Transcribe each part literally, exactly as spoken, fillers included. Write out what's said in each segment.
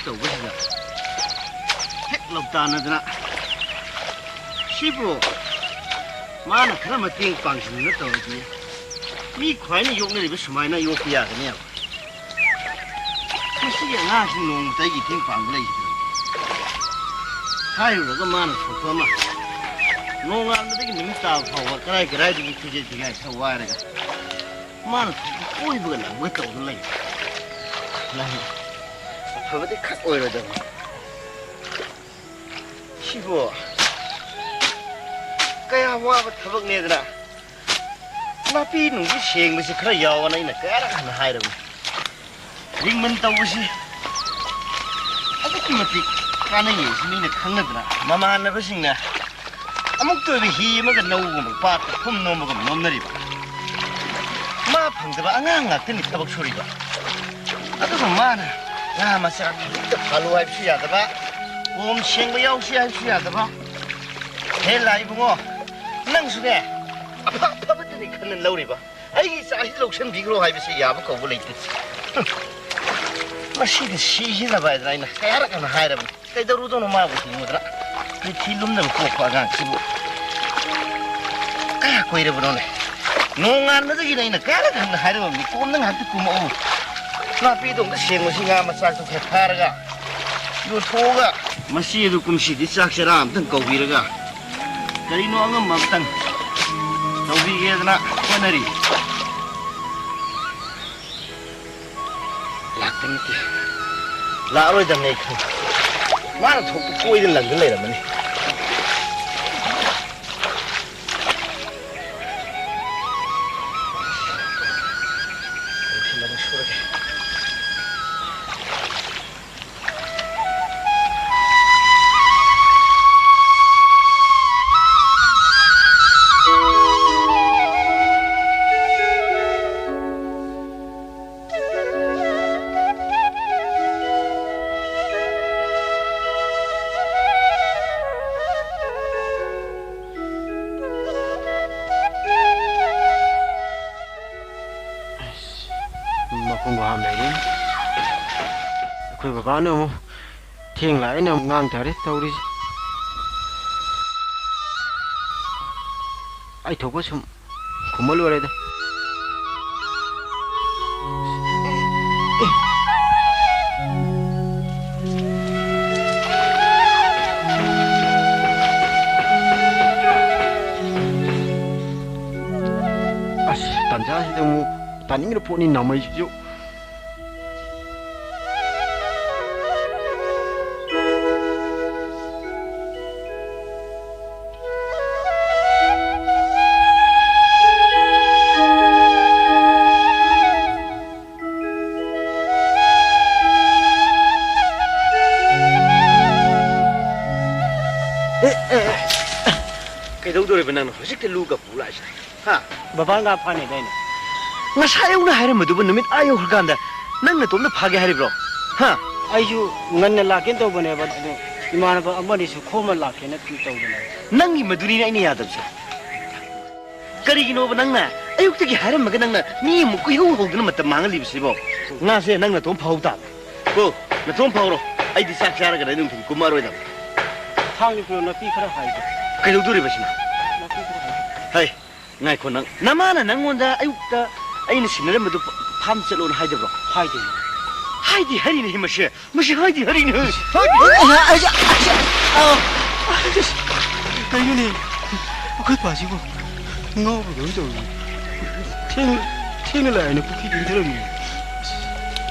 ꯇꯧꯕꯁꯤꯗ ꯍꯦꯛ ꯂꯧꯇꯥꯟꯅꯗꯅ, ꯁꯤꯕꯨ ꯃꯥꯅ ꯈꯔ ꯃꯇꯦꯡ ꯄꯥꯡꯁꯤꯟꯗꯅ ꯇꯧꯔꯗꯤ, ꯃꯤ ꯈ꯭ꯋꯥꯏꯅ ꯌꯣꯛꯅꯔꯤꯕ ꯁꯨꯃꯥꯏꯅ ꯌꯣꯛꯄ ꯌꯥꯒꯅꯦꯕ? ꯃꯁꯤꯒꯤ ꯑꯉꯥꯡꯁꯤ ꯅꯣꯡꯃꯇ ꯑꯩꯒꯤ ꯃꯇꯦꯡ ꯄꯥꯡꯕ ꯂꯩꯈꯤꯗ꯭ꯔꯕꯅꯤ꯫ ꯍꯥꯏꯔꯨꯔꯒ ꯃꯥꯅ ꯊꯣꯛꯄ ꯑꯃ, ꯅꯣꯡꯉꯥꯟꯕꯗꯒꯤ ꯅꯨꯃꯤꯠ ꯇꯥꯕ ꯐꯥꯎꯕ ꯀꯔꯥꯏ ꯀꯔꯥꯏꯗꯒꯤ ꯐꯤꯖꯦꯠ ꯐꯤꯉꯥꯏ ꯈꯔ ꯋꯥꯏꯔꯒ ꯃꯥꯅ ꯊꯣꯛꯄ ꯀꯣꯏꯕꯒ ꯂꯪꯕꯒ ꯇꯧꯗꯨꯅ ꯂꯩ꯫ ꯂꯪ ꯑꯐꯕꯗꯤ ꯈꯛ ꯑꯣꯏꯔꯣꯏꯗꯕꯅꯤ꯫ ꯁꯤꯕꯨ ꯀꯌꯥ ꯋꯥꯕ ꯊꯕꯛꯅꯦꯗꯅ, ꯅꯥꯄꯤ ꯅꯨꯡꯄꯤ ꯁꯦꯡꯕꯁꯤ ꯈꯔ ꯌꯥꯎꯑꯣꯅ ꯑꯩꯅ ꯀꯌꯥꯔꯛ ꯍꯟꯅ ꯍꯥꯏꯔꯕꯅꯤ꯫ ꯔꯤꯡꯃꯟ ꯇꯧꯕꯁꯤ ꯑꯗꯨꯛꯀꯤ ꯃꯇꯤꯛ ꯀꯥꯟꯅꯩꯌꯦ ꯁꯤ ꯃꯤꯅ ꯈꯪꯅꯗꯅ, ꯃꯃꯥꯟꯅꯕꯁꯤꯡꯅ ꯑꯃꯨꯛꯇ ꯑꯣꯏꯕ ꯍꯤ ꯑꯃꯒ ꯅꯧꯒꯨꯝꯕ ꯄꯥꯠꯇ ꯐꯨꯝ ꯅꯣꯝꯕꯒꯨꯝ ꯅꯣꯝꯅꯔꯤꯕ꯫ ꯃꯥ ꯐꯪꯗꯕ ꯑꯉꯥꯡ ꯉꯥꯛꯇꯅꯤ ꯊꯕꯛ ꯁꯨꯔꯤꯕ꯫ ꯑꯗꯨꯒ ꯃꯥꯅ ꯉꯥ ꯃꯆꯥ ꯈꯖꯤꯛꯇ ꯐꯥꯜꯂꯨ ꯍꯥꯏꯕꯁꯨ ꯌꯥꯗꯕ, ꯀꯣꯝ ꯁꯦꯡꯕ ꯌꯥꯎꯁꯤ ꯍꯥꯏꯕꯁꯨ ꯌꯥꯗꯕ꯫ ꯍꯦ ꯂꯥꯛ ꯏꯕꯨꯡꯉꯣ, ꯅꯪꯁꯨꯅꯦ ꯑꯐ ꯑꯐꯕꯗꯨꯅꯤ ꯈꯟꯅ ꯂꯧꯔꯤꯕ꯫ ꯑꯩꯒꯤ ꯏꯆꯥꯁꯤ ꯂꯧꯁꯤꯟꯕꯤꯈ꯭ꯔꯣ ꯍꯥꯏꯕꯁꯤ ꯌꯥꯕ ꯀꯧꯕ ꯂꯩꯇꯦ꯫ ꯃꯁꯤꯗꯤ ꯁꯤꯈꯤꯅꯕ ꯍꯥꯏꯗꯅ ꯑꯩꯅ ꯀꯌꯥꯔꯛ ꯍꯟꯅ ꯍꯥꯏꯔꯕꯅꯤ꯫ ꯀꯩꯗꯧꯔꯨꯗꯧꯅꯣ ꯃꯥꯕꯨ ꯍꯤꯡꯉꯨꯗꯅ? ꯃꯤꯊꯤ ꯂꯨꯝꯅꯕ ꯄꯣꯛꯄ ꯑꯉꯥꯡꯁꯤꯕꯨ ꯀꯌꯥ ꯀꯨꯏꯔꯕꯅꯣꯅꯦ? ꯅꯣꯡꯉꯥꯟꯕꯗꯒꯤꯅꯦ ꯑꯩꯅ ꯀꯌꯥꯔꯛ ꯍꯟꯅ ꯍꯥꯏꯔꯕꯅꯤ, ꯀꯣꯝꯗ ꯉꯥꯏꯍꯥꯛꯇ ꯀꯨꯝꯃꯛꯎ꯫ ꯅꯥꯄꯤꯗꯣ ꯑꯝꯇ ꯁꯦꯡꯉꯨꯁꯤ, ꯉꯥ ꯃꯆꯥꯛꯇꯣ ꯈꯔ ꯐꯥꯔꯒ ꯌꯣꯟꯊꯣꯛꯑꯒ꯫ ꯃꯁꯤ ꯑꯗꯨ ꯀꯨꯝꯁꯤꯗꯤ ꯆꯥꯛ ꯆꯔꯥ ꯑꯝꯇꯪ ꯀꯧꯕꯤꯔꯒ ꯀꯔꯤꯅꯣ ꯑꯉꯝꯕ ꯑꯝꯇꯪ ꯇꯧꯕꯤꯒꯦꯗꯅ ꯍꯣꯠꯅꯔꯤ꯫ ꯂꯥꯛꯄ ꯅꯠꯇꯦ, ꯂꯥꯛꯑꯔꯣꯏꯗꯕꯅꯤ ꯑꯩ ꯈꯪꯉꯤ꯫ ꯃꯥꯅ ꯊꯣꯛꯄ ꯀꯣꯏꯗ ꯂꯪꯗ ꯂꯩꯔꯝꯃꯅꯤ꯫ ꯅꯨꯡꯊꯤꯜ ꯑꯃꯨꯛ ꯁꯨꯔꯒꯦ꯫ ꯕꯕꯥꯅ ꯑꯃꯨꯛ ꯊꯦꯡ ꯂꯥꯛꯑꯦꯅ ꯑꯃꯨꯛ ꯉꯥꯡꯊꯔꯦ ꯇꯧꯔꯤꯁꯦ꯫ ꯑꯩ ꯊꯣꯛꯄ ꯁꯨꯝ ꯈꯨꯝꯃ ꯂꯣꯏꯔꯦꯗ꯫ ꯑꯁ, ꯇꯟꯖꯥꯁꯤꯗ ꯑꯃꯨꯛ ꯇꯥꯅꯤꯡꯗ꯭ꯔ ꯄꯣꯠꯅꯤ ꯅꯥꯃꯩꯁꯤꯁꯨ꯫ ꯑꯦ, ꯑꯦ, ꯑꯦ, ꯀꯩꯗꯧꯗꯣꯔꯤꯕ ꯅꯪꯅ ꯍꯧꯖꯤꯛꯇ ꯂꯨꯒ ꯄꯨ ꯂꯥꯛꯏꯁꯤꯅ? ꯍꯥ? ꯕꯕꯥ ꯉꯥ ꯐꯥꯅꯤꯗꯥꯏꯅꯦ? ꯉꯁꯥꯏ ꯑꯌꯨꯛꯅ ꯍꯥꯏꯔꯝꯕꯗꯨꯕꯨ ꯅꯨꯃꯤꯠ ꯑꯥ ꯌꯧꯈ꯭ꯔꯀꯥꯟꯗ ꯅꯪ ꯅꯇꯣꯝꯇ ꯐꯥꯒꯦ ꯍꯥꯏꯔꯤꯕ꯭ꯔꯣ? ꯍꯥ? ꯑꯩꯁꯨ ꯉꯟꯅ ꯂꯥꯛꯀꯦꯅ ꯇꯧꯕꯅꯦꯕ, ꯑꯗꯨ ꯏꯃꯥꯟꯅꯕ ꯑꯃꯅꯤꯁꯨ ꯈꯣꯝꯃ ꯂꯥꯛꯀꯦꯅ ꯇꯧꯕꯅꯦ꯫ ꯅꯪꯒꯤ ꯃꯗꯨꯅꯤꯅꯦ ꯑꯩꯅ ꯌꯥꯗꯕꯁꯦ꯫ ꯀꯔꯤꯒꯤꯅꯣꯕ ꯅꯪꯅ ꯑꯌꯨꯛꯇꯒꯤ ꯍꯥꯏꯔꯝꯃꯒ ꯅꯪꯅ ꯃꯤ ꯑꯃꯨꯛ ꯀꯣꯏꯍꯧ ꯍꯧꯗꯅ ꯃꯇꯝ ꯃꯥꯡꯍꯜꯂꯤꯕꯁꯤꯕꯣ? ꯉꯥꯁꯦ ꯅꯪ ꯅꯇꯣꯝ ꯐꯥꯍꯧ ꯇꯥꯕ꯫ ꯀꯣ, ꯅꯇꯣꯝ ꯐꯥꯍꯧꯔꯣ꯫ ꯑꯩꯗꯤ ꯆꯥꯛ ꯆꯥꯔꯒ ꯅꯨꯡꯊꯤꯜ ꯀꯨꯝꯃꯛꯑꯔꯣꯏꯗꯕꯅꯤ꯫ ꯊꯥꯡꯗꯤ ꯄꯨꯔꯛꯑꯣ, ꯅꯥꯄꯤ ꯈꯔ ꯍꯥꯏꯒꯦ꯫ ꯀꯩꯗꯧꯗꯣꯔꯤꯕ ꯁꯤꯅ? ꯅꯥꯄꯤ ꯈꯔ ꯍꯥꯏꯒꯦ꯫ ꯍꯩ, ꯉꯥꯏꯈꯣ ꯅꯪ꯫ ꯅꯃꯥꯅ ꯅꯪꯉꯣꯟꯗ ꯑꯌꯨꯛꯇ ꯑꯩꯅ ꯁꯤꯟꯅꯔꯝꯕꯗꯨ ꯐꯥꯝ ꯆꯠꯂꯣꯅ ꯍꯥꯏꯗꯕ꯭ꯔꯣ? ꯍꯥꯏꯗꯦ꯫ ꯍꯥꯏꯗꯤ ꯍꯥꯏꯔꯤꯅꯦ ꯍꯦ ꯃꯁꯦ꯫ ꯃꯁꯤ ꯍꯥꯏꯗꯤ ꯍꯥꯏꯔꯤꯅꯦ ꯍꯦ꯫ ꯍꯥꯏꯗꯤ꯫ ꯀꯩꯅꯣꯅꯦ? ꯑꯩꯈꯣꯏ ꯄꯥꯁꯤꯕꯨ ꯉꯥꯎꯕ꯭ꯔꯥ ꯀꯩꯅꯣꯝ ꯇꯧꯔꯤ꯫ ꯊꯦꯡ-, ꯊꯦꯡꯅ ꯂꯥꯛꯑꯦꯅ ꯄꯨꯈ꯭ꯔꯤꯗ ꯏꯟꯊꯔꯝꯃꯤ꯫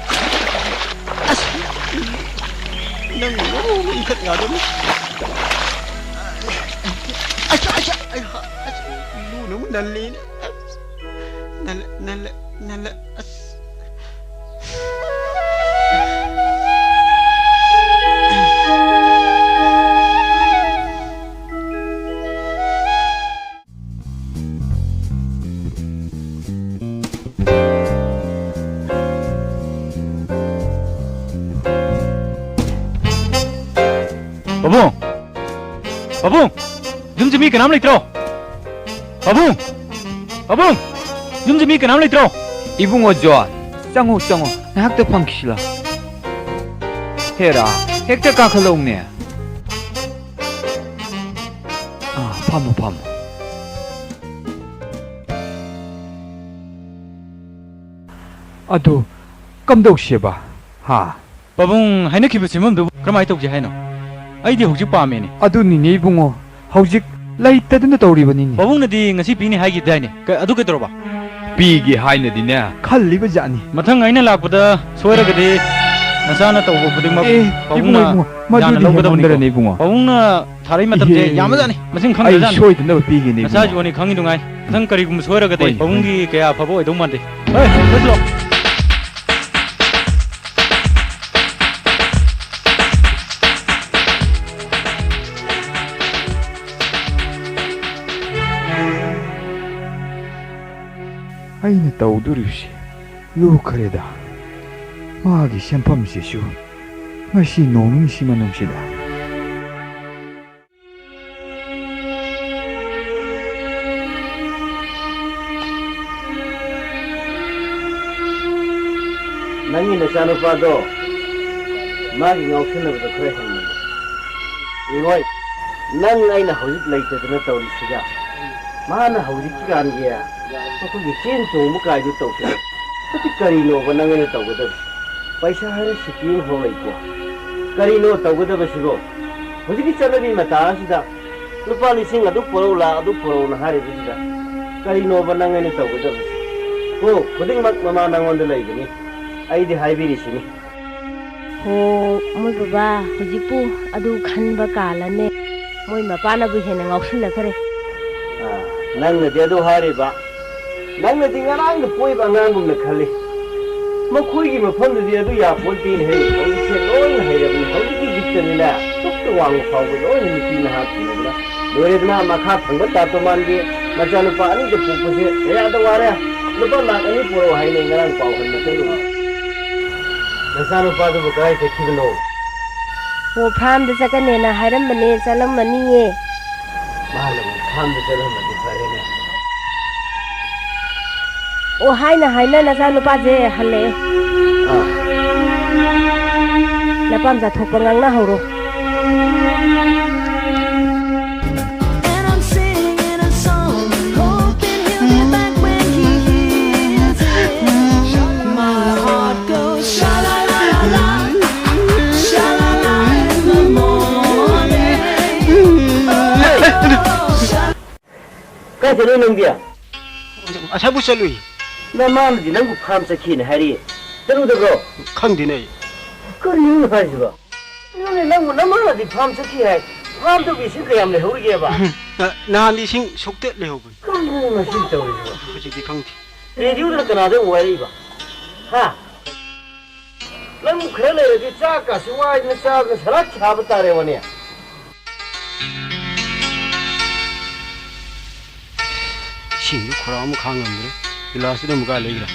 ꯑꯁ! ꯅꯪ ꯉꯥꯎꯕ ꯏꯟꯊꯠ ꯌꯥꯗꯕꯅꯤ꯫ ꯑꯁ, ꯑꯁ, ꯑꯩ ꯍꯥ-, ꯑꯁ, ꯂꯨꯅ ꯑꯃꯨꯛ ꯅꯜꯂꯦꯅꯦ꯫ ꯑꯁ, ꯅꯜꯂꯦ, ꯅꯜꯂꯦ, ꯅꯜꯂꯦ꯫ ꯑꯁ꯫ ꯄꯥꯕꯨꯡ! ꯄꯥꯕꯨꯡ! ꯌꯨꯝꯁꯤ ꯃꯤ ꯀꯅꯥꯝ ꯂꯩꯇ꯭ꯔꯣ? ꯄꯥꯕꯨꯡ! ꯄꯥꯕꯨꯡ! ꯌꯨꯝꯁꯤ ꯃꯤ ꯀꯅꯥꯝ ꯂꯩꯇ꯭ꯔꯣ? ꯏꯕꯨꯡꯉꯣ ꯖꯣꯟ, ꯆꯪꯉꯨ, ꯆꯪꯉꯨ꯫ ꯉꯥꯏꯍꯥꯛꯇ ꯐꯝꯈꯤꯁꯤ ꯂꯥꯎ꯫ ꯍꯦꯔꯥ, ꯍꯦꯛꯇ ꯀꯥꯈꯠꯂꯛꯎꯅꯦ꯫ ꯑꯥ, ꯐꯝꯃꯣ, ꯐꯝꯃꯣ꯫ ꯑꯗꯨ ꯀꯝꯗꯧꯁꯦꯕ? ꯍꯥ? ꯄꯥꯕꯨꯡ ꯍꯥꯏꯅꯈꯤꯕ ꯁꯦꯝꯐꯝꯗꯨꯕꯨ ꯀꯔꯝꯍꯥꯏꯅ ꯇꯧꯁꯦ ꯍꯥꯏꯅꯣ? ꯑꯩꯗꯤ ꯍꯧꯖꯤꯛ ꯄꯥꯝꯃꯦꯅꯦ꯫ ꯑꯗꯨꯅꯤꯅꯦ ꯏꯕꯨꯡꯉꯣ, ꯍꯧꯖꯤꯛ ꯂꯩꯇꯗꯅ ꯇꯧꯔꯤꯕꯅꯤꯅꯦ꯫ ꯄꯥꯕꯨꯡꯅꯗꯤ ꯉꯁꯤ ꯄꯤꯅꯤ ꯍꯥꯏꯈꯤꯗꯥꯏꯅꯦ? ꯀ-, ꯑꯗꯨ ꯀꯩꯗꯧꯔꯕ? ꯄꯤꯒꯦ ꯍꯥꯏꯅꯗꯤꯅꯦ ꯈꯜꯂꯤꯕ ꯖꯥꯠꯅꯤ꯫ ꯃꯊꯪ ꯑꯩꯅ ꯂꯥꯛꯄꯗ ꯁꯣꯏꯔꯒꯗꯤ ꯅꯆꯥꯅ ꯇꯧꯕ ꯈꯨꯗꯤꯡꯃꯛ ꯑꯦ, ꯄꯥꯕꯨꯡꯅ ꯏꯕꯨꯡꯉꯣ, ꯏꯕꯨꯡꯉꯣ, ꯌꯥꯅ ꯃꯗꯨꯗꯤ ꯂꯧꯒꯗꯕꯅꯤꯀꯣ꯫ ꯍꯦꯟꯃꯟꯗ꯭ꯔꯅꯦ ꯏꯕꯨꯡꯉꯣ꯫ ꯄꯥꯕꯨꯡꯅ ꯊꯥꯔꯛꯏ ꯃꯇꯝꯁꯦ ꯏꯍꯦ, ꯌꯥꯝꯕꯖꯥꯠꯅꯤ, ꯃꯁꯤꯡ ꯑꯩ ꯈꯪꯗ꯭ꯔꯖꯥꯠꯅꯤ꯫ ꯁꯣꯏꯗꯅꯕ ꯄꯤꯒꯦꯅꯦ ꯏꯕꯨꯡꯉꯣ꯫ ꯅꯆꯥꯁꯤꯕꯨꯅꯤ ꯈꯪꯉꯤꯗꯨꯉꯥꯏ꯫ ꯃꯊꯪ ꯀꯔꯤꯒꯨꯝꯕ ꯁꯣꯏꯔꯒꯗꯤ ꯍꯣꯏꯅꯦ, ꯄꯥꯕꯨꯡꯒꯤ ꯍꯣꯏꯅꯦ꯫ ꯀꯌꯥ ꯑꯐꯕ ꯑꯣꯏꯗꯧ ꯃꯥꯟꯗꯦ꯫ ꯍꯣꯏ, ꯆꯠꯂꯣ꯫ ꯑꯩꯅ ꯇꯧꯗꯣꯔꯤꯕꯁꯤ ꯂꯨꯈ꯭ꯔꯦꯗ꯫ ꯃꯥꯒꯤ ꯁꯦꯟꯐꯝꯁꯤꯁꯨ ꯉꯁꯤ ꯅꯣꯡ ꯅꯤꯅꯤꯁꯤ ꯃꯅꯨꯡꯁꯤꯗ꯫ ꯅꯪꯒꯤ ꯅꯆꯥꯅꯨꯄꯥꯗꯣ ꯃꯥꯒꯤ ꯉꯥꯎꯁꯤꯟꯅꯕꯗꯣ ꯈꯔ ꯍꯦꯟꯃꯜꯂꯦ꯫ ꯏꯉꯣꯏ, ꯅꯪ ꯑꯩꯅ ꯍꯧꯖꯤꯛ ꯂꯩꯇꯗꯅ ꯇꯧꯔꯤꯁꯤꯒ, ꯃꯥꯅ ꯍꯧꯖꯤꯛꯀꯥꯟꯒꯤ ꯑꯩꯈꯣꯏꯒꯤ ꯆꯦꯟ ꯆꯣꯡꯕ ꯀꯥꯏꯗꯨ ꯇꯧꯁꯤꯜꯂꯦ꯫ ꯑꯗꯨꯗꯤ ꯀꯔꯤꯅꯣꯕ ꯅꯪ ꯑꯩꯅ ꯇꯧꯒꯗꯕꯁꯦ? ꯄꯩꯁꯥ ꯍꯥꯏꯔ ꯁꯤꯀꯤ ꯑꯃꯐꯥꯎ ꯂꯩꯇꯦ꯫ ꯀꯔꯤꯅꯣ ꯇꯧꯒꯗꯕꯁꯤꯕꯣ? ꯍꯧꯖꯤꯛꯀꯤ ꯆꯠꯅꯕꯤ ꯃꯇꯥ ꯑꯁꯤꯗ ꯂꯨꯄꯥ ꯂꯤꯁꯤꯡ ꯑꯗꯨ ꯄꯨꯔꯛꯎ, ꯂꯥꯛ ꯑꯗꯨ ꯄꯨꯔꯛꯎꯅ ꯍꯥꯏꯔꯤꯕꯁꯤꯗ ꯀꯔꯤꯅꯣꯕ ꯅꯪ ꯑꯩꯅ ꯇꯧꯒꯗꯕꯁꯦ? ꯀꯣ, ꯈꯨꯗꯤꯡꯃꯛ ꯃꯃꯥ ꯅꯪꯉꯣꯟꯗ ꯂꯩꯕꯅꯤ꯫ ꯑꯩꯗꯤ ꯍꯥꯏꯕꯤꯔꯤꯁꯤꯅꯤ꯫ ꯍꯣ, ꯃꯣꯏ ꯕꯕꯥ, ꯍꯧꯖꯤꯛꯄꯨ ꯑꯗꯨ ꯈꯟꯕ ꯀꯥꯜꯂꯅꯦ꯫ ꯃꯣꯏ ꯃꯄꯥꯅꯕꯨ ꯍꯦꯟꯅ ꯉꯥꯎꯁꯤꯜꯂꯛꯈ꯭ꯔꯦ꯫ ꯑꯥ, ꯅꯪꯅꯗꯤ ꯑꯗꯨ ꯍꯥꯏꯔꯤꯕ, ꯅꯪꯅꯗꯤ ꯉꯔꯥꯡꯗ ꯄꯣꯛꯏꯕ ꯑꯉꯥꯡꯒꯨꯝꯅ ꯈꯜꯂꯤ꯫ ꯃꯈꯣꯏꯒꯤ ꯃꯐꯝꯗꯗꯤ ꯑꯗꯨ ꯌꯥꯄꯣꯟꯇꯦꯅꯦꯍꯦ꯫ ꯍꯧꯖꯤꯛꯁꯦ ꯂꯣꯏꯅ ꯍꯩꯔꯕꯅꯤ꯫ ꯍꯧꯖꯤꯛꯀꯤ ꯌꯨꯒꯇꯅꯤꯅꯦ, ꯄꯤꯛꯇ ꯋꯥꯡꯕ ꯐꯥꯎꯕ ꯂꯣꯏꯅ ꯅꯨꯄꯤ ꯅꯍꯥ ꯊꯤꯅꯗꯅ ꯂꯣꯏꯔꯦꯗꯅ꯫ ꯃꯈꯥ ꯊꯪꯕ ꯇꯥꯇꯣꯃꯥꯟꯒꯤ ꯃꯆꯥꯅꯨꯄꯥ ꯑꯅꯤꯗ ꯄꯣꯛꯄꯁꯦ ꯀꯌꯥꯗ ꯋꯥꯔꯦ꯫ ꯂꯨꯄꯥ ꯂꯥꯛ ꯑꯅꯤ ꯄꯨꯔꯛꯑꯣ ꯍꯥꯏꯅ ꯉꯔꯥꯡ ꯄꯥꯎ ꯍꯟꯕ ꯆꯠꯂꯨꯕ꯫ ꯅꯆꯥꯅꯨꯄꯥꯗꯨꯕꯨ ꯀꯗꯥꯏ ꯆꯠꯈꯤꯕꯅꯣ? ꯑꯣ, ꯐꯥꯔꯝꯗ ꯆꯠꯀꯅꯦꯅ ꯍꯥꯏꯔꯝꯕꯅꯦ, ꯆꯠꯂꯝꯃꯅꯤꯌꯦ꯫ ꯃꯥꯅꯕꯨ ꯐꯥꯔꯝꯗ ꯆꯠꯂꯝꯃꯗꯤ ꯐꯔꯦꯅꯦ꯫ ꯑꯣ, ꯍꯥꯏꯅ ꯍꯥꯏꯅ ꯅꯆꯥꯅꯨꯄꯥꯁꯦ ꯍꯜꯂꯛꯑꯦ꯫ ꯑꯥ꯫ ꯅꯄꯥꯝ ꯆꯥꯊꯣꯛꯄ ꯉꯥꯡꯅꯍꯧꯔꯣ꯫ ꯀꯥꯏ ꯆꯠꯂꯨꯏ ꯅꯪꯗꯤ? ꯑꯁꯥꯏꯕꯨ ꯆꯠꯂꯨꯏ꯫ ꯅꯃꯥꯅꯗꯤ ꯅꯪꯕꯨ ꯐꯥꯝ ꯆꯠꯈꯤꯅ ꯍꯥꯏꯔꯤ꯫ ꯆꯠꯂꯨꯗꯕ꯭ꯔꯣ? ꯈꯪꯗꯦꯅꯦ ꯑꯩ꯫ ꯀꯔꯤꯅꯣ ꯍꯥꯏꯁꯤꯕꯣ? ꯀꯩꯅꯣꯅꯦ, ꯅꯪꯕꯨ ꯅꯃꯥꯅꯗꯤ ꯐꯥꯝ ꯆꯠꯈꯤ ꯍꯥꯏ꯫ ꯐꯥꯝꯗꯨꯕꯨ ꯏꯁꯤꯡ ꯀꯌꯥꯝ ꯂꯩꯍꯧꯔꯤꯒꯦꯕ? ꯅ-, ꯅꯍꯥꯟꯗꯤ ꯏꯁꯤꯡ ꯁꯣꯛꯇꯦ ꯂꯩꯍꯧꯕꯅꯤ꯫ ꯀꯔꯤꯅꯣ ꯃꯁꯤ ꯇꯧꯔꯤꯁꯤꯕꯣ? ꯍꯧꯖꯤꯛꯇꯤ ꯈꯪꯗꯦ꯫ ꯔꯦꯗꯤꯑꯣꯗꯨꯅ ꯀꯅꯥꯗ ꯑꯃꯨꯛ ꯋꯥꯏꯔꯛꯏꯕ? ꯍꯥ? ꯅꯪ ꯈꯔ ꯂꯩꯔꯗꯤ ꯆꯥꯛꯀꯥꯁꯤ ꯋꯥꯏꯗꯅ ꯆꯥꯗꯅ ꯁꯂꯥꯠ ꯁꯥꯕ ꯇꯥꯔꯦ ꯋꯥꯅꯦ꯫ ꯏꯁꯤꯡꯁꯨ ꯈꯣꯔꯥ ꯑꯃ ꯈꯥꯡ ꯉꯝꯗ꯭ꯔꯦ꯫ ꯒꯤꯂꯥꯁꯇꯨꯅ ꯑꯃꯨꯛ ꯀꯥꯏ ꯂꯩꯈ꯭ꯔꯦ?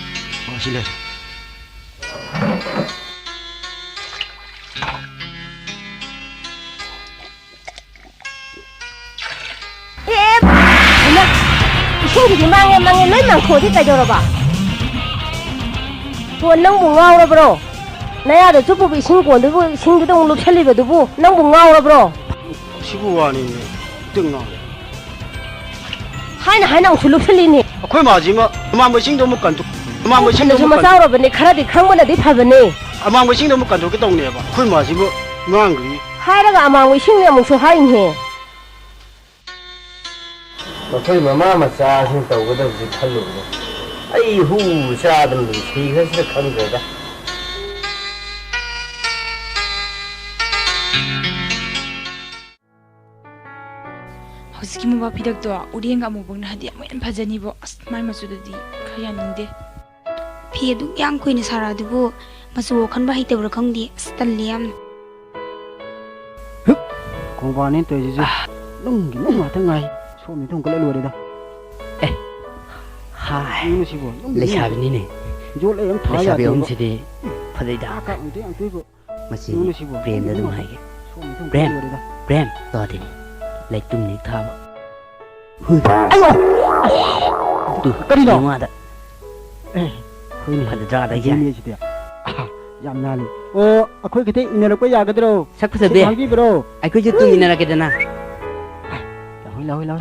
ꯑꯣ, ꯁꯤ ꯂꯩꯔꯦ꯫ ꯑꯦ, ꯏꯃꯥ, ꯏꯁꯤꯡꯁꯤꯗꯤ ꯃꯥꯡꯉꯦ, ꯃꯥꯡꯉꯦ, ꯂꯣꯏ ꯃꯥꯡꯊꯣꯛꯑꯗꯤ ꯀꯩꯗꯧꯔꯕ? ꯀꯣꯟ ꯅꯪꯕꯨ ꯉꯥꯎꯔꯕ꯭ꯔꯣ? ꯅꯌꯥꯗ ꯆꯨꯞꯄꯕꯨ ꯏꯁꯤꯡ ꯀꯣꯟꯗꯨꯕꯨ, ꯏꯁꯤꯡꯗꯨꯗ ꯑꯃꯨꯛ ꯂꯨꯞꯁꯜꯂꯤꯕꯗꯨꯕꯨ ꯅꯪꯕꯨ ꯉꯥꯎꯔꯕ꯭ꯔꯣ? ꯁꯤꯕꯨ ꯋꯥꯅꯤꯅꯦ, ꯏꯇ ꯉꯥꯎꯔꯦ꯫ ꯍꯥꯏꯅ ꯍꯥꯏꯅ ꯑꯃꯨꯛꯁꯨ ꯂꯨꯞꯁꯜꯂꯤꯅꯦ꯫ ꯑꯩꯈꯣꯏ ꯃꯥꯁꯤꯃ ꯑꯃꯥꯡꯕ ꯏꯁꯤꯡꯗꯣ ꯑꯃꯨꯛ ꯀꯟꯊꯣꯛ-, ꯑꯃꯥꯡꯕ ꯏꯁꯤꯡꯗꯣ ꯐꯅꯁꯨ ꯑꯃꯨꯛ ꯃꯆꯥ ꯀꯟ-, ꯑꯣꯏꯔꯕꯅꯤ, ꯈꯔꯗꯤ ꯈꯪꯕꯅꯗꯤ ꯐꯕꯅꯦ꯫ ꯑꯃꯥꯡꯕ ꯏꯁꯤꯡꯗꯣ ꯑꯃꯨꯛ ꯀꯟꯊꯣꯛꯀꯦ ꯇꯧꯅꯦꯕ, ꯑꯩꯈꯣꯏ ꯃꯥꯁꯤꯃ ꯉꯥꯡꯈ꯭ꯔꯤ꯫ ꯍꯥꯏꯔꯒ ꯑꯃꯥꯡꯕ ꯏꯁꯤꯡꯅꯦ ꯑꯃꯨꯛꯁꯨ ꯍꯥꯏꯅꯦ꯫ ꯃꯈꯣꯏ ꯃꯃꯥ ꯃꯆꯥꯁꯤꯡ ꯇꯧꯒꯗꯕꯁꯤ ꯈꯜꯂꯨꯕꯗ ꯑꯩ ꯍꯨ ꯆꯥꯗꯅ ꯑꯗꯨꯝ ꯁꯤꯈ꯭ꯔꯁꯤꯔ ꯈꯪꯗ꯭ꯔꯦꯗ꯫ ꯍꯧꯖꯤꯛꯀꯤ ꯃꯣꯝꯄꯥꯛ ꯐꯤꯗꯛꯇꯣ ꯎꯔꯦꯡꯒ ꯑꯃꯨꯕꯒꯅ ꯍꯥꯏꯗꯤ ꯑꯃꯨꯛ ꯍꯦꯟꯅ ꯐꯖꯅꯤꯕꯣ꯫ ꯑꯁ, ꯃꯥꯏ ꯃꯆꯨꯗꯗꯤ ꯈꯔ ꯌꯥꯅꯤꯡꯗꯦ꯫ ꯐꯤ ꯑꯗꯨꯛ ꯌꯥꯝ ꯀꯨꯏꯅ ꯁꯥꯔꯛꯑꯗꯨꯕꯨ ꯃꯆꯨ ꯋꯥꯈꯟꯕ ꯍꯩꯇꯕ꯭ꯔꯥ ꯈꯪꯗꯦ꯫ ꯑꯁ, ꯇꯜꯂꯦ ꯌꯥꯝꯅ꯫ ꯍꯨꯞ! ꯈꯣꯡꯕꯥꯟꯅꯦ ꯇꯧꯔꯤꯁꯤꯁꯨ꯫ ꯑꯥ! ꯅꯨꯡꯒꯤ ꯅꯨꯡ ꯉꯥꯛꯇ ꯉꯥꯏ꯫ ꯁꯣꯝꯗ ꯊꯣꯡ ꯀꯠꯂ ꯂꯣꯏꯔꯦꯗ꯫ ꯑꯦ! ꯍꯥꯏ! ꯀꯩꯅꯣ ꯁꯤꯕꯣ? ꯅꯨꯡꯒꯤ ꯅꯨꯡ ꯂꯩꯁꯥꯕꯤꯅꯤꯅꯦ꯫ ꯌꯣꯠꯂ ꯌꯥꯝ ꯊꯥ ꯂꯩꯁꯥꯕꯤ ꯌꯥꯗꯦꯕ꯫ ꯑꯍꯨꯝꯁꯤꯗꯤ ꯐꯖꯩꯗ꯫ ꯀꯥ ꯀꯥ ꯎꯗꯦ ꯌꯥꯝ ꯇꯣꯏꯕ꯫ ꯃꯁꯤ ꯀꯩꯅꯣꯅꯦ ꯁꯤꯕꯣ? ꯄ꯭ꯔꯦꯝꯗ ꯑꯗꯨꯝ ꯍꯥꯏꯒꯦ꯫ ꯁꯣꯝꯗ ꯊꯣꯡ ꯄ꯭ꯔꯦꯝ! ꯀꯠꯂ ꯂꯣꯏꯔꯦꯗ꯫ ꯄ꯭ꯔꯦꯝ! ꯇꯧꯔꯗꯤꯅꯦ꯫ ꯂꯩꯇꯨꯝ ꯅꯤꯛ ꯊꯥꯕ꯫ ꯍꯨꯏ꯫ ꯑꯌꯣ! ꯇꯨ, ꯀꯔꯤꯅꯣ? ꯌꯦꯡꯉꯣ ꯑꯥꯗ꯫ ꯑꯦ, ꯍꯣꯏꯅꯦ꯫ ꯐꯖꯗ꯭ꯔꯥ ꯑꯗꯩꯁꯦ? ꯐꯖꯩꯅꯦ ꯁꯤꯗꯤ꯫ ꯑꯍꯥ꯫ ꯌꯥꯝ ꯅꯥꯜꯂꯤ꯫ ꯑꯣ, ꯑꯩꯈꯣꯏ ꯈꯤꯇꯪ ꯏꯟꯅꯔꯛꯄ ꯌꯥꯒꯗ꯭ꯔꯣ? ꯁꯛ ꯐꯖꯕꯤ꯫ ꯁꯤꯠ ꯍꯥꯡꯕꯤꯕ꯭ꯔꯣ? ꯑꯩꯈꯣꯏꯁꯨ ꯇꯨꯡ ꯏꯟꯅꯔꯛꯀꯦꯗꯅ꯫ ꯂꯥꯎ, ꯂꯥꯎ, ꯂꯥꯎ꯫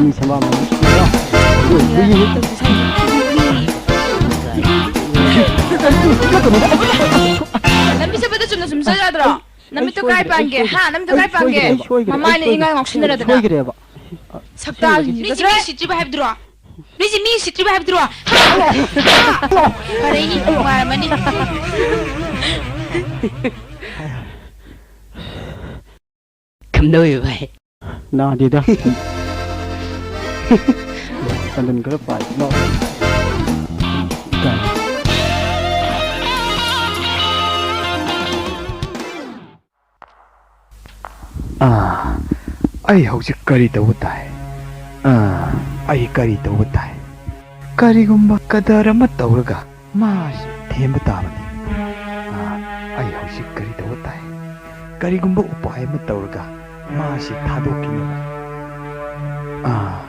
ꯃꯤ ꯁꯦꯝꯕ ꯑꯃ꯫ ꯂꯝꯕꯤ ꯆꯠꯄꯗ ꯆꯨꯝꯅ ꯁꯨꯝ ꯆꯠ ꯌꯥꯗ꯭ꯔꯣ? ꯅꯃꯤꯠꯇꯣ ꯀꯥꯏ ꯄꯥꯟꯒꯦ? ꯍꯥ? ꯅꯃꯤꯠꯇꯣ ꯀꯥꯏ ꯄꯥꯟꯒꯦ? ꯁꯣꯏꯈ꯭ꯔꯦ, ꯑꯩ ꯁꯣꯏꯈ꯭ꯔꯦ, ꯃꯃꯥꯏꯅ ꯏꯉꯥꯏ ꯉꯥꯎꯁꯤꯟꯅꯔꯗꯅ꯫ ꯁꯣꯏꯈ꯭ꯔꯦꯕ꯫ ꯁꯛꯇꯥꯁꯤꯡꯁꯤꯒ ꯃꯤꯁꯤ ꯃꯤ ꯁꯤꯠꯇ꯭ꯔꯤꯕ ꯍꯥꯏꯕꯗꯨꯔꯣ? ꯃꯤꯁꯤ ꯃꯤ ꯁꯤꯠꯇ꯭ꯔꯤꯕ ꯍꯥꯏꯕꯗꯨꯔꯣ? ꯍꯥ? ꯍꯥ? ꯐꯔꯦ, ꯅꯨꯡꯉꯥꯏꯔꯝꯃꯅꯤ꯫ ꯀꯝꯗꯧꯏ ꯚꯥꯏ? ꯅꯥꯗꯦꯗ꯫ ꯇꯟꯗꯟ ꯈꯔ ꯄꯥꯏ꯫ ꯂꯥꯎ꯫ ꯑꯥ, ꯑꯩ ꯍꯧꯖꯤꯛ ꯀꯔꯤ ꯇꯧꯕ ꯇꯥꯏ? ꯑꯥ, ꯑꯩ ꯀꯔꯤ ꯇꯧꯕ ꯇꯥꯏ? ꯀꯔꯤꯒꯨꯝꯕ ꯀꯗꯔ ꯑꯃ ꯇꯧꯔꯒ ꯃꯥꯁꯤ ꯊꯦꯝꯕ ꯇꯥꯕꯅꯤ꯫ ꯑꯥ, ꯑꯩ ꯍꯧꯖꯤꯛ ꯀꯔꯤ ꯇꯧꯕ ꯇꯥꯏ? ꯀꯔꯤꯒꯨꯝꯕ ꯎꯄꯥꯏ ꯑꯃ ꯇꯧꯔꯒ ꯃꯥꯁꯤ ꯊꯥꯗꯣꯛꯈꯤꯅꯕ꯫ ꯑꯥ,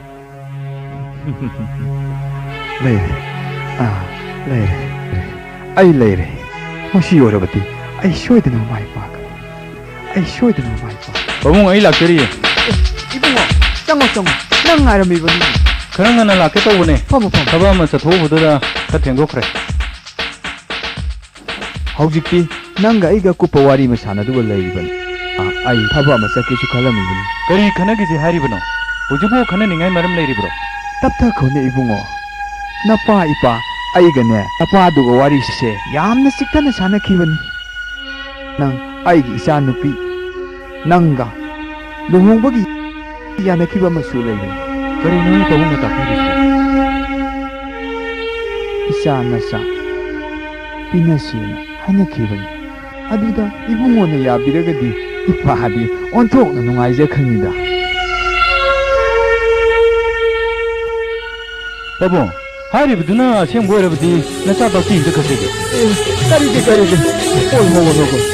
ꯂꯩꯔꯦ꯫ ꯑꯥ, ꯂꯩꯔꯦ꯫ ꯑꯩ ꯂꯩꯔꯦ꯫ ꯃꯁꯤ ꯑꯣꯏꯔꯕꯗꯤ ꯑꯩ ꯁꯣꯏꯗꯅ ꯃꯥꯏ ꯄꯥꯛꯀꯅꯤ꯫ ꯑꯩ ꯁꯣꯏꯗꯅ ꯃꯥꯏ ꯄꯥꯛꯀꯅꯤ꯫ ꯄꯥꯕꯨꯡ, ꯑꯩ ꯂꯥꯛꯆꯔꯤꯌꯦ꯫ ꯑꯦ, ꯏꯕꯨꯡꯉꯣ, ꯆꯪꯉꯣ, ꯆꯪꯉꯣ꯫ ꯅꯪ ꯉꯥꯏꯔꯝꯃꯤꯕꯅꯤ꯫ ꯈꯔ ꯉꯟꯅ ꯂꯥꯛꯀꯦ ꯇꯧꯕꯅꯦ꯫ ꯐꯝꯃꯣ, ꯐꯝꯃꯣ꯫ ꯊꯕꯛ ꯑꯃ ꯆꯠꯊꯣꯛꯎꯕꯗꯨꯗ ꯈꯔ ꯊꯦꯡꯗꯣꯛꯈ꯭ꯔꯦ꯫ ꯍꯧꯖꯤꯛꯇꯤ ꯅꯪꯒ ꯑꯩꯒ ꯑꯀꯨꯞꯄ ꯋꯥꯔꯤ ꯑꯃ ꯁꯥꯟꯅꯗꯨꯕ ꯂꯩꯔꯤꯕꯅꯤ꯫ ꯑ, ꯑꯩ ꯊꯕꯛ ꯑꯃ ꯆꯠꯀꯦꯁꯨ ꯈꯜꯂꯝꯃꯤꯕꯅꯤ꯫ ꯀꯔꯤ ꯈꯟꯅꯒꯦꯁꯦ ꯍꯥꯏꯔꯤꯕꯅꯣ? ꯍꯧꯖꯤꯛꯄꯨ ꯈꯟꯅꯅꯤꯡꯉꯥꯏ ꯃꯔꯝ ꯂꯩꯔꯤꯕ꯭ꯔꯣ? ꯇꯞꯊꯈꯣꯅꯦ ꯏꯕꯨꯡꯉꯣ꯫ ꯅꯄꯥ ꯏꯄꯥ ꯑꯩꯒꯅꯦ ꯅꯄꯥꯗꯨꯒ ꯋꯥꯔꯤꯁꯦ ꯌꯥꯝꯅ ꯆꯤꯛꯊꯅ ꯁꯥꯟꯅꯈꯤꯕꯅꯤ꯫ ꯅꯪ ꯑꯩꯒꯤ ꯏꯆꯥꯅꯨꯄꯤ ꯅꯪꯒ ꯂꯨꯍꯣꯡꯕꯒꯤ ꯌꯥꯅꯈꯤꯕ ꯑꯃꯁꯨ ꯂꯩꯕꯅꯤ꯫ ꯀꯔꯤꯅꯣ ꯄꯥꯕꯨꯡꯅ ꯇꯥꯛꯄꯤꯔꯤꯁꯦ? ꯏꯆꯥ ꯅꯆꯥ ꯄꯤꯅꯁꯦꯅ ꯍꯥꯏꯅꯈꯤꯕꯅꯤ꯫ ꯑꯗꯨꯗ ꯏꯕꯨꯡꯉꯣꯅ ꯌꯥꯕꯤꯔꯒꯗꯤ ꯏꯄꯥꯗꯤ ꯑꯣꯟꯊꯣꯛꯅ ꯅꯨꯡꯉꯥꯏꯖꯈ꯭ꯔꯅꯤꯗ꯫ ꯄꯥꯕꯨꯡ, ꯍꯥꯏꯔꯤꯕꯗꯨꯅ ꯑꯁꯦꯡꯕ ꯑꯣꯏꯔꯕꯗꯤ ꯅꯆꯥ ꯇꯥꯛꯄꯤꯕꯗ ꯀꯠꯆꯒꯦ꯫ ꯑꯦ, ꯀꯔꯤꯒꯤ, ꯀꯔꯤꯒꯤ? ꯍꯣꯏ, ꯍꯣꯏ, ꯍꯣꯏ, ꯍꯣꯏ꯫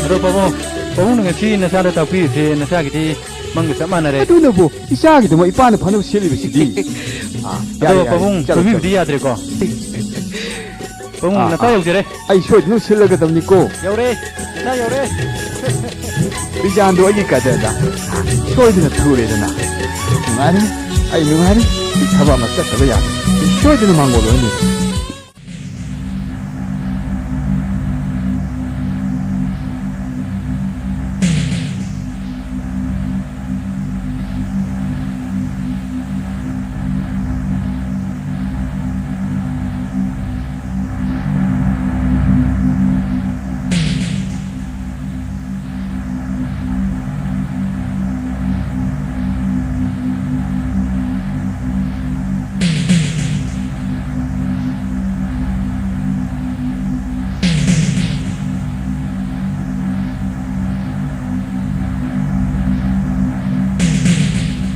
ꯑꯗꯣ ꯄꯥꯕꯨꯡ, ꯄꯥꯕꯨꯡꯅ ꯉꯁꯤ ꯅꯆꯥꯗ ꯇꯥꯛꯄꯤꯔꯤꯁꯦ ꯅꯆꯥꯒꯤꯗꯤ ꯃꯪꯒ ꯆꯞ ꯃꯥꯟꯅꯔꯦ꯫ ꯑꯗꯨꯅꯕꯨ ꯏꯆꯥꯒꯤꯗꯃꯛ ꯏꯄꯥꯅ ꯐꯅꯕ ꯁꯤꯜꯂꯤꯕꯁꯤꯗꯤ꯫ ꯑꯥ, ꯌꯥꯔꯦ, ꯑꯗꯣ ꯌꯥꯔꯦ, ꯄꯥꯕꯨꯡ, ꯆꯠꯂꯣ, ꯁꯣꯏꯕꯤꯕꯗꯤ ꯆꯠꯂꯣ꯫ ꯌꯥꯗ꯭ꯔꯦꯀꯣ꯫ ꯄꯥꯕꯨꯡ, ꯑꯥ, ꯅꯆꯥ ꯑꯥ꯫ ꯌꯧꯖꯔꯦ꯫ ꯑꯩ ꯁꯣꯏꯗꯅ ꯁꯤꯜꯂꯒꯗꯕꯅꯤꯀꯣ꯫ ꯌꯧꯔꯦ, ꯅꯆꯥ ꯌꯧꯔꯦ꯫ ꯕꯤꯖꯥꯟꯗꯣ ꯑꯩꯒꯤ ꯀꯗꯔꯗ ꯁꯣꯏꯗꯅ ꯊꯨꯔꯦꯗꯅ꯫ ꯅꯨꯡꯉꯥꯏꯔꯦ, ꯑꯩ ꯅꯨꯡꯉꯥꯏꯔꯦ꯫ ꯑꯩ ꯊꯕꯛ ꯑꯃ ꯆꯠꯇꯕ ꯌꯥꯗꯦ꯫ ꯁꯣꯏꯗꯅ ꯃꯥꯡꯒꯣꯜ ꯑꯣꯏꯅꯤ꯫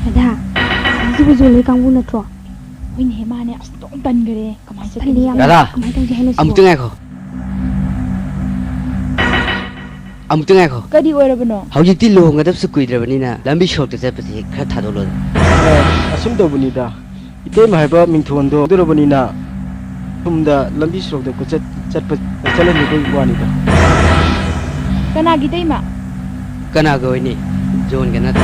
ꯔꯥꯙꯥ, ꯑꯁꯤꯕꯨ ꯖꯣꯂꯤ ꯀꯥꯡꯕꯨ ꯅꯠꯇ꯭ꯔꯣ? ꯍꯣꯏꯅꯦꯍꯦ, ꯃꯥꯅꯦ꯫ ꯑꯁ, ꯑꯣꯟꯊꯣꯛꯅ ꯇꯟꯈꯔꯦ꯫ ꯀꯃꯥꯏꯅ ꯑꯁ, ꯇꯜꯂꯤ ꯆꯠꯀꯅꯤ ꯌꯥꯝꯅ꯫ ꯁꯤꯗꯤ? ꯔꯥꯙꯥ, ꯀꯃꯥꯏꯅ ꯇꯧꯁꯦ ꯍꯥꯏꯅꯣ ꯁꯤꯕꯣ? ꯑꯃꯨꯛꯇ ꯉꯥꯏꯈꯣ꯫ ꯑꯃꯨꯛꯇ ꯉꯥꯏꯈꯣ꯫ ꯀꯔꯤ ꯑꯣꯏꯔꯕꯅꯣ? ꯍꯧꯖꯤꯛꯇꯤ ꯂꯨꯍꯣꯡꯒꯗꯕꯁꯨ ꯀꯨꯏꯗ꯭ꯔꯕꯅꯤꯅ ꯂꯝꯕꯤ ꯁꯣꯔꯣꯛꯇ ꯆꯠꯄꯁꯤ ꯈꯔ ꯊꯥꯗꯣꯛꯂꯣꯗ꯫ ꯑꯦ, ꯑꯁꯨꯝ ꯇꯧꯕꯅꯤꯗ꯫ ꯏꯇꯩꯃ ꯍꯥꯏꯕ ꯃꯤꯡꯊꯣꯟꯗꯣ ꯑꯗꯨꯔꯕꯅꯤꯅ ꯁꯣꯝꯗ ꯂꯝꯕꯤ ꯁꯣꯔꯣꯛꯇ ꯀꯣꯏꯆꯠ ꯆꯠꯄ, ꯆꯠꯍꯟꯅꯤꯡꯕꯒꯤ ꯋꯥꯅꯤꯗ꯫ ꯀꯅꯥꯒꯤ ꯏꯇꯩꯃ? ꯀꯅꯥꯒ ꯑꯣꯏꯅꯤ? ꯖꯣꯟꯒ ꯅꯠꯇ꯭ꯔꯣ?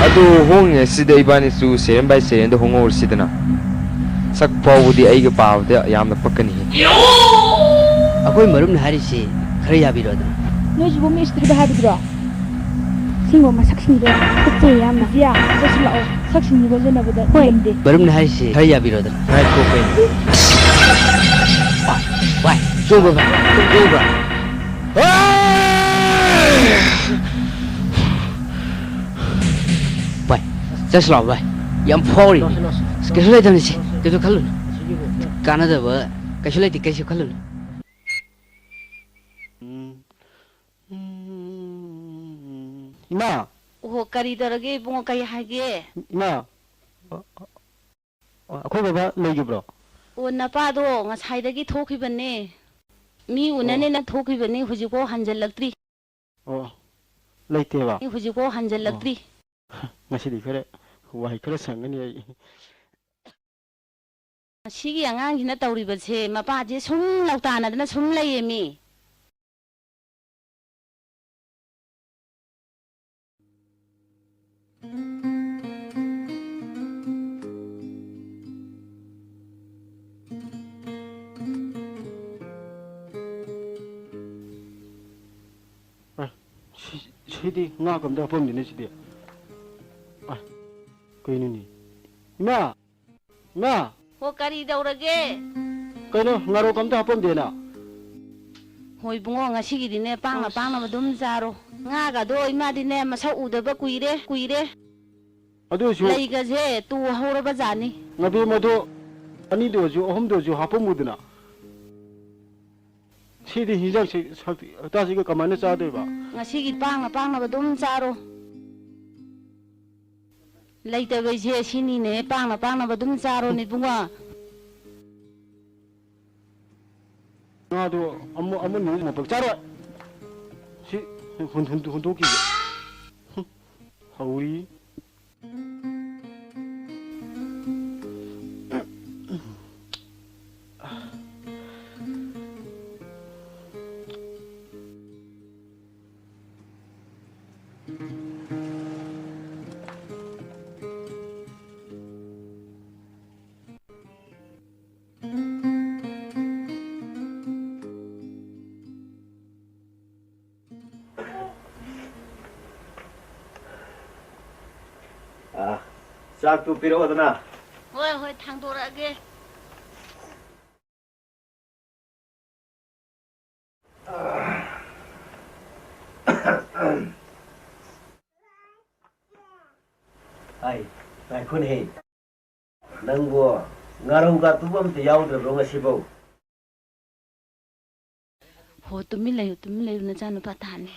ꯑꯗꯨ ꯍꯣꯡꯉꯤꯉꯩꯁꯤꯗ ꯏꯕꯥꯅꯤꯁꯨ ꯁꯦꯔꯦꯟ ꯕꯥꯏ ꯁꯦꯔꯦꯟꯗ ꯍꯣꯡꯍꯧꯔꯁꯤꯗꯅ꯫ ꯁꯛ ꯐꯥꯎꯕꯗꯤ ꯑꯩꯒ ꯄꯥꯕꯗ ꯌꯥꯝꯅ ꯄꯛꯀꯅꯤꯍꯦ꯫ ꯑꯩꯈꯣꯏ ꯃꯔꯨꯞꯅ ꯍꯥꯏꯔꯤꯁꯤ ꯈꯔ ꯌꯥꯕꯤꯔꯣꯗꯅ꯫ ꯅꯣꯏꯁꯤꯕꯨ ꯃꯤ ꯎꯁꯤꯠꯇ꯭ꯔꯤꯕ ꯍꯥꯏꯕꯗꯨꯔꯣ? ꯁꯤꯡꯕ ꯃꯁꯛꯁꯤꯡꯗꯣ ꯇꯨꯀꯠꯆꯩ ꯌꯥꯝꯅ꯫ ꯕꯤꯖꯤꯌꯥ, ꯆꯠꯁꯤꯜꯂꯛꯑꯣ꯫ ꯁꯛꯁꯤꯡꯁꯤ ꯂꯣꯟꯖꯟꯅꯕꯗ ꯍꯣꯏ꯫ ꯂꯦꯝꯗꯦ꯫ ꯃꯔꯨꯞꯅ ꯍꯥꯏꯔꯤꯁꯤ ꯈꯔ ꯌꯥꯕꯤꯔꯣꯗꯅ꯫ ꯉꯥꯏꯈꯣ ꯀꯩꯅꯣ꯫ ꯚꯥꯏ, ꯚꯥꯏ, ꯆꯣꯡꯕ꯭ꯔꯣ ꯚꯥꯏ? ꯆꯣꯡꯕ꯭ꯔꯣ? ꯚꯥꯏ, ꯆꯠꯁꯤ ꯂꯥꯛꯑꯣ ꯚꯥꯏ꯫ ꯌꯥꯝ ꯐꯥꯎꯔꯤ꯫ ꯂꯥꯛꯁꯤ, ꯂꯥꯛꯁꯤ꯫ ꯀꯩꯁꯨ ꯂꯩꯇꯕꯅꯤ ꯁꯤ꯫ ꯀꯩꯁꯨ ꯈꯜꯂꯨꯅꯨ꯫ ꯀꯥꯟꯅꯗꯕ ꯀꯩꯁꯨ ꯂꯩꯇꯦ, ꯀꯩꯁꯨ ꯈꯜꯂꯨꯅꯨ꯫ ꯎꯝ꯫ ꯎꯝ꯫ ꯏꯃꯥ! ꯑꯣꯍꯣ, ꯀꯔꯤ ꯇꯧꯔꯒꯦ ꯏꯕꯨꯡꯉꯣ, ꯀꯔꯤ ꯍꯥꯏꯒꯦ? ꯏꯃꯥ! ꯑ, ꯑ, ꯑꯩꯈꯣꯏ ꯕꯕꯥ ꯂꯩꯈꯤꯕ꯭ꯔꯣ? ꯑꯣ, ꯅꯄꯥꯗꯣ ꯉꯁꯥꯏꯗꯒꯤ ꯊꯣꯛꯈꯤꯕꯅꯦ꯫ ꯃꯤ ꯑꯣ꯫ ꯎꯅꯅꯦꯅ ꯊꯣꯛꯈꯤꯕꯅꯤ, ꯍꯧꯖꯤꯛꯐꯥꯎ ꯍꯟꯖꯜꯂꯛꯇ꯭ꯔꯤ꯫ ꯑꯣ, ꯂꯩꯇꯦꯕ? ꯍꯧꯖꯤꯛꯐꯥꯎ ꯍꯟꯖꯜꯂꯛꯇ꯭ꯔꯤ꯫ ꯑꯣ꯫ ꯉꯁꯤꯗꯤ ꯈꯔ ꯋꯥꯏ ꯈꯔ ꯁꯪꯒꯅꯤ ꯑꯩ꯫ ꯃꯁꯤꯒꯤ ꯑꯉꯥꯡꯁꯤꯅ ꯇꯧꯔꯤꯕꯁꯦ, ꯃꯄꯥꯁꯦ ꯁꯨꯝ ꯂꯧꯇꯥꯅꯗꯅ ꯁꯨꯝ ꯂꯩꯌꯦꯃꯤ꯫ ꯑꯦ, ꯁꯤ-, ꯁꯤꯗꯤ ꯉꯥ ꯀꯝꯇ ꯍꯥꯞꯄꯝꯗꯦꯅꯦ ꯁꯤꯗꯤ꯫ ꯑꯦ, ꯀꯩꯅꯣꯅꯦ? ꯏꯃꯥ! ꯏꯃꯥ! ꯍꯣ, ꯀꯔꯤ ꯇꯧꯔꯒꯦ? ꯀꯩꯅꯣ, ꯉꯥꯔꯧ ꯀꯝꯇ ꯍꯥꯞꯄꯝꯗꯦꯅ? ꯍꯣꯏ ꯏꯕꯨꯡꯉꯣ, ꯉꯁꯤꯒꯤꯗꯤꯅꯦ, ꯄꯥꯡꯅ ꯑꯁ꯫ ꯄꯥꯡꯅꯕ ꯑꯗꯨꯝ ꯆꯥꯔꯣ꯫ ꯉꯥꯒꯗꯣ ꯏꯃꯥꯗꯤꯅꯦ, ꯃꯁꯛ ꯎꯗꯕ ꯀꯨꯏꯔꯦ, ꯀꯨꯏꯔꯦ꯫ ꯑꯗꯨ ꯑꯣꯏꯁꯨ ꯂꯩꯒꯁꯦ ꯇꯨ ꯍꯧꯔꯕ ꯖꯥꯠꯅꯤ꯫ ꯉꯥꯕꯦꯝꯃꯗꯣ ꯑꯅꯤꯗ ꯑꯣꯏꯔꯁꯨ, ꯑꯍꯨꯝꯗ ꯑꯣꯏꯔꯁꯨ ꯍꯥꯞꯄꯝꯃꯨꯗꯅ꯫ ꯁꯤꯗꯤ ꯍꯤꯟꯖꯥꯡꯁꯤ ꯁꯛ-, ꯍꯞꯇꯥꯁꯤꯒ ꯀꯃꯥꯏꯅ ꯆꯥꯗꯣꯏꯕ? ꯉꯁꯤꯒꯤ ꯄꯥꯡꯅ ꯄꯥꯡꯅꯕ ꯑꯗꯨꯝ ꯆꯥꯔꯣ꯫ ꯂꯩꯇꯕꯩꯁꯦ ꯁꯤꯅꯤꯅꯦ, ꯄꯥꯡꯅ ꯄꯥꯡꯅꯕ ꯑꯗꯨꯝ ꯆꯥꯔꯣꯅꯦ ꯏꯕꯨꯡꯉꯣ꯫ ꯉꯥꯗꯣ ꯑꯃ-, ꯑꯃꯨꯟꯕ ꯃꯄꯪ ꯆꯥꯔꯣꯏ꯫ ꯁꯤ ꯍꯨꯟ-, ꯍꯨꯟ-, ꯍꯨꯟꯗꯣꯛꯈꯤꯒꯦ꯫ ꯍꯨꯝ, ꯍꯧꯔꯤ꯫ ꯑꯥ, ꯆꯥꯛꯇꯨ ꯄꯤꯔꯛꯑꯣꯗꯅ꯫ ꯍꯣꯏ, ꯍꯣꯏ, ꯊꯥꯡꯗꯣꯔꯛꯑꯒꯦ꯫ ꯑꯩ, ꯉꯥꯏꯈꯣꯅꯦꯍꯦ꯫ ꯅꯪꯕꯨ ꯉꯥꯔꯧ ꯀꯥꯇꯨꯕ ꯑꯝꯇ ꯌꯥꯎꯗ꯭ꯔꯕ꯭ꯔꯣ ꯉꯁꯤꯕꯧ? ꯍꯣ, ꯇꯨꯃꯤꯟ ꯂꯩꯌꯨ, ꯇꯨꯃꯤꯟ ꯂꯩꯌꯨ, ꯅꯆꯥꯅꯨꯄꯥ ꯇꯥꯅꯤ꯫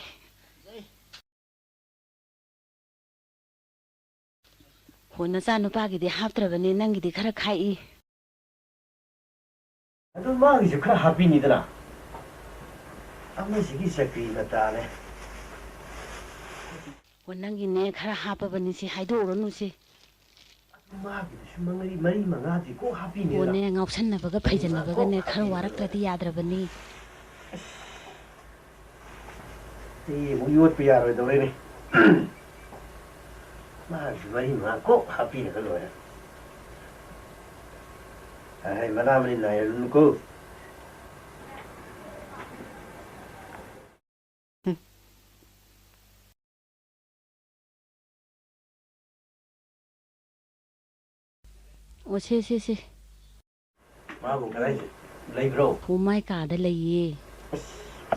ꯍꯣ, ꯅꯆꯥꯅꯨꯄꯥꯒꯤꯗꯤ ꯍꯥꯞꯇ꯭ꯔꯕꯅꯦ, ꯅꯪꯒꯤꯗꯤ ꯈꯔ ꯈꯥꯛꯏ꯫ ꯑꯗꯨ ꯃꯥꯒꯤꯁꯨ ꯈꯔ ꯍꯥꯞꯄꯤꯅꯤꯗꯅ꯫ ꯑꯃꯁꯤꯒꯤ ꯆꯀ꯭ꯔꯤ ꯃꯇꯥꯅꯦ꯫ ꯑꯣ, ꯅꯪꯒꯤꯅꯦ ꯈꯔ ꯍꯥꯞꯄꯕꯅꯤ, ꯁꯤ ꯍꯥꯏꯗꯣꯛꯎꯔꯅꯨ ꯁꯤ꯫ ꯃꯥꯒꯤꯗꯨꯁꯨ ꯃꯔꯤ, ꯃꯔꯤ ꯃꯉꯥꯗꯤ ꯀꯣꯛ ꯍꯥꯞꯄꯤꯅꯦꯗ꯫ ꯑꯣꯅꯦ, ꯉꯥꯎꯁꯟꯅꯕꯒ ꯐꯩꯖꯟꯅꯕꯒꯅꯦ ꯈꯔ ꯋꯥꯔꯛꯇ꯭ꯔꯗꯤ ꯌꯥꯗ꯭ꯔꯕꯅꯤ꯫ ꯑꯩ ꯑꯃꯨꯛ ꯌꯣꯠꯄ ꯌꯥꯔꯣꯏꯗꯧꯔꯤꯅꯦ꯫ ꯃꯥꯒꯤꯁꯨ ꯃꯔꯤ ꯃꯉꯥ ꯀꯣꯛ ꯍꯥꯞꯄꯤꯔꯒ ꯂꯣꯏꯔꯦ꯫ ꯑꯍꯩ ꯃꯅꯥ ꯃꯅꯤ ꯅꯥꯏꯔꯨꯅꯨꯀꯣ꯫ ꯑꯣ, ꯁꯦ, ꯁꯦ, ꯁꯦ꯫ ꯃꯥꯕꯨ ꯀꯗꯥꯏ ꯂꯩꯕ꯭ꯔꯣ? ꯑꯣ, ꯃꯥꯏ ꯀꯥꯗ ꯂꯩꯌꯦ꯫ ꯑꯁ,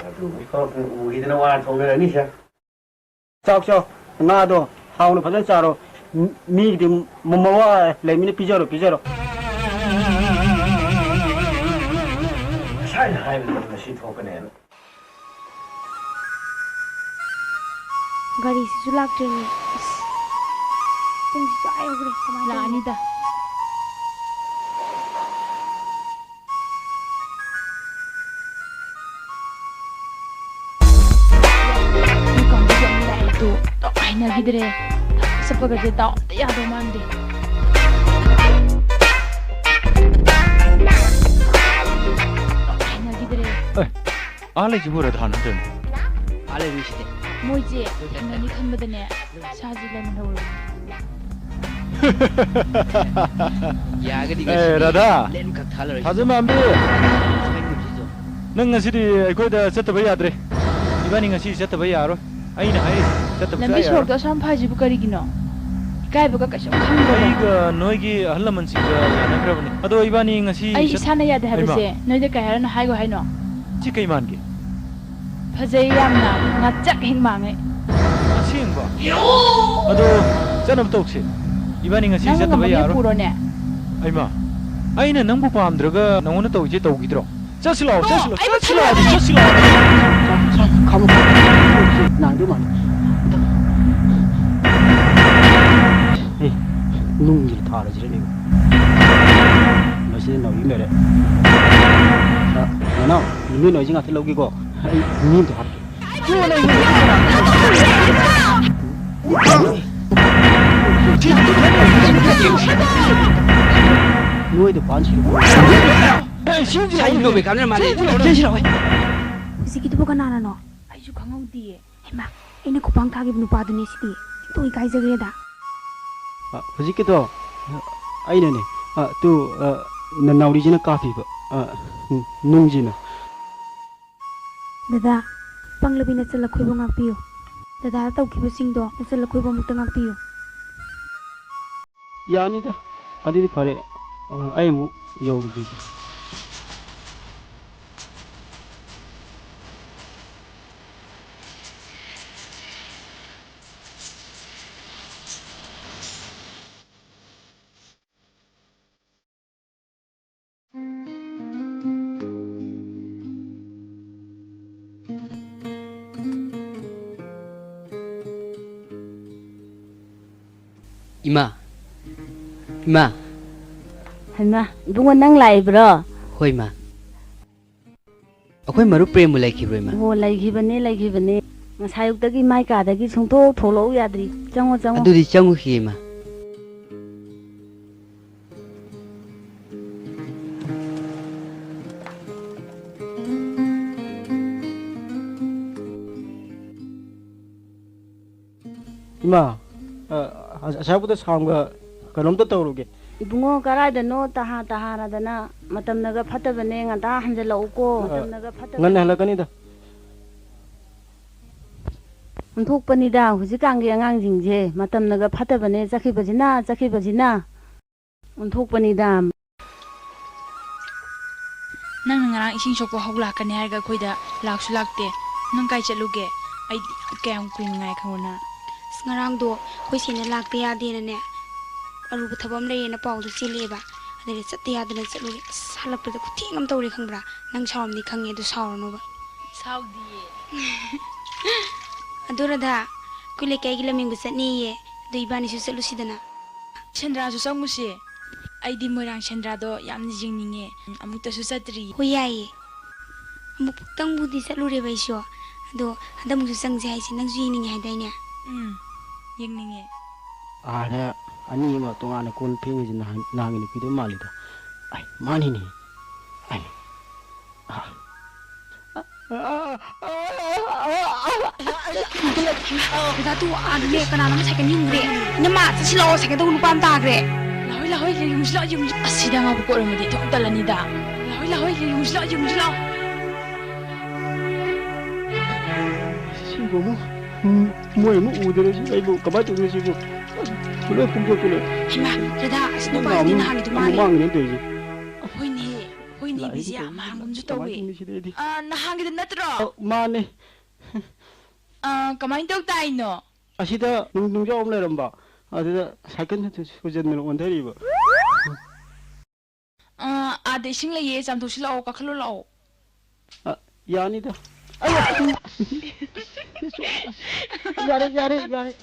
ꯑꯗꯨ ꯍꯧꯖꯤꯛ ꯐꯥꯎ ꯎꯈꯤꯗꯅ ꯋꯥ ꯊꯣꯛꯅꯔꯅꯤ ꯁꯦ꯫ ꯆꯥꯎ, ꯆꯥꯎ, ꯉꯥꯗꯣ ꯍꯥꯎꯅ ꯐꯖꯅ ꯆꯥꯔꯣ꯫ ꯃꯤ-, ꯃꯤꯒꯤꯗꯤ ꯃ-, ꯃꯋꯥ ꯂꯩꯃꯤꯅ ꯄꯤꯖꯔꯣ, ꯄꯤꯖꯔꯣ꯫ ꯉꯁꯥꯏꯅ ꯍꯥꯏꯕꯗꯨ ꯉꯁꯤ ꯊꯣꯛꯀꯅꯦꯅ꯫ ꯒꯥꯔꯤꯁꯤꯁꯨ ꯂꯥꯛꯇ꯭ꯔꯦꯅꯦ꯫ ꯑꯁ, ꯄꯨꯡꯁꯤꯁꯨ ꯑꯥ ꯌꯧꯈ꯭ꯔꯦ꯫ ꯀꯃꯥꯏꯅ ꯇꯧꯅꯤ? ꯂꯥꯛꯑꯅꯤꯗ꯫ ꯑꯩꯈꯣꯏ ꯀꯥꯡꯕꯨꯁꯨ ꯑꯃꯨꯛ ꯂꯥꯛꯑꯦ ꯇꯨ꯫ ꯇꯧ ꯍꯩꯅꯈꯤꯗ꯭ꯔꯦ꯫ ꯆꯠꯄꯒꯁꯦ ꯗꯥꯎ ꯑꯝꯇ ꯌꯥꯗꯧ ꯃꯥꯟꯗꯦ꯫ ꯗꯥꯎ ꯍꯩꯅꯈꯤꯗ꯭ꯔꯦ꯫ ꯑꯦ, ꯑꯥ ꯂꯩꯁꯤꯕꯨ ꯔꯥꯙꯥ ꯅꯠꯇ꯭ꯔꯅꯦ? ꯑꯥ ꯂꯩꯔꯤꯁꯤꯗꯤ꯫ ꯃꯣꯏꯁꯦ ꯊꯦꯡꯅꯅꯤ ꯈꯟꯕꯗꯅꯦ, ꯏꯁꯥꯁꯦ ꯂꯩꯃꯟꯍꯧꯔꯦ꯫ ꯌꯥꯒꯗꯤ ꯑꯦ, ꯉꯁꯤꯗꯤ ꯔꯥꯙꯥ꯫ ꯂꯦꯟ ꯈꯛ ꯊꯥꯜꯂꯔꯣꯏꯁꯤꯗ꯫ ꯊꯥꯖꯃꯥꯝꯕꯤ꯫ ꯁ꯭ꯋꯥꯏ ꯅꯨꯄꯤꯁꯤꯁꯨ꯫ ꯅꯪ ꯉꯁꯤꯗꯤ ꯑꯩꯈꯣꯏꯗ ꯆꯠꯇꯕ ꯌꯥꯗ꯭ꯔꯦ꯫ ꯏꯕꯥꯅꯤ ꯉꯁꯤ ꯆꯠꯇꯕ ꯌꯥꯔꯣꯏ꯫ ꯑꯩꯅ ꯍꯥꯏꯔꯤꯁꯦ, ꯆꯠꯇꯕ ꯂꯝꯕꯤ ꯁꯨꯡꯌꯥ ꯁꯣꯔꯣꯛꯇ ꯌꯥꯔꯣꯏ꯫ ꯑꯁꯨꯛ ꯌꯥꯝ ꯐꯔꯤꯁꯤꯕꯨ ꯀꯔꯤꯒꯤꯅꯣ? ꯏꯀꯥꯏꯕꯒ ꯀꯩꯁꯨꯝ ꯈꯪꯗ꯭ꯔꯕꯣ? ꯑꯩꯒ ꯅꯣꯏꯒꯤ ꯑꯍꯜ ꯂꯃꯟꯁꯤꯡꯒ ꯌꯥꯅꯈ꯭ꯔꯕꯅꯤ꯫ ꯑꯗꯣ ꯏꯕꯥꯅꯤ ꯉꯁꯤ ꯑꯩ ꯆꯠ-, ꯏꯁꯥꯅ ꯌꯥꯗꯦ ꯍꯩꯃꯥ꯫ ꯍꯥꯏꯕꯁꯦ ꯅꯣꯏꯗ ꯀꯩ ꯍꯥꯏꯔꯣꯅ ꯍꯥꯏꯒꯣ ꯍꯥꯏꯅꯣ? ꯁꯤ ꯀꯩ ꯃꯥꯟꯒꯦ? ꯐꯖꯩ ꯌꯥꯝꯅ, ꯉꯥꯛꯆꯛ ꯍꯦꯛ ꯃꯥꯡꯉꯦ꯫ ꯑꯁꯦꯡꯕ? ꯑꯗꯣ ꯆꯠꯅꯕ ꯇꯧꯁꯦ꯫ ꯏꯕꯥꯅꯤ ꯉꯁꯤ ꯅꯪꯅ ꯆꯠꯇꯕ ꯉꯝꯃꯗꯤ ꯌꯥꯔꯣꯏ꯫ ꯄꯨꯔꯣꯅꯦ꯫ ꯑꯩꯃ, ꯑꯩꯅ ꯅꯪꯕꯨ ꯄꯥꯝꯗ꯭ꯔꯒ ꯅꯪꯉꯣꯟꯗ ꯇꯧꯔꯤꯁꯦ ꯇꯧꯈꯤꯗ꯭ꯔꯣ? ꯆꯠꯁꯤ ꯂꯥꯛꯑꯣ, ꯇꯣ, ꯆꯠꯁꯤ ꯂꯥꯛꯑꯣ, ꯑꯩ ꯆꯠꯁꯤ ꯂꯥꯛꯑꯣ, ꯆꯠꯁꯤ ꯂꯥꯛꯑꯣ꯫ ꯈꯥꯝꯃꯣ, ꯈꯥꯝꯃꯣ꯫ ꯅꯥꯗꯧ ꯃꯥꯜꯂꯦ꯫ ꯑꯦ, ꯅꯨꯡꯁꯤꯗ ꯊꯥꯔꯁꯤꯔꯅꯦ꯫ ꯃꯁꯤꯗ ꯅꯥꯎꯔꯤ ꯂꯩꯔꯦ꯫ ꯑ, ꯅꯅꯥꯎ, ꯅꯣꯏ ꯅꯣꯏꯁꯤ ꯉꯥꯛꯇ ꯂꯧꯒꯦꯀꯣ꯫ ꯑꯩ ꯃꯤ ꯑꯝꯇ ꯍꯥꯞꯀꯦ꯫ ꯅꯣꯏꯗ ꯄꯥꯟꯁꯤꯔꯣ? ꯁꯤ ꯅꯣꯡꯃꯩ ꯀꯥꯞꯅꯔ ꯃꯥꯜꯂꯦ꯫ ꯆꯦꯟꯁꯤꯔꯣ? ꯍꯧꯖꯤꯛꯀꯤꯗꯨꯕꯨ ꯀꯅꯥꯅꯅꯣ? ꯑꯩꯁꯨ ꯈꯪꯍꯧꯗꯤꯌꯦ꯫ ꯍꯩꯃꯥ, ꯑꯩꯅ ꯈꯨꯄꯥꯡ ꯊꯥꯈꯤꯕ ꯅꯨꯄꯥꯗꯨꯅꯦ ꯁꯤꯗꯤ꯫ ꯁꯤꯟꯇꯣꯛ ꯏꯀꯥꯏꯖꯈ꯭ꯔꯦꯗ꯫ ꯑ, ꯍꯧꯖꯤꯛꯀꯤꯗꯣ, ꯑ, ꯑꯩꯅꯅꯦ꯫ ꯑ, ꯇꯨ, ꯑ, ꯅ-, ꯅꯥꯎꯔꯤꯁꯤꯅ ꯀꯥꯞꯄꯤꯕ, ꯑ, ꯅꯨꯡꯁꯤꯅ꯫ ꯗꯗꯥ, ꯄꯪꯂꯕꯤ ꯅꯆꯜ ꯑꯩꯈꯣꯏꯕꯨ ꯉꯥꯛꯄꯤꯌꯨ꯫ ꯗꯗꯥꯗ ꯇꯧꯈꯤꯕꯁꯤꯡꯗꯣ ꯅꯆꯜ ꯑꯩꯈꯣꯏꯕꯨ ꯑꯃꯨꯛꯇ ꯉꯥꯛꯄꯤꯌꯨ꯫ ꯌꯥꯅꯤꯗ, ꯑꯗꯨꯗꯤ ꯐꯔꯦ꯫ ꯑ, ꯑꯩ ꯑꯃꯨꯛ ꯌꯧꯔꯨꯈꯤꯒꯦ꯫ ꯏꯃꯥ, ꯏꯃꯥ꯫ ꯍꯩꯃꯥ, ꯏꯕꯨꯡꯉꯣ, ꯅꯪ ꯂꯥꯛꯏꯕ꯭ꯔꯣ? ꯍꯣꯏ, ꯏꯃꯥ꯫ ꯑꯩꯈꯣꯏ ꯃꯔꯨꯞ ꯄ꯭ꯔꯦꯝꯕꯨ ꯂꯩꯈꯤꯕ꯭ꯔꯣ, ꯏꯃꯥ? ꯑꯣ, ꯂꯩꯈꯤꯕꯅꯦ, ꯂꯩꯈꯤꯕꯅꯦ꯫ ꯉꯁꯥꯏ ꯑꯌꯨꯛꯇꯒꯤ ꯃꯥꯏ ꯀꯥꯗꯒꯤ ꯁꯨꯡꯊꯣꯛ ꯊꯣꯛꯂꯛꯎ ꯌꯥꯗ꯭ꯔꯤ꯫ ꯆꯪꯉꯣ, ꯆꯪꯉꯣ꯫ ꯑꯗꯨꯗꯤ ꯆꯪꯉꯨꯈꯤꯒꯦ, ꯏꯃꯥ꯫ ꯏꯃꯥ, ꯑ, ꯑ-, ꯑꯁꯥꯏꯕꯨꯛꯇ ꯁꯥꯎꯟꯒ ꯀꯩꯅꯣꯝꯇ ꯇꯧꯔꯨꯒꯦ꯫ ꯏꯕꯨꯡꯉꯣ, ꯀꯔꯥꯏꯗꯅꯣ ꯇꯍꯥ ꯇꯍꯥꯔꯗꯅ? ꯃꯇꯝꯅꯒ ꯐꯠꯇꯕꯅꯦ, ꯉꯟꯇꯥ ꯍꯟꯖꯜꯂꯛꯎꯀꯣ꯫ ꯑ, ꯃꯇꯝꯅꯒ ꯐꯠꯇꯕꯅꯦ꯫ ꯉꯟꯅ ꯍꯜꯂꯛꯀꯅꯤꯗ꯫ ꯑꯣꯟꯊꯣꯛꯄꯅꯤꯗ ꯍꯧꯖꯤꯛꯀꯥꯟꯒꯤ ꯑꯉꯥꯡꯁꯤꯡꯁꯦ, ꯃꯇꯝꯅꯒ ꯐꯠꯇꯕꯅꯦ, ꯆꯠꯈꯤꯕꯁꯤꯅ, ꯆꯠꯈꯤꯕꯁꯤꯅ꯫ ꯑꯣꯟꯊꯣꯛꯄꯅꯤꯗ꯫ ꯅꯪꯅ ꯉꯔꯥꯡ ꯏꯁꯤꯡ ꯁꯣꯛꯄ ꯍꯧ ꯂꯥꯛꯀꯅꯤ ꯍꯥꯏꯔꯒ ꯑꯩꯈꯣꯏꯗ ꯂꯥꯛꯁꯨ ꯂꯥꯛꯇꯦ꯫ ꯅꯪ ꯀꯥꯏ ꯆꯠꯂꯨꯒꯦ? ꯑꯩꯗꯤ ꯀꯌꯥꯝ ꯀꯨꯏꯅ ꯉꯥꯏ ꯈꯪꯕ꯭ꯔ ꯅꯪ? ꯑꯁ, ꯉꯔꯥꯡꯗꯣ ꯑꯩꯈꯣꯏ ꯁꯦꯅ ꯂꯥꯛꯇ ꯌꯥꯗꯦꯅꯅꯦ, ꯑꯔꯨꯕ ꯊꯕꯛ ꯑꯃ ꯂꯩꯌꯦꯅ ꯄꯥꯎꯗꯣ ꯆꯦꯜꯂꯛꯑꯦꯕ꯫ ꯑꯗꯩꯗ ꯆꯠꯇ ꯌꯥꯗꯅ ꯆꯠꯂꯨꯔꯦ꯫ ꯑꯁ, ꯍꯜꯂꯛꯄꯗ ꯈꯨꯊꯦꯡ ꯑꯃ ꯇꯧꯔꯦ ꯈꯪꯕ꯭ꯔꯥ? ꯅꯪ ꯁꯥꯎꯔꯝꯅꯤ ꯈꯪꯉꯦ, ꯑꯗꯨ ꯁꯥꯎꯔꯅꯣꯕ꯫ ꯁꯥꯎꯗꯤꯌꯦ꯫ ꯑꯗꯨ ꯔꯥꯙꯥ, ꯑꯩꯈꯣꯏ ꯂꯩꯀꯥꯏꯒꯤ ꯂꯝꯌꯦꯡꯕ ꯆꯠꯅꯤꯌꯦ꯫ ꯑꯗꯨ ꯏꯕꯥꯅꯤꯁꯨ ꯆꯠꯂꯨꯁꯤꯗꯅ꯫ ꯁꯦꯟꯗ꯭ꯔꯥꯁꯨ ꯆꯪꯉꯨꯁꯦ꯫ ꯑꯩꯗꯤ ꯃꯣꯏꯔꯥꯡ ꯁꯦꯟꯗ꯭ꯔꯥꯗꯣ ꯌꯥꯝꯅ ꯌꯦꯡꯅꯤꯡꯉꯦ꯫ ꯑꯃꯨꯛꯇꯁꯨ ꯆꯠꯇ꯭ꯔꯤ꯫ ꯍꯣꯏ, ꯌꯥꯏꯌꯦ꯫ ꯑꯃꯨꯛꯇꯪꯕꯨꯗꯤ ꯆꯠꯂꯨꯔꯦꯕ ꯑꯩꯁꯨ꯫ ꯑꯗꯣ ꯍꯟꯗꯛꯃꯨꯛꯁꯨ ꯆꯪꯁꯦ ꯍꯥꯏꯁꯦ, ꯅꯪꯁꯨ ꯌꯦꯡꯅꯤꯡꯉꯦ ꯍꯥꯏꯗꯥꯏꯅꯦ? ꯎꯝ꯫ ꯌꯦꯡꯅꯤꯡꯉꯦ꯫ ꯑꯥꯗ ꯑꯅꯤ ꯑꯃ ꯇꯣꯉꯥꯟꯅ ꯀꯣꯟ ꯐꯦꯡꯉꯤꯁꯤ ꯅꯍꯥꯟ, ꯅꯍꯥꯟꯒꯤ ꯅꯨꯄꯤꯗꯨ ꯃꯥꯜꯂꯤꯗ꯫ ꯑꯩ, ꯃꯥꯅꯤꯅꯦ꯫ ꯑꯩ, ꯑꯥ꯫ ꯗꯗꯥ, ꯇꯨ ꯑꯥꯗꯅꯦ ꯀꯅꯥꯅꯣꯝ ꯁꯥꯏꯀꯜ ꯌꯨꯡꯈ꯭ꯔꯦ꯫ ꯏꯅꯝꯃ, ꯆꯠꯁꯤ ꯂꯥꯛꯑꯣ, ꯁꯥꯏꯀꯜ ꯊꯧꯕ ꯅꯨꯄꯥ ꯑꯃ ꯇꯥꯈ꯭ꯔꯦ꯫ ꯂꯥꯛꯑꯣꯏ, ꯂꯥꯛꯑꯣꯏ, ꯌꯦꯡꯉꯨꯁꯤ ꯂꯥꯛꯑꯣ, ꯌꯦꯡꯉꯨꯁꯤ꯫ ꯑꯁꯤꯗ ꯑꯉꯥꯎꯕ ꯀꯣꯠꯂꯝꯃꯗꯤ ꯊꯣꯛ ꯇꯜꯂꯅꯤꯗ꯫ ꯂꯥꯛꯑꯣꯏ, ꯂꯥꯛꯑꯣꯏ, ꯌꯦꯡꯉꯨꯁꯤ ꯂꯥꯛꯑꯣ, ꯌꯦꯡꯉꯨꯁꯤ ꯂꯥꯛꯑꯣ꯫ ꯁꯤꯕꯨ ꯑꯃꯨꯛ, ꯎꯝ, ꯃꯣꯏ ꯑꯃꯨꯛ ꯎꯗꯅ ꯁꯤ ꯑꯩꯕꯨ ꯀꯃꯥꯏꯅ ꯇꯧꯗꯣꯏꯅꯣ ꯁꯤꯕꯨ? ꯂꯣꯏ ꯄꯨꯡꯇꯣꯛꯇ ꯂꯣꯏ꯫ ꯍꯩꯃꯥ, ꯗꯗꯥ, ꯑꯁꯤ ꯅꯪ ꯅꯨꯄꯥꯗꯨꯗꯤ ꯅꯍꯥꯟꯒꯤ ꯅꯍꯥꯟꯒꯤꯗꯨ ꯃꯥꯜꯂꯦ꯫ ꯃꯃꯥꯡꯒꯤꯅꯦ ꯇꯧꯔꯤꯁꯦ꯫ ꯍꯣꯏꯅꯦ, ꯍꯣꯏꯅꯦ, ꯂꯥꯛꯏ ꯕꯤꯖꯤꯌꯥ, ꯇꯧꯔꯤꯁꯦ꯫ ꯃꯍꯥꯡꯒꯨꯝꯁꯨ ꯀꯃꯥꯏꯅ ꯇꯧꯋꯦ꯫ ꯇꯧꯅꯤ ꯁꯤꯗꯤ ꯑꯩꯗꯤ? ꯑ, ꯅꯍꯥꯟꯒꯤꯗꯨ ꯅꯠꯇ꯭ꯔꯣ? ꯑ, ꯃꯥꯅꯦ꯫ ꯑ, ꯀꯃꯥꯏꯅ ꯇꯧ ꯇꯥꯏꯅꯣ? ꯑꯁꯤꯗ ꯅꯨꯡ-, ꯅꯨꯡꯖꯥꯎ ꯑꯃ ꯂꯩꯔꯝꯕ, ꯑꯗꯨꯗ ꯁꯥꯏꯀꯜ ꯁꯨꯖꯟꯗꯅ ꯑꯣꯟꯊꯔꯤꯕ꯫ ꯑ, ꯑꯥꯗ ꯏꯁꯤꯡ ꯂꯩꯌꯦ, ꯆꯥꯝꯊꯣꯛꯁꯤ ꯂꯥꯛꯑꯣ, ꯀꯥꯈꯠꯂꯣ ꯂꯥꯛꯑꯣ꯫ ꯑ, ꯌꯥꯅꯤꯗ꯫ ꯑꯌꯥ! ꯌꯥꯔꯦ, ꯌꯥꯔꯦ, ꯌꯥꯔꯦ꯫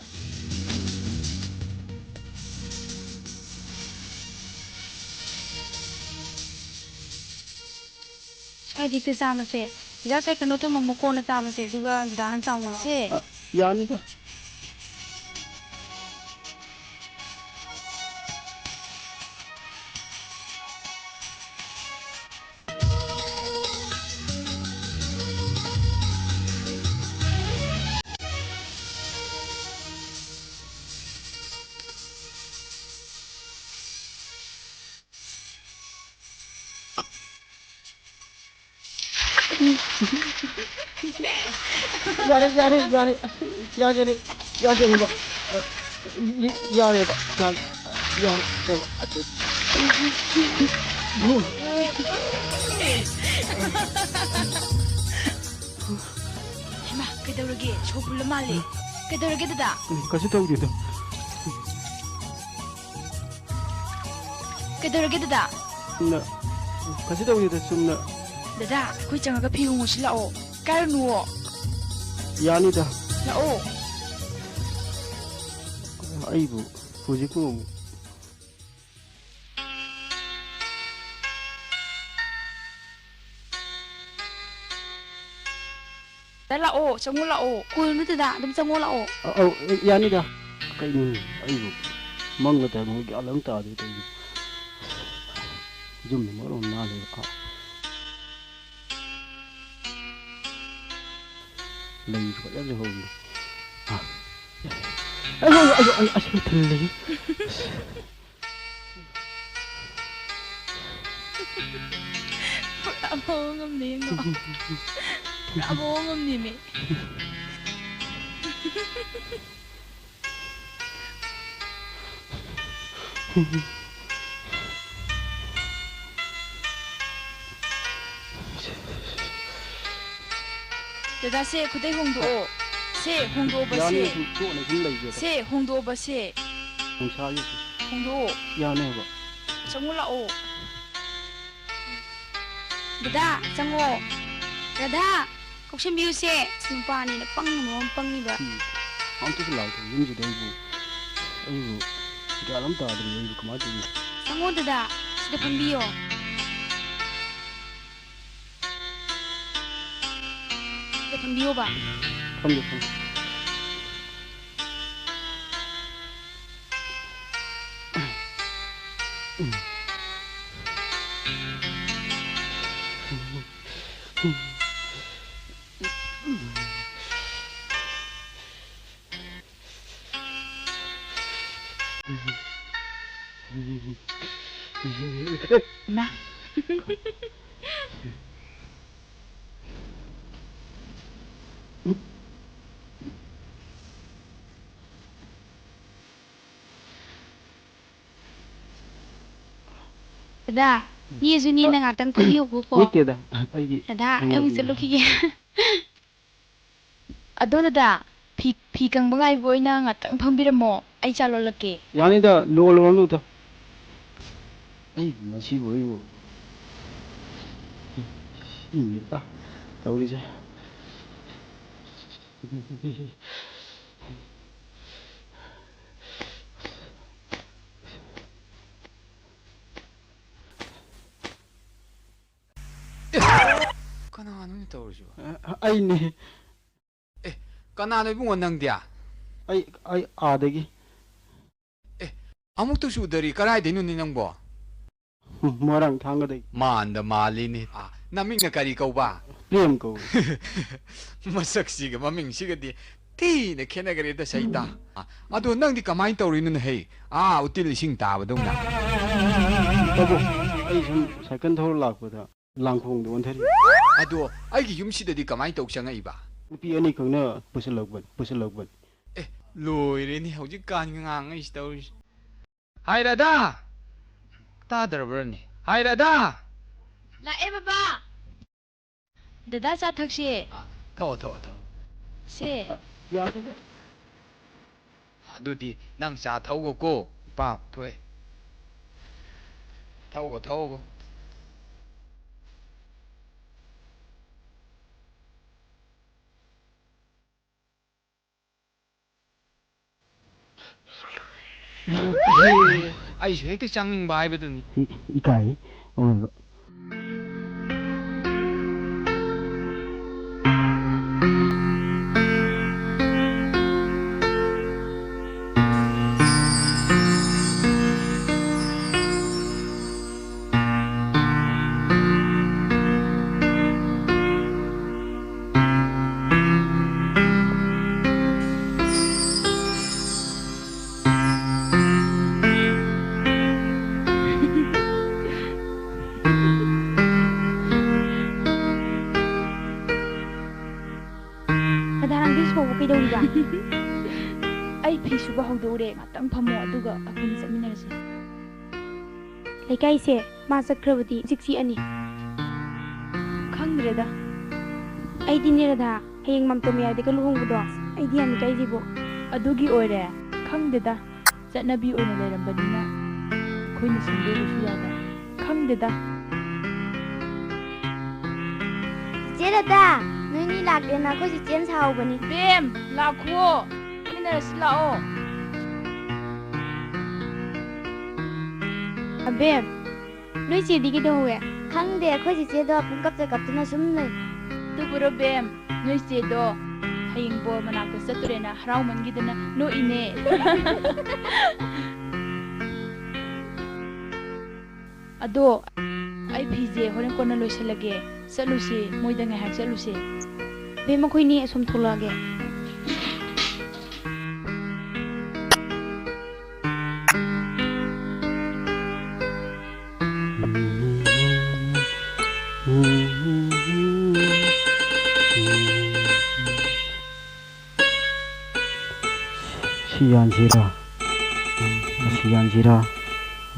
ꯁ꯭ꯋꯥꯏꯗ ꯍꯦꯛꯇ ꯆꯥꯝꯃꯁꯦ꯫ ꯗꯗꯥ, ꯁꯥꯏꯀꯜꯗꯣ ꯊꯝꯃꯝꯃꯣ, ꯀꯣꯟꯅ ꯆꯥꯝꯃꯁꯦ, ꯑꯗꯨꯒ ꯗꯗꯥ ꯍꯥꯟꯅ ꯆꯥꯝꯃꯣ꯫ ꯁꯦ꯫ ꯑ, ꯌꯥꯅꯤꯗ꯫ ꯌꯥꯔꯦ, ꯌꯥꯔꯦ, ꯌꯥꯔꯦ꯫ ꯌꯥꯔꯦ, ꯌꯥꯔꯦ, ꯌꯥꯔꯦꯕ꯫ ꯌꯥꯔꯦ, ꯌꯥꯔꯦ, ꯌꯥꯔꯦ꯫ ꯍꯩꯃꯥ, ꯀꯩꯗꯧꯔꯒꯦ? ꯁꯣꯔ ꯐꯨꯜꯂ ꯃꯥꯜꯂꯦ꯫ ꯀꯩꯗꯧꯔꯒꯦ, ꯗꯗꯥ? ꯎꯝ, ꯀꯩꯁꯨ ꯇꯧꯗꯦꯗ꯫ ꯀꯩꯗꯧꯔꯒꯦ, ꯗꯗꯥ? ꯆꯨꯝꯅ, ꯀꯩꯁꯨ ꯇꯧꯗꯦꯗ, ꯆꯨꯝꯅ꯫ ꯗꯗꯥ, ꯑꯩꯈꯣꯏ ꯆꯪꯉꯒ ꯐꯤ ꯍꯣꯡꯉꯨꯁꯤ ꯂꯥꯛꯑꯣ꯫ ꯀꯥꯏꯔꯨꯅꯨꯋꯣ꯫ ꯌꯥꯅꯤꯗ꯫ ꯂꯥꯛꯑꯣ꯫ ꯑꯩꯕꯨ ꯍꯧꯖꯤꯛꯄꯨ ꯗꯥ, ꯂꯥꯛꯑꯣ, ꯆꯪꯉꯣ ꯂꯥꯛꯑꯣ꯫ ꯀꯣꯏꯔꯨꯅꯨ ꯗꯗꯥ, ꯑꯗꯨꯝ ꯆꯪꯉꯣ ꯂꯥꯛꯑꯣ꯫ ꯑ-, ꯑꯧ, ꯌꯥꯅꯤꯗ꯫ ꯀꯩꯅꯣ ꯑꯩꯕꯨ ꯃꯪꯒ ꯇꯥꯏꯕꯪꯒ ꯒ꯭ꯌꯥꯟ ꯑꯃ ꯇꯥꯗꯦ ꯇꯧꯔꯤꯁꯦ꯫ ꯌꯨꯝꯗ ꯃꯔꯣꯟ ꯑꯃ ꯅꯥꯜꯂꯦ꯫ ꯑꯥ꯫ ꯂꯩꯁꯨ ꯐꯖꯅꯁꯨ ꯍꯧꯔꯤ꯫ ꯑꯥ꯫ ꯑꯌꯣ, ꯑꯌꯣ, ꯑꯌꯣ, ꯑꯁ, ꯊꯤꯜꯂꯦ꯫ ꯄꯨꯔꯥ ꯃꯑꯣꯡ ꯑꯃꯅꯦ ꯌꯦꯡꯉꯣ꯫ ꯄꯨꯔꯥ ꯃꯑꯣꯡ ꯑꯃꯅꯦꯃꯤ꯫ ꯗꯗꯥ, ꯁꯦ ꯈꯨꯗꯩ ꯍꯣꯡꯗꯣꯛꯑꯣ꯫ ꯁꯦ ꯍꯣꯡꯗꯣꯛꯑꯣꯕ, ꯌꯥꯅꯤ, ꯁꯦ꯫ ꯑꯗꯨꯝ ꯇꯣꯛꯅ ꯑꯗꯨꯝ ꯂꯩꯒꯦꯗ꯫ ꯁꯦ ꯍꯣꯡꯗꯣꯛꯑꯣꯕ, ꯁꯦ꯫ ꯅꯨꯡꯁꯥꯒꯤ ꯍꯣꯡꯗꯣꯛꯑꯣ꯫ ꯌꯥꯅꯦꯕ꯫ ꯆꯪꯉꯨ ꯂꯥꯛꯑꯣ꯫ ꯗꯗꯥ, ꯆꯪꯉꯣ꯫ ꯔꯥꯙꯥ, ꯀꯧꯁꯟꯕꯤꯌꯨꯁꯦ꯫ ꯑꯁ, ꯅꯨꯄꯥꯅꯤꯅ ꯄꯪꯕ ꯃꯔꯣꯟ ꯑꯃ ꯄꯪꯉꯤꯕ꯫ ꯎꯝ꯫ ꯑꯝꯇꯁꯨ ꯂꯥꯛꯇꯦ ꯌꯨꯝꯁꯤꯗ ꯑꯩꯕꯨ꯫ ꯑꯩꯕꯨ ꯒ꯭ꯌꯥꯟ ꯑꯃ ꯇꯥꯗ꯭ꯔꯦ ꯑꯩꯕꯨ ꯀꯃꯥꯏꯅ ꯇꯧꯗꯣꯏꯅꯣ? ꯆꯪꯉꯣ ꯗꯗꯥ, ꯁꯤꯗ ꯐꯝꯕꯤꯌꯣ꯫ ꯁꯤꯗ ꯐꯝꯕꯤꯌꯣꯕ꯫ ꯐꯝꯒꯦ, ꯐꯝꯒꯦ꯫ ꯏꯃꯥ꯫ ꯗꯗꯥ, ꯅꯦꯁꯨ ꯅꯦꯅ ꯉꯥꯛꯇꯪ ꯐꯝꯕꯤꯌꯣꯕꯀꯣ꯫ ꯅꯠꯇꯦꯗ, ꯑꯩꯗꯤ ꯗꯗꯥ, ꯑꯩ ꯑꯃꯨꯛ ꯊꯝꯃꯒꯦ꯫ ꯆꯠꯂꯨꯈꯤꯒꯦ꯫ ꯑꯗꯣ ꯗꯗꯥ, ꯐꯤ, ꯐꯤ ꯀꯪꯕ ꯉꯥꯏꯕ ꯑꯣꯏꯅ ꯉꯥꯛꯇꯪ ꯐꯝꯕꯤꯔꯝꯃꯣ, ꯑꯩ ꯆꯥ ꯂꯣꯜꯂꯛꯀꯦ꯫ ꯌꯥꯅꯤꯗ, ꯂꯣꯜꯂꯨꯔꯅꯨꯗ꯫ ꯑꯩ ꯉꯁꯤꯕꯨ ꯑꯩꯕꯨ ꯁꯤꯅꯤꯗ ꯇꯧꯔꯤꯁꯦ꯫ ꯑꯦ! ꯀꯅꯥꯅꯣꯅꯦ ꯇꯧꯔꯤꯁꯤꯕꯣ? ꯑ, ꯑꯩꯅꯦ꯫ ꯑꯦ, ꯀꯅꯥꯅꯣ ꯏꯕꯨꯡꯉꯣ ꯅꯪꯗꯤ? ꯑ, ꯑꯩ, ꯑꯩ ꯑꯥꯗꯒꯤ꯫ ꯑꯦ, ꯑꯃꯨꯛꯇꯁꯨ ꯎꯗꯔꯤ, ꯀꯔꯥꯏꯗꯩꯅꯣꯅꯦ ꯅꯪꯕꯣ? ꯃꯣꯏꯔꯥꯡ ꯊꯥꯡꯒꯗꯒꯤ꯫ ꯃꯥꯟꯗ ꯃꯥꯜꯂꯤꯅꯦ꯫ ꯑꯥ, ꯅꯃꯤꯡꯅ ꯀꯔꯤ ꯀꯧꯕ? ꯄ꯭ꯔꯦꯝ ꯀꯧꯏ꯫ ꯃꯁꯛꯁꯤꯒ ꯃꯃꯤꯡꯁꯤꯒꯗꯤ ꯊꯤꯅ ꯈꯦꯠꯅꯈ꯭ꯔꯦꯗ ꯁꯩꯇꯥ꯫ ꯑꯥ, ꯑꯗꯣ ꯅꯪꯗꯤ ꯀꯃꯥꯏꯅ ꯇꯧꯔꯤꯅꯣꯅꯦ ꯍꯩ? ꯑꯥ, ꯎꯇꯤꯜ ꯏꯁꯤꯡ ꯇꯥꯕꯗꯧꯅ꯫ ꯇꯧꯕꯨ, ꯑꯩ ꯁꯨꯝ ꯁꯥꯏꯀꯜ ꯊꯧꯔ ꯂꯥꯛꯄꯗ ꯂꯥꯡꯈꯣꯡꯗ ꯑꯣꯟꯊꯔꯤ꯫ ꯑꯗꯣ ꯑꯩꯒꯤ ꯌꯨꯝꯁꯤꯗꯗꯤ ꯀꯃꯥꯏꯅ ꯇꯧ ꯆꯪꯉꯛꯏꯕ? ꯅꯨꯄꯤ ꯑꯅꯤꯈꯛꯅ ꯄꯨꯁꯤꯜꯂꯛꯄꯅꯤ, ꯄꯨꯁꯤꯜꯂꯛꯄꯅꯤ꯫ ꯑꯦ, ꯂꯣꯏꯔꯦꯅꯦ ꯍꯧꯖꯤꯛꯀꯥꯟꯒꯤ ꯑꯉꯥꯡꯉꯩꯁꯤ ꯇꯧꯔꯤꯁꯤ꯫ ꯍꯥꯏ ꯔꯥꯙꯥ! ꯇꯥꯗ꯭ꯔꯕ꯭ꯔꯅꯦ? ꯍꯥꯏ ꯔꯥꯙꯥ! ꯂꯥꯛꯑꯦ ꯕꯕꯥ꯫ ꯗꯗꯥ, ꯆꯥ ꯊꯛꯁꯦ꯫ ꯑꯥ, ꯊꯛꯑꯣ, ꯊꯛꯑꯣ, ꯊꯛꯑꯣ꯫ ꯁꯦ꯫ ꯑꯗꯨꯗꯤ ꯅꯪ ꯆꯥ ꯊꯛꯎꯀꯣ, ꯏꯄꯥ ꯊꯣꯛꯑꯦ꯫ ꯊꯛꯎꯀꯣ, ꯊꯛꯎꯀꯣ꯫ ꯑꯩꯁꯨ ꯍꯦꯛꯇ ꯆꯪꯅꯤꯡꯕ ꯍꯥꯏꯕꯗꯨꯅꯤ꯫ ꯏ-, ꯏꯀꯥꯏ꯫ ꯑꯣꯏꯕ꯫ ꯔꯥꯙꯥ, ꯅꯪꯗꯤ ꯁꯣꯛꯄ ꯀꯩꯗꯧꯔꯤꯕ? ꯑꯩ ꯐꯤ ꯁꯨꯕ ꯍꯧꯗꯣꯛꯎꯔꯦ, ꯉꯥꯛꯇꯪ ꯐꯝꯃꯣ, ꯑꯗꯨꯒ ꯑꯩꯈꯣꯏꯅꯤ ꯆꯠꯃꯤꯟꯅꯔꯁꯦ꯫ ꯂꯩꯀꯥꯏꯁꯦ ꯃꯥ ꯆꯠꯈ꯭ꯔꯕꯗꯤ ꯍꯧꯖꯤꯛ ꯆꯤꯛꯑꯅꯤ꯫ ꯈꯪꯗ꯭ꯔꯦꯗ꯫ ꯑꯩꯗꯤꯅꯦ ꯔꯥꯙꯥ, ꯍꯌꯦꯡ ꯃꯥꯝꯇꯣꯝ ꯃꯌꯥꯏꯗꯒ ꯂꯨꯍꯣꯡꯕꯗꯣ, ꯑꯩꯗꯤ ꯌꯥꯝ ꯏꯀꯥꯏꯖꯩꯕꯣ꯫ ꯑꯗꯨꯒꯤ ꯑꯣꯏꯔꯦ? ꯈꯪꯗꯦꯗ, ꯆꯠꯅꯕꯤ ꯑꯣꯏꯅ ꯂꯩꯔꯝꯕꯅꯤꯅ ꯑꯩꯈꯣꯏꯅ ꯁꯦꯝꯗꯣꯛꯎꯕꯁꯨ ꯌꯥꯗ꯫ ꯈꯪꯗꯦꯗ꯫ ꯆꯦ ꯔꯥꯙꯥ, ꯅꯣꯏꯅꯤ ꯂꯥꯛꯇꯦꯅ ꯑꯩꯈꯣꯏ ꯆꯤꯆꯦꯅ ꯁꯥꯎꯕꯅꯤ꯫ ꯕꯦꯝ, ꯂꯥꯛꯈꯨꯋꯣ, ꯐꯝꯃꯤꯟꯅꯔꯁꯤ ꯂꯥꯛꯑꯣ꯫ ꯑꯕꯦꯝ, ꯅꯣꯏ ꯆꯦꯗꯤ ꯀꯩꯗꯧꯍꯧꯋꯦ? ꯈꯪꯗꯦ, ꯑꯩꯈꯣꯏ ꯆꯤꯆꯦꯗꯣ ꯄꯨꯡꯀꯞꯇ ꯀꯞꯇꯅ ꯁꯨꯝ ꯂꯩ꯫ ꯑꯗꯨꯕꯨꯔꯣ ꯕꯦꯝ, ꯅꯣꯏ ꯆꯦꯗꯣ ꯍꯌꯦꯡ ꯕꯣꯔ ꯃꯅꯥꯛꯇ ꯆꯠꯇꯣꯔꯦꯅ ꯍꯔꯥꯎꯃꯟꯈꯤꯗꯅ ꯅꯣꯛꯏꯅꯦ꯫ ꯑꯗꯣ ꯑꯩ ꯐꯤꯁꯦ ꯍꯣꯔꯦꯟ ꯀꯣꯟꯅ ꯂꯣꯏꯁꯤꯜꯂꯒꯦ꯫ ꯆꯠꯂꯨꯁꯦ, ꯃꯣꯏꯗ ꯉꯥꯏꯍꯥꯛ ꯆꯠꯂꯨꯁꯦ꯫ ꯕꯦꯝ, ꯃꯈꯣꯏꯅꯤ ꯑꯁꯨꯝ ꯊꯣꯛꯂꯛꯑꯒꯦ꯫ ꯁꯤ ꯌꯥꯟꯁꯤꯔꯥ? ꯎꯝ, ꯑꯁꯤ ꯌꯥꯟꯁꯤꯔꯥ?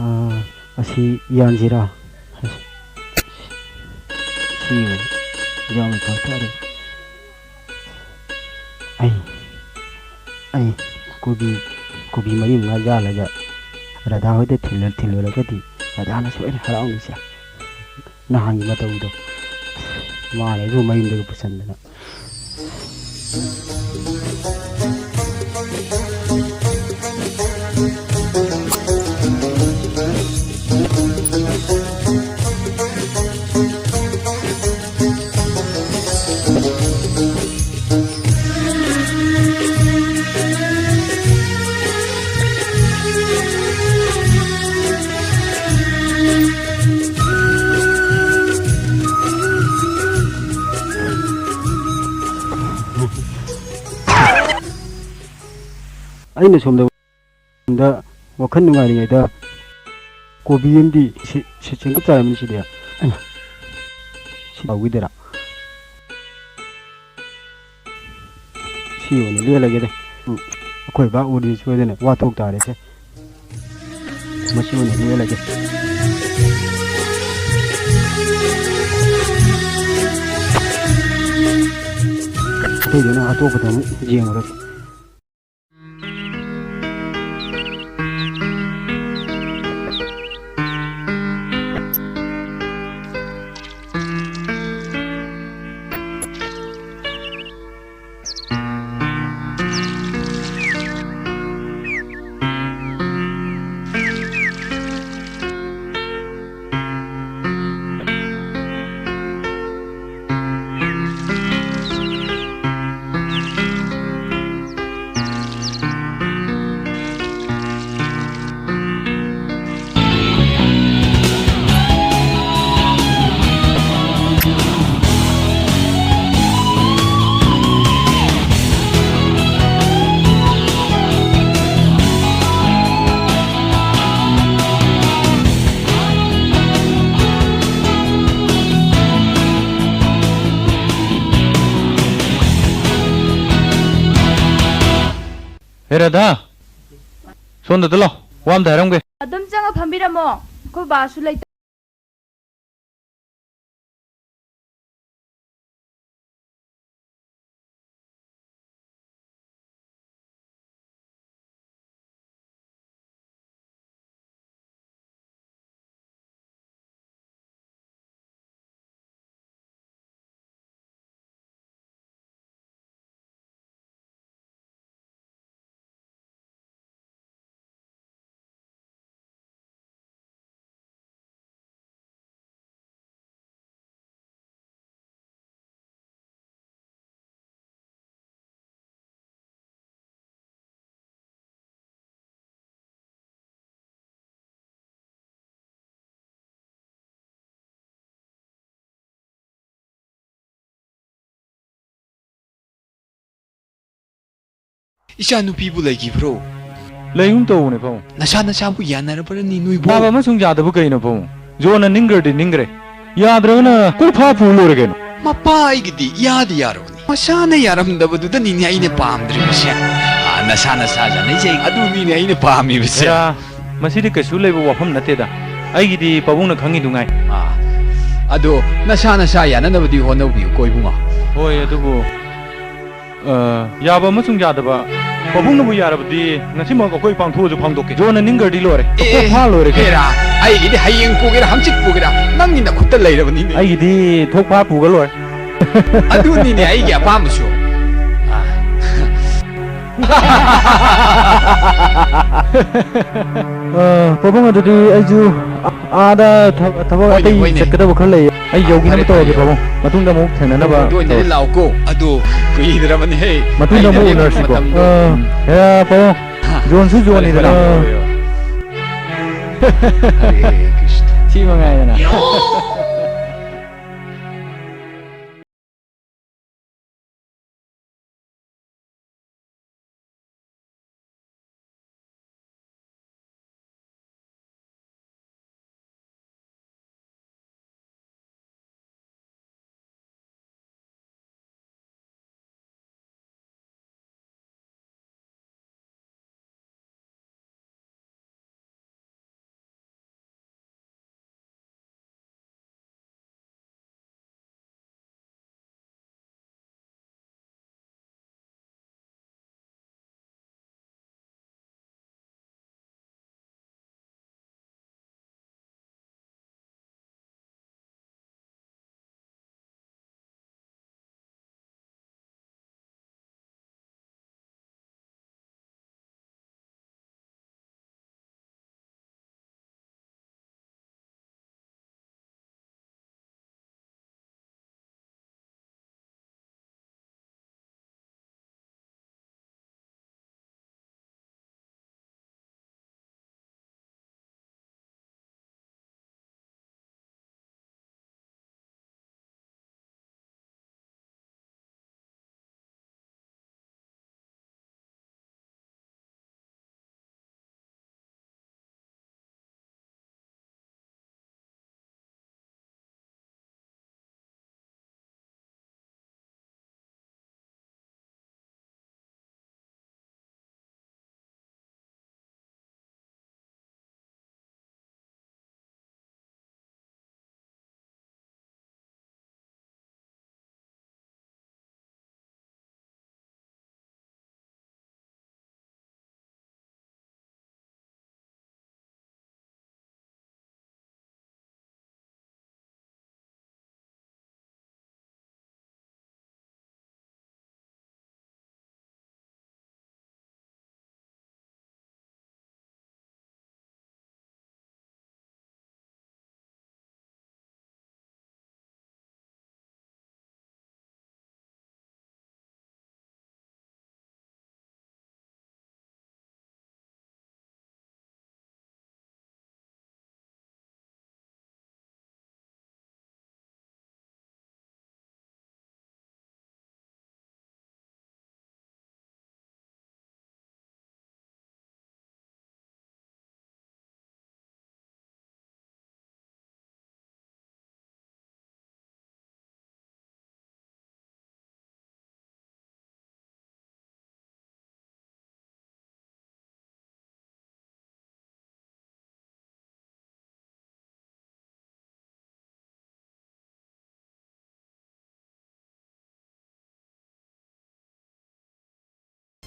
ꯑꯥ, ꯑꯁꯤ ꯌꯥꯟꯁꯤꯔꯥ? ꯑꯁ, ꯁꯤ ꯌꯥꯝꯅ ꯐ ꯇꯥꯔꯦ꯫ ꯑꯩ, ꯑꯩ ꯀꯣꯕꯤ, ꯀꯣꯕꯤ ꯃꯔꯤ ꯃꯉꯥ ꯌꯥꯜꯂꯒ ꯔꯥꯙꯥ ꯍꯣꯏꯗ ꯊꯤꯜꯂ-, ꯊꯤꯜꯂꯨꯔꯒꯗꯤ ꯔꯥꯙꯥꯅ ꯁꯣꯏꯗꯅ ꯍꯔꯥꯎꯅꯤꯁꯦ꯫ ꯅꯍꯥꯟꯒꯤ ꯃꯇꯧꯗꯣ꯫ ꯃꯥꯅ ꯑꯩꯕꯨ ꯃꯌꯨꯝꯗꯒ ꯄꯨꯁꯟꯗꯅ꯫ ꯑꯩꯅ ꯁꯣꯝꯗ ꯋꯥꯈꯜ ꯅꯨꯡꯉꯥꯏꯔꯤꯉꯩꯗ ꯀꯣꯕꯤ ꯑꯃꯗꯤ ꯁꯤ, ꯁꯤ ꯆꯦꯡꯀꯨꯞ ꯆꯥꯔꯝꯃꯤ ꯁꯤꯗꯤ꯫ ꯑꯩꯃ, ꯁꯤ ꯇꯧꯈꯤꯗꯣꯏꯔꯥ? ꯁꯤ ꯑꯣꯏꯅ ꯂꯦꯜꯂꯒꯦꯗ꯫ ꯎꯝ, ꯑꯩꯈꯣꯏ ꯕꯥ ꯎꯔꯗꯤ ꯁꯣꯏꯗꯅ ꯋꯥ ꯊꯣꯛ ꯇꯥꯔꯦꯁꯦ꯫ ꯃꯁꯤ ꯑꯣꯏꯅ ꯂꯦꯜꯂꯒꯦ꯫ ꯑꯇꯩꯗꯨꯅ ꯑꯇꯣꯞꯄꯗ ꯑꯃꯨꯛ ꯌꯦꯡꯉꯨꯔꯒꯦ꯫ ꯍꯦ ꯔꯥꯙꯥ, ꯁꯣꯝꯗ ꯂꯥꯎ, ꯋꯥ ꯑꯝꯇ ꯍꯥꯏꯔꯝꯒꯦ꯫ ꯑꯗꯨꯝ ꯆꯪꯉ ꯐꯝꯕꯤꯔꯝꯃꯣ, ꯑꯩꯈꯣꯏ ꯕꯥꯁꯨ ꯂꯩꯇꯦ꯫ ꯏꯆꯥꯅꯨꯄꯤꯕꯨ ꯂꯩꯈꯤꯕ꯭ꯔꯣ? ꯂꯩꯒꯨꯝ ꯇꯧꯕꯅꯦ, ꯄꯥꯕꯨꯡ꯫ ꯅꯁꯥ ꯅꯁꯥꯕꯨ ꯌꯥꯅꯔꯕ꯭ꯔꯅꯤ ꯅꯣꯏꯕꯨ? ꯌꯥꯕ ꯑꯃꯁꯨꯡ ꯌꯥꯗꯕ ꯀꯩꯅꯣ, ꯄꯥꯕꯨꯡ? ꯖꯣꯟꯅ ꯅꯤꯡꯈ꯭ꯔꯗꯤ ꯅꯤꯡꯈ꯭ꯔꯦ, ꯌꯥꯗ꯭ꯔꯒꯅ ꯀꯣꯛ ꯐꯥ ꯄꯨ ꯂꯣꯏꯔꯦ ꯀꯩꯅꯣ꯫ ꯃꯄꯥ ꯑꯩꯒꯤꯗꯤ ꯏꯌꯥꯗ ꯌꯥꯔꯕꯅꯤ꯫ ꯃꯁꯥꯅ ꯌꯥꯔꯝꯗꯕꯗꯨꯗꯅꯤꯅꯦ ꯑꯩꯅ ꯄꯥꯝꯗ꯭ꯔꯤꯕꯁꯦ꯫ ꯑꯥ, ꯅꯁꯥ ꯅꯁꯥ ꯌꯥꯅꯖꯩ, ꯑꯗꯨꯅꯤꯅꯦ ꯑꯩꯅ ꯄꯥꯝꯃꯤꯕꯁꯦ꯫ ꯍꯦꯔꯥ, ꯃꯁꯤꯗꯤ ꯀꯩꯁꯨ ꯂꯩꯕ ꯋꯥꯐꯝ ꯅꯠꯇꯦꯗ꯫ ꯑꯩꯒꯤꯗꯤ ꯄꯥꯕꯨꯡꯅ ꯈꯪꯉꯤꯗꯨ ꯉꯥꯏ꯫ ꯑꯥ, ꯑꯗꯣ ꯅꯁꯥ ꯅꯁꯥ ꯌꯥꯅꯅꯕꯗꯤ ꯍꯣꯠꯅꯕꯤꯌꯨꯀꯣ, ꯏꯕꯨꯡꯉꯣ꯫ ꯍꯣꯏ, ꯑꯗꯨꯕꯨ ꯑ, ꯌꯥꯕ ꯑꯃꯁꯨꯡ ꯌꯥꯗꯕ, ꯄꯥꯕꯨꯡꯅꯕꯨ ꯌꯥꯔꯕꯗꯤ ꯉꯁꯤꯃꯛ ꯑꯩꯈꯣꯏ ꯄꯥꯡꯊꯣꯛꯑꯁꯨ ꯄꯥꯡꯊꯣꯛꯀꯦ꯫ ꯖꯣꯟꯅ ꯅꯤꯡꯈ꯭ꯔꯗꯤ ꯂꯣꯏꯔꯦ꯫ ꯑꯦ, ꯀꯣꯛ ꯐꯥ ꯂꯣꯏꯔꯦ ꯀꯩꯅꯣ꯫ ꯍꯦꯔꯥ, ꯑꯩꯒꯤꯗꯤ ꯍꯌꯦꯡ ꯄꯨꯒꯦꯔꯥ, ꯍꯪꯆꯤꯠ ꯄꯨꯒꯦꯔꯥ, ꯅꯪꯒꯤ ꯅꯈꯨꯠꯇ ꯂꯩꯔꯕꯅꯤꯅꯦ꯫ ꯑꯩꯒꯤꯗꯤ ꯊꯣꯛ ꯐꯥ ꯄꯨꯒ ꯂꯣꯏꯔꯦ꯫ ꯑꯗꯨꯅꯤꯅꯦ ꯑꯩꯒꯤ ꯑꯄꯥꯝꯕꯁꯨ꯫ ꯑ꯫ ꯑ, ꯄꯥꯕꯨꯡ, ꯑꯗꯨꯗꯤ ꯑꯩꯁꯨ ꯑꯥꯗ ꯊ-, ꯊꯕꯛ ꯍꯣꯏꯅꯦ, ꯑꯇꯩ ꯍꯣꯏꯅꯦ꯫ ꯆꯠꯀꯗꯕ ꯈꯔ ꯂꯩ꯫ ꯑꯩ ꯑꯥ, ꯌꯧꯈꯤꯅꯕ ꯐꯔꯦ, ꯐꯔꯦ, ꯇꯧꯔꯒꯦ, ꯌꯧꯔꯣ꯫ ꯄꯥꯕꯨꯡ꯫ ꯃꯇꯨꯡꯗ ꯑꯃꯨꯛ ꯊꯦꯡꯅꯅꯕ ꯇꯧꯔꯁꯤ꯫ ꯂꯥꯛꯑꯣꯀꯣ꯫ ꯑꯗꯣ ꯀꯨꯏꯗ꯭ꯔꯕꯅꯦꯍꯦ꯫ ꯃꯇꯨꯡꯗ ꯑꯃꯨꯛ ꯉꯥꯏꯅꯔꯤꯕ ꯎꯅꯔꯁꯤꯀꯣ꯫ ꯃꯇꯝꯗꯣ꯫ ꯑꯥ, ꯎꯝ꯫ ꯍꯦꯔꯥ, ꯄꯥꯕꯨꯡ꯫ ꯍꯥ꯫ ꯖꯣꯟꯁꯨ ꯐꯔꯦ, ꯖꯣꯟꯅꯤꯗꯅ꯫ ꯐꯔꯦ, ꯑꯥ꯫ ꯌꯧꯔꯣ, ꯌꯧꯔꯣ꯫ ꯍꯔꯦ ꯀ꯭ꯔꯤꯁꯅ꯫ ꯁꯤ ꯃꯉꯥꯏꯗꯅ꯫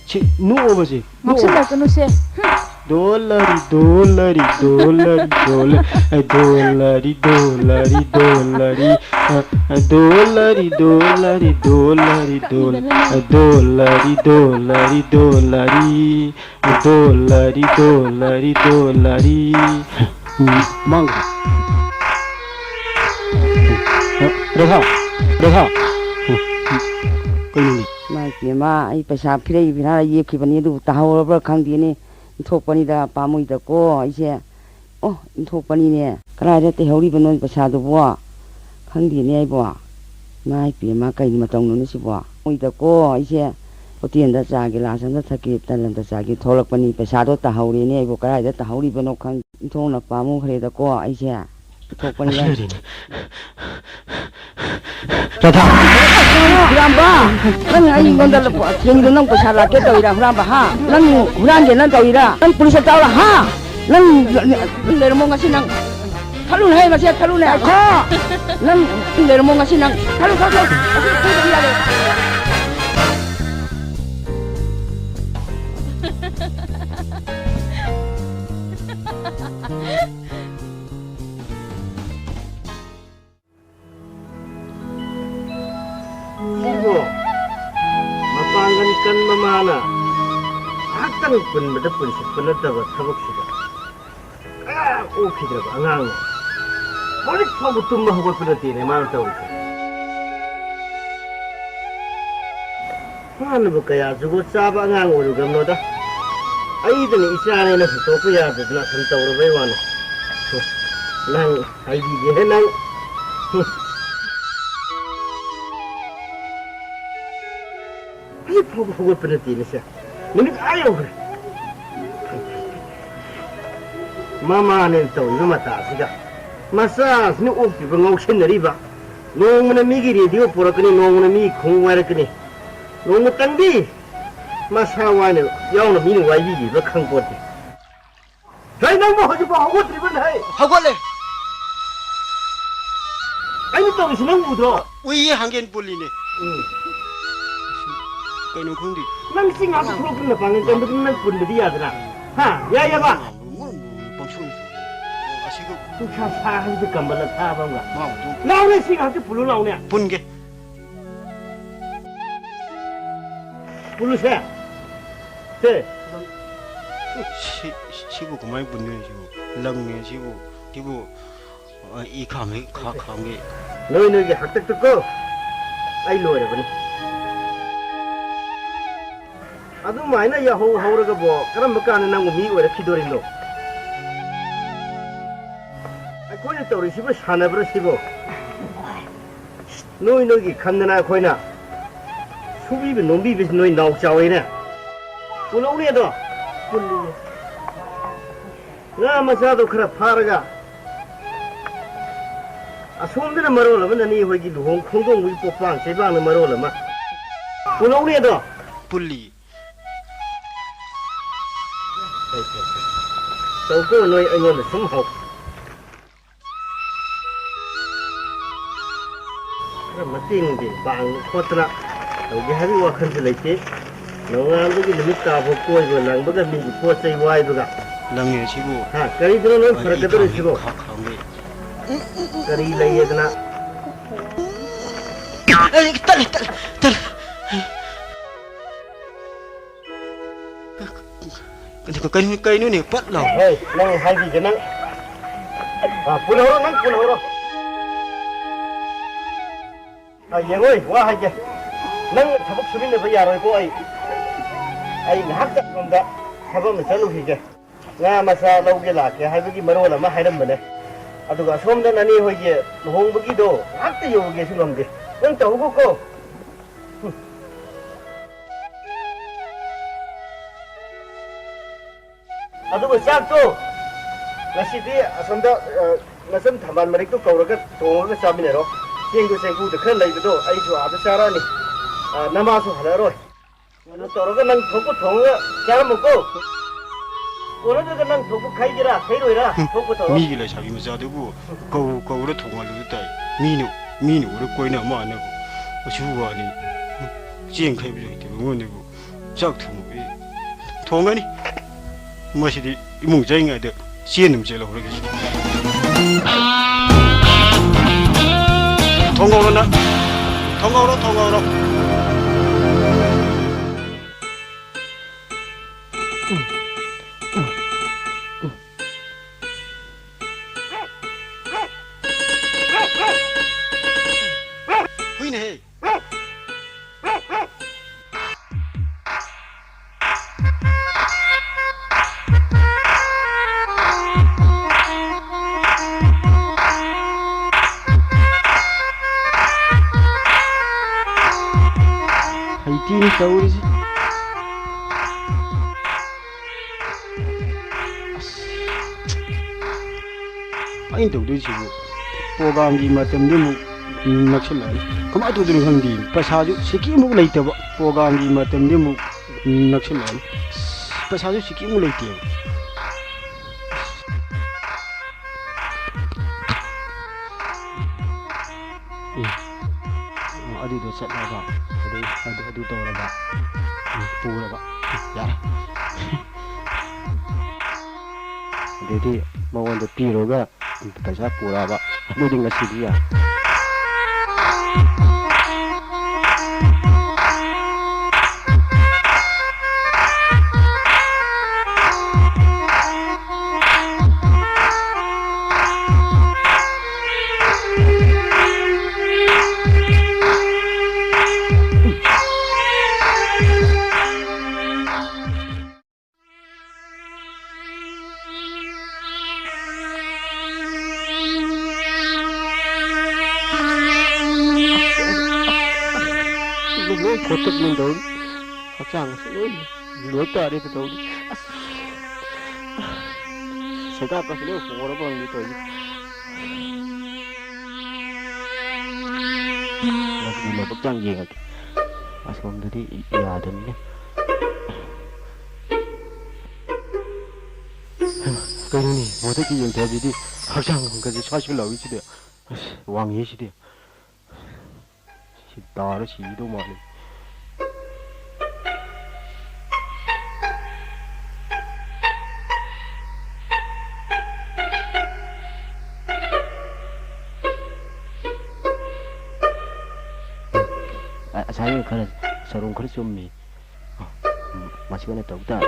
ꯁꯤ ꯅꯣꯛꯑꯣꯕ ꯁꯤ꯫ ꯅꯣꯛꯑꯣ꯫ ꯉꯥꯎꯁꯤꯜꯂꯛꯀꯅꯨꯁꯦ꯫ ꯍꯨꯝ꯫ ꯗꯣꯂꯔꯤ, ꯗꯣꯂꯔꯤ, ꯗꯣꯂꯔꯤ, ꯗꯣꯂꯔꯤ, ꯑꯦ, ꯗꯣꯂꯔꯤ, ꯗꯣꯂꯔꯤ, ꯗꯣꯂꯔꯤ, ꯑ, ꯑ, ꯗꯣꯂꯔꯤ, ꯗꯣꯂꯔꯤ, ꯗꯣꯂꯔꯤ, ꯗꯣꯂꯔꯤ, ꯑ, ꯗꯣꯂꯔꯤ, ꯗꯣꯂꯔꯤ, ꯗꯣꯂꯔꯤ, ꯑ, ꯗꯣꯂꯔꯤ, ꯗꯣꯂꯔꯤ, ꯗꯣꯂꯔꯤ꯫ ꯎꯝ, ꯃꯥꯡꯈ꯭ꯔꯦ꯫ ꯔꯦꯈꯥ, ꯔꯦꯈꯥ꯫ ꯎꯝ, ꯀꯩꯅꯣꯅꯦ? ꯏꯃꯥꯏ ꯄꯦꯝꯃ, ꯑꯩ ꯄꯩꯁꯥ ꯐꯤꯔꯩ ꯐꯤꯔꯥ ꯌꯦꯛꯈꯤꯕꯅꯤ, ꯑꯗꯨꯕꯨ ꯇꯥꯍꯧꯔꯕ꯭ꯔꯥ ꯈꯪꯗꯦꯅꯦ꯫ ꯏꯟꯊꯣꯛꯄꯅꯤꯗ, ꯄꯥꯝꯃꯨꯏꯗꯀꯣ ꯑꯩꯁꯦ꯫ ꯑꯣ, ꯏꯟꯊꯣꯛꯄꯅꯤꯅꯦ꯫ ꯀꯗꯥꯏꯗ ꯇꯩꯍꯧꯔꯤꯕꯅꯣ ꯄꯩꯁꯥꯗꯨꯕꯣ? ꯈꯪꯗꯦꯅꯦ ꯑꯩꯕꯣ꯫ ꯏꯃꯥꯏ ꯄꯦꯝꯃ, ꯀꯩ ꯃꯇꯧꯅꯣꯅꯦ ꯁꯤꯕꯣ? ꯃꯣꯏꯗꯀꯣ ꯑꯩꯁꯦ ꯍꯣꯇꯦꯜꯗ ꯆꯥ ꯒꯤꯂꯥꯁ ꯑꯝꯇ ꯊꯛꯀꯦ, ꯇꯟ ꯑꯝꯇ ꯆꯥꯒꯦ ꯊꯣꯛꯂꯛꯄꯅꯤ꯫ ꯄꯩꯁꯥꯗꯣ ꯇꯥꯍꯧꯔꯦꯅꯦ ꯑꯩꯕꯣ꯫ ꯀꯗꯥꯏꯗ ꯇꯥꯍꯧꯔꯤꯕꯅꯣ ꯈꯪ-, ꯏꯟꯊꯣꯛꯅ ꯄꯥꯝꯃꯨꯈ꯭ꯔꯦꯗꯀꯣ ꯑꯩꯁꯦ꯫ ꯏꯟꯊꯣꯛꯄꯅꯤꯗ꯫ ꯔꯥꯙꯥ! ꯍꯨꯔꯥꯟꯕ! ꯅꯪ ꯑꯩꯉꯣꯟꯗ ꯂꯨꯄꯥ ꯊꯦꯡꯗꯣ ꯅꯪ ꯄꯩꯁꯥ ꯂꯥꯛꯀꯦ ꯇꯧꯔꯤꯔꯥ, ꯍꯨꯔꯥꯟꯕ, ꯍꯥ? ꯅꯪ ꯍꯨꯔꯥꯟꯒꯦꯅ ꯇꯧꯔꯤꯔꯥ? ꯅꯪ ꯄꯨꯂꯤꯁꯇ ꯇꯥꯎꯔ, ꯍꯥ? ꯅꯪ ꯂꯩꯔꯝꯃꯣ ꯉꯁꯤ ꯅꯪ꯫ ꯊꯠꯂꯨꯅꯦ ꯍꯦ, ꯃꯁꯤ ꯊꯠꯂꯨꯅꯦ꯫ ꯉꯥꯏꯈꯣ! ꯅꯪ ꯂꯩꯔꯝꯃꯣ ꯉꯁꯤ ꯅꯪ꯫ ꯊꯠꯂꯨ, ꯊꯠꯂꯨ, ꯊꯠꯂꯨ꯫ ꯑꯁꯤ ꯐꯨꯗꯕ ꯌꯥꯔꯣꯏ꯫ ꯁꯤꯕꯣ ꯃꯄꯥꯡꯒꯜ ꯀꯟꯕ ꯃꯥꯅ ꯉꯥꯏꯍꯥꯛꯇꯪ ꯄꯨꯟꯕꯗ ꯄꯨꯟꯁꯤꯠꯄ ꯅꯠꯇꯕ ꯊꯕꯛꯁꯤꯗ ꯀꯌꯥ ꯑꯣꯛꯈꯤꯗ꯭ꯔꯕ ꯑꯉꯥꯡꯅꯣ꯫ ꯍꯧꯖꯤꯛ ꯐꯥꯎꯕ ꯇꯨꯝꯕ ꯍꯧꯒꯠꯄ ꯅꯠꯇꯦꯅꯦ ꯃꯥꯅ ꯇꯧꯔꯤꯁꯦ꯫ ꯃꯥꯅꯕꯨ ꯀꯌꯥ ꯖꯨꯒꯣꯠ ꯆꯥꯕ ꯑꯉꯥꯡ ꯑꯣꯏꯔꯨꯒ꯭ꯔꯕꯅꯣꯗ꯫ ꯑꯩꯗꯅ ꯏꯆꯥꯅꯦꯅ ꯄꯨꯊꯣꯛꯄ ꯌꯥꯗꯗꯅ ꯁꯨꯝ ꯇꯧꯔꯕꯩ ꯋꯥꯅꯤ꯫ ꯅꯪ ꯍꯥꯏꯕꯤꯒꯦꯍꯦ ꯅꯪ꯫ ꯍꯧꯖꯤꯛ ꯐꯥꯎꯕ ꯍꯧꯒꯠꯄ ꯅꯠꯇꯦꯅꯦ ꯁꯦ꯫ ꯅꯨꯃꯤꯠ ꯑꯥ ꯌꯧꯈ꯭ꯔꯦ꯫ ꯃꯃꯥꯅꯦꯅ ꯇꯧꯔꯤꯕ ꯃꯇꯥꯁꯤꯒ ꯃꯆꯥꯁꯤꯅ ꯑꯣꯛꯄꯤꯕ ꯉꯥꯎꯁꯤꯟꯅꯔꯤꯕ꯫ ꯅꯣꯡꯃꯅ ꯃꯤꯒꯤ ꯔꯦꯗꯤꯑꯣ ꯄꯨꯔꯛꯀꯅꯤ, ꯅꯣꯡꯃꯅ ꯃꯤꯒꯤ ꯈꯣꯡꯎꯞ ꯋꯥꯏꯔꯛꯀꯅꯤ꯫ ꯅꯣꯡꯃꯇꯪꯗꯤ ꯃꯁꯥ ꯋꯥꯏꯅ ꯌꯥꯎꯅ ꯃꯤꯅ ꯋꯥꯏꯕꯤꯈꯤꯕ꯭ꯔꯥ ꯈꯪꯄꯣꯠꯇꯦ꯫ ꯀꯩ ꯅꯪꯕꯨ ꯍꯧꯖꯤꯛꯐꯥꯎ ꯍꯧꯒꯠꯇ꯭ꯔꯤꯕꯅꯦ ꯍꯩ? ꯍꯧꯒꯠꯂꯦ꯫ ꯑꯩꯅ ꯇꯧꯔꯤꯁꯤ ꯅꯪ ꯎꯗ꯭ꯔꯣ? ꯎꯏꯌꯦ, ꯍꯪꯒꯦꯟ ꯄꯨꯜꯂꯤꯅꯦ꯫ ꯎꯝ꯫ ꯀꯩꯅꯣ ꯈꯪꯗꯦ꯫ ꯅꯪ ꯆꯤꯡ ꯉꯥꯛꯇ ꯊꯣꯛꯂꯛꯇꯅ ꯄꯥꯡꯒꯜ ꯀꯟꯕꯗꯨ ꯅꯪ ꯄꯨꯟꯕꯗꯤ ꯌꯥꯗ꯭ꯔꯥ? ꯍꯥ? ꯌꯥꯏꯌꯦꯕ? ꯄꯪꯁꯨ ꯑꯁꯤꯒ ꯅꯨꯡꯁꯥ ꯁꯥ ꯍꯥꯏꯕꯗꯤ ꯀꯝꯕꯜ ꯑꯊꯥꯕ ꯑꯃꯒ꯫ ꯃꯥ ꯑꯃꯨꯛꯇꯪ ꯂꯥꯎꯅꯦ, ꯁꯤ ꯉꯥꯛꯇ ꯄꯨꯜꯂꯨ ꯂꯥꯎꯅꯦ꯫ ꯄꯨꯟꯒꯦ꯫ ꯄꯨꯜꯂꯨꯁꯦ꯫ ꯁꯦ꯫ ꯁꯤ-, ꯁꯤꯕꯨ ꯀꯃꯥꯏꯅ ꯄꯨꯟꯗꯣꯏꯅꯣ ꯁꯤꯕꯨ? ꯂꯪꯅꯦ ꯁꯤꯕꯨ, ꯁꯤꯕꯨ, ꯑ, ꯏ ꯈꯥꯝꯃꯤ, ꯈꯥ ꯈꯥꯝꯒꯤ꯫ ꯅꯣꯏ ꯅꯣꯏꯒꯤ ꯍꯥꯛꯇꯛꯇꯨꯀꯣ, ꯑꯩ ꯂꯣꯏꯔꯕꯅꯤ꯫ ꯑꯗꯨꯃꯥꯏꯅ ꯌꯥꯍꯧ ꯍꯧꯔꯒꯕꯣ, ꯀꯔꯝꯕ ꯀꯥꯟꯗ ꯅꯪꯕꯨ ꯃꯤ ꯑꯣꯏꯔꯛꯈꯤꯗꯣꯔꯤꯅꯣ? ꯑꯩꯈꯣꯏꯅ ꯇꯧꯔꯤꯁꯤꯕꯨ ꯁꯥꯟꯅꯕ꯭ꯔꯥ ꯁꯤꯕꯣ? ꯅꯣꯏ ꯅꯣꯏꯒꯤ ꯈꯟꯗꯅ ꯑꯩꯈꯣꯏꯅ ꯁꯨꯕꯤꯕ ꯅꯣꯝꯕꯤꯕꯁꯤ ꯅꯣꯏ ꯅꯥꯎ ꯆꯥꯎꯋꯦꯅꯦ꯫ ꯄꯨꯜꯍꯧꯅꯦ ꯑꯗꯣ꯫ ꯄꯨꯜꯂꯤꯌꯦ꯫ ꯉꯥ ꯃꯆꯥꯗꯣ ꯈꯔ ꯐꯥꯔꯒ ꯑꯁꯣꯝꯗꯅ ꯃꯔꯣꯜ ꯑꯃ ꯅꯅꯦ ꯍꯣꯏꯒꯤ ꯂꯨꯍꯣꯡ ꯈꯣꯡꯗꯣꯡꯕꯒꯤ ꯄꯣꯛꯄꯥꯡ ꯆꯩꯕꯥꯡꯅ ꯃꯔꯣꯜ ꯑꯃ꯫ ꯄꯨꯜꯍꯧꯅꯦ ꯑꯗꯣ꯫ ꯄꯨꯜꯂꯤ꯫ ꯐꯩ, ꯐꯩ, ꯐꯩ꯫ ꯇꯧꯀꯣ ꯅꯣꯏ ꯑꯩꯉꯣꯟꯗ ꯁꯨꯝ ꯍꯧ꯫ ꯈꯔ ꯃꯇꯦꯡ ꯅꯨꯡꯗꯦꯡ ꯄꯥꯡꯗꯅ ꯈꯣꯠꯇꯅ ꯇꯧꯒꯦ ꯍꯥꯏꯕꯒꯤ ꯋꯥꯈꯜꯁꯨ ꯂꯩꯇꯦ꯫ ꯅꯣꯡꯉꯥꯟꯕꯒꯤ ꯅꯨꯃꯤꯠ ꯇꯥꯐꯥꯎ ꯀꯣꯏꯕ ꯂꯪꯕꯒ ꯃꯤꯒꯤ ꯄꯣꯠ ꯆꯩ ꯋꯥꯏꯕꯒ꯫ ꯂꯪꯉꯦ ꯁꯤꯕꯨ꯫ ꯍꯥ, ꯀꯔꯤꯗꯅꯣ ꯂꯣꯏ ꯑꯩ ꯐꯔꯛꯀꯗꯧꯔꯤꯁꯤꯕꯣ? ꯈꯥ-, ꯈꯥꯝꯃꯤ꯫ ꯀꯔꯤ ꯂꯩꯌꯦꯗꯅ? ꯑꯩ ꯇꯠꯂꯦ, ꯇꯠꯂꯦ, ꯇꯠꯂꯦ꯫ ꯀꯩꯅꯣ, ꯀꯩꯅꯣ, ꯀꯩꯅꯣꯅꯦ, ꯄꯠ ꯂꯥꯎ꯫ ꯍꯣꯏ, ꯅꯪ ꯍꯥꯏꯕꯤꯒꯦ, ꯅꯪ꯫ ꯑ, ꯄꯨꯜꯍꯧꯔꯣ, ꯅꯪ ꯄꯨꯜꯍꯧꯔꯣ꯫ ꯑ, ꯌꯦꯡꯉꯣꯏ, ꯋꯥ ꯍꯥꯏꯒꯦ꯫ ꯅꯪ ꯊꯕꯛ ꯁꯨꯃꯤꯟꯅꯕ ꯌꯥꯔꯣꯏꯀꯣ ꯑꯩ꯫ ꯑꯩ ꯉꯥꯏꯍꯥꯛꯇ ꯁꯣꯝꯗ ꯊꯕꯛ ꯑꯃ ꯆꯠꯂꯨꯈꯤꯒꯦ꯫ ꯉꯥ ꯃꯆꯥ ꯂꯧꯒꯦ ꯂꯥꯛꯀꯦ ꯍꯥꯏꯕꯒꯤ ꯃꯔꯣꯜ ꯑꯃ ꯍꯥꯏꯔꯝꯕꯅꯦ꯫ ꯑꯗꯨꯒ ꯑꯁꯣꯝꯗ ꯅꯅꯦ ꯍꯣꯏꯒꯤ ꯂꯨꯍꯣꯡꯕꯒꯤꯗꯣ ꯉꯥꯏꯍꯥꯛꯇ ꯌꯧꯔꯨꯒꯦꯁꯨ ꯉꯝꯗꯦ꯫ ꯅꯪ ꯇꯧꯍꯧꯒꯣꯀꯣ꯫ ꯑꯗꯨꯒ ꯆꯥꯛꯇꯣ ꯉꯁꯤꯗꯤ ꯑꯁꯣꯝꯗ, ꯑ, ꯅꯆꯟ ꯊꯝꯕꯥꯜ ꯃꯔꯤꯛꯇꯣ ꯀꯧꯔꯒ ꯊꯣꯡꯉꯒ ꯆꯥꯃꯤꯟꯅꯔꯣ꯫ ꯆꯦꯡꯗꯣ ꯆꯦꯡꯀꯨꯗ ꯈꯔ ꯂꯩꯕꯗꯣ ꯑꯩꯁꯨ ꯑꯥꯗ ꯆꯥꯔꯛꯑꯅꯤ꯫ ꯑ, ꯅꯃꯥꯁꯨ ꯍꯜꯂꯛꯑꯔꯣꯏ꯫ ꯀꯩꯅꯣ ꯇꯧꯔꯒ ꯅꯪ ꯊꯣꯛꯄ ꯊꯣꯡꯉꯒ ꯆꯥꯔꯝꯃꯨꯀꯣ꯫ ꯀꯣꯟꯅꯗ꯭ꯔꯒ ꯅꯪ ꯊꯣꯛꯄ ꯈꯩꯒꯦꯔꯥ, ꯈꯩꯔꯣꯏꯔꯥ, ꯊꯣꯛꯄ ꯇꯧꯔꯣ꯫ ꯃꯤꯒꯤ ꯂꯩꯁꯥꯕꯤ ꯃꯆꯥꯗꯨꯕꯨ ꯀꯧ-, ꯀꯧꯔ ꯊꯣꯡꯍꯜꯂꯨꯕ ꯇꯥꯏ꯫ ꯃꯤꯅ, ꯃꯤꯅ ꯎꯔ ꯀꯣꯏꯅ ꯃꯥꯟꯅꯕ꯫ ꯑꯁꯤꯕꯨ ꯋꯥꯅꯤ꯫ ꯆꯦꯡ ꯈꯩꯕꯁꯨ ꯍꯩꯇꯦ ꯃꯉꯣꯟꯗꯕꯨ꯫ ꯆꯥꯛ ꯊꯣꯡꯕ ꯊꯣꯡꯉꯅꯤ꯫ ꯃꯁꯤꯗꯤ ꯏꯃꯨꯡ ꯆꯪꯉꯤꯉꯩꯗ ꯆꯦꯟ ꯑꯗꯨꯝ ꯆꯦꯜꯍꯧꯔꯒꯦ꯫ ꯊꯣꯡꯍꯧꯔꯣ ꯅꯪ꯫ ꯊꯣꯡꯍꯧꯔꯣ, ꯊꯣꯡꯍꯧꯔꯣ꯫ ꯍꯨꯏꯅꯦꯍꯦ꯫ ꯍꯩꯇꯦꯅꯦ ꯇꯧꯔꯤꯁꯦ꯫ ꯑꯁ, ꯑꯩꯅ ꯇꯧꯗꯣꯏꯁꯤꯕꯨ ꯄ꯭ꯔꯣꯒꯥꯝꯒꯤ ꯃꯇꯝꯗꯤ ꯑꯃꯨꯛ ꯅꯛꯁꯤꯜꯂꯛꯑꯅꯤ꯫ ꯀꯃꯥꯏꯅ ꯇꯧꯗꯣꯏꯅꯣ ꯈꯪꯗꯦ꯫ ꯄꯩꯁꯥꯁꯨ ꯁꯤꯀꯤ ꯑꯃꯨꯛ ꯂꯩꯇꯕ꯫ ꯄ꯭ꯔꯣꯒꯥꯝꯒꯤ ꯃꯇꯝꯗꯤ ꯑꯃꯨꯛ ꯅꯛꯁꯤꯜꯂꯛꯑꯅꯤ꯫ ꯑꯁ, ꯄꯩꯁꯥꯁꯨ ꯁꯤꯀꯤ ꯑꯃꯨꯛ ꯂꯩꯇꯦꯕ꯫ ꯎꯝ꯫ ꯑꯗꯨꯗꯣ ꯆꯠꯂꯕ, ꯑꯗꯨ, ꯑꯗꯨ, ꯑꯗꯨ ꯇꯧꯔꯕ, ꯎꯝ, ꯄꯨꯔꯕ, ꯌꯥꯔꯦ꯫ ꯑꯗꯩꯗꯤ ꯃꯉꯣꯟꯗ ꯄꯤꯔꯨꯔꯒ ꯄꯩꯁꯥ ꯄꯨꯔꯛꯑꯕ, ꯑꯗꯨꯗꯤ ꯉꯁꯤꯗꯤ ꯌꯥꯔꯦ꯫ ꯂꯣꯏ ꯐꯣꯠꯇꯠꯂꯦ ꯇꯧꯔꯤ꯫ ꯍꯛꯆꯥꯡꯁꯦ ꯂꯣꯏ ꯂꯣꯏ ꯇꯥꯔꯦ ꯇꯧꯔꯤ꯫ ꯑꯁ! ꯁꯦꯟꯗꯥꯛꯀꯁꯦ ꯂꯣꯏ ꯍꯣꯔꯕ ꯈꯪꯗꯦ ꯇꯧꯔꯤꯁꯦ꯫ ꯃꯁꯤꯗꯤ ꯂꯥꯏꯕꯛ ꯆꯥꯡ ꯌꯦꯡꯉꯒꯦ꯫ ꯑꯁꯣꯝꯗꯗꯤ ꯌꯥꯗꯕꯅꯤꯅ꯫ ꯍꯩꯃꯥ, ꯀꯩꯅꯣꯅꯦ, ꯃꯊꯛꯀꯤ ꯌꯦꯡꯊꯕꯁꯤꯗꯤ ꯍꯛꯆꯥꯡ ꯈꯣꯡꯒꯠꯁꯦ ꯁ꯭ꯋꯥꯏ ꯁ꯭ꯋꯥꯏ ꯂꯥꯎꯏꯁꯤꯗꯤ꯫ ꯑꯁ, ꯋꯥꯡꯉꯤꯁꯤꯗꯤ꯫ ꯁꯤ ꯇꯥꯔ ꯁꯤꯗꯧ ꯃꯥꯜꯂꯦ꯫ ꯈꯔ, ꯆꯔꯣꯡ ꯈꯔ ꯆꯨꯝꯃꯤ꯫ ꯑ, ꯃꯁꯤ ꯑꯣꯏꯅ ꯇꯧ ꯇꯥꯔꯦ꯫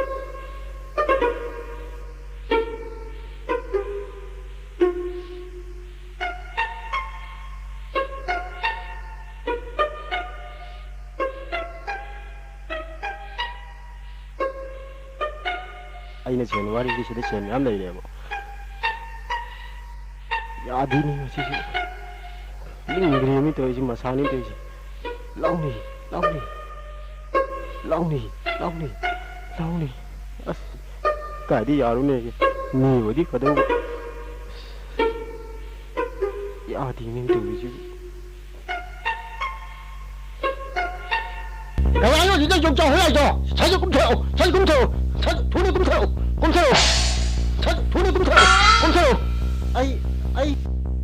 ꯑꯩꯅ ꯁꯦꯟ ꯋꯥꯔꯤꯁꯦ ꯁꯤꯗ ꯁꯦꯟ ꯃꯌꯥꯝ ꯂꯩꯔꯦꯕ꯫ ꯌꯥꯗꯦꯅꯦ ꯃꯁꯤꯁꯨ꯫ ꯂꯤꯡꯈ꯭ꯔꯦꯃꯤ ꯇꯧꯔꯤꯁꯤ, ꯃꯁꯥꯅꯤ ꯇꯧꯔꯤꯁꯤ꯫ ꯂꯥꯎꯅꯤ, ꯂꯥꯎꯅꯤ, ꯂꯥꯎꯅꯤ, ꯂꯥꯎꯅꯤ, ꯂꯥꯎꯅꯤ꯫ ꯑꯁ, ꯀꯥꯏꯗꯤ ꯌꯥꯔꯨꯅꯦꯒꯦ? ꯃꯤ ꯑꯣꯏꯗꯤ ꯐꯗꯧꯕ꯫ ꯑꯁ, ꯌꯥꯗꯦꯅꯦ ꯇꯧꯔꯤꯁꯤꯕꯨ꯫ ꯀꯅꯥꯅꯣ ꯑꯗꯨꯗ ꯌꯣꯡꯆꯥꯛ ꯍꯨꯔꯥꯏꯗꯣ? ꯁꯠ ꯁꯠ ꯀꯨꯝꯊꯔꯛꯑꯣ, ꯁꯠ ꯁꯠ ꯀꯨꯝꯊꯔꯛꯑꯣ, ꯁꯠ ꯁꯠ ꯊꯨꯅ ꯀꯨꯝꯊꯔꯛꯑꯣ, ꯀꯨꯝꯊꯔꯛꯑꯣ, ꯁꯠ ꯁꯠ ꯊꯨꯅ ꯀꯨꯝꯊꯔꯛꯑꯣ, ꯀꯨꯝꯊꯔꯛꯑꯣ꯫ ꯑꯩ, ꯑꯩ,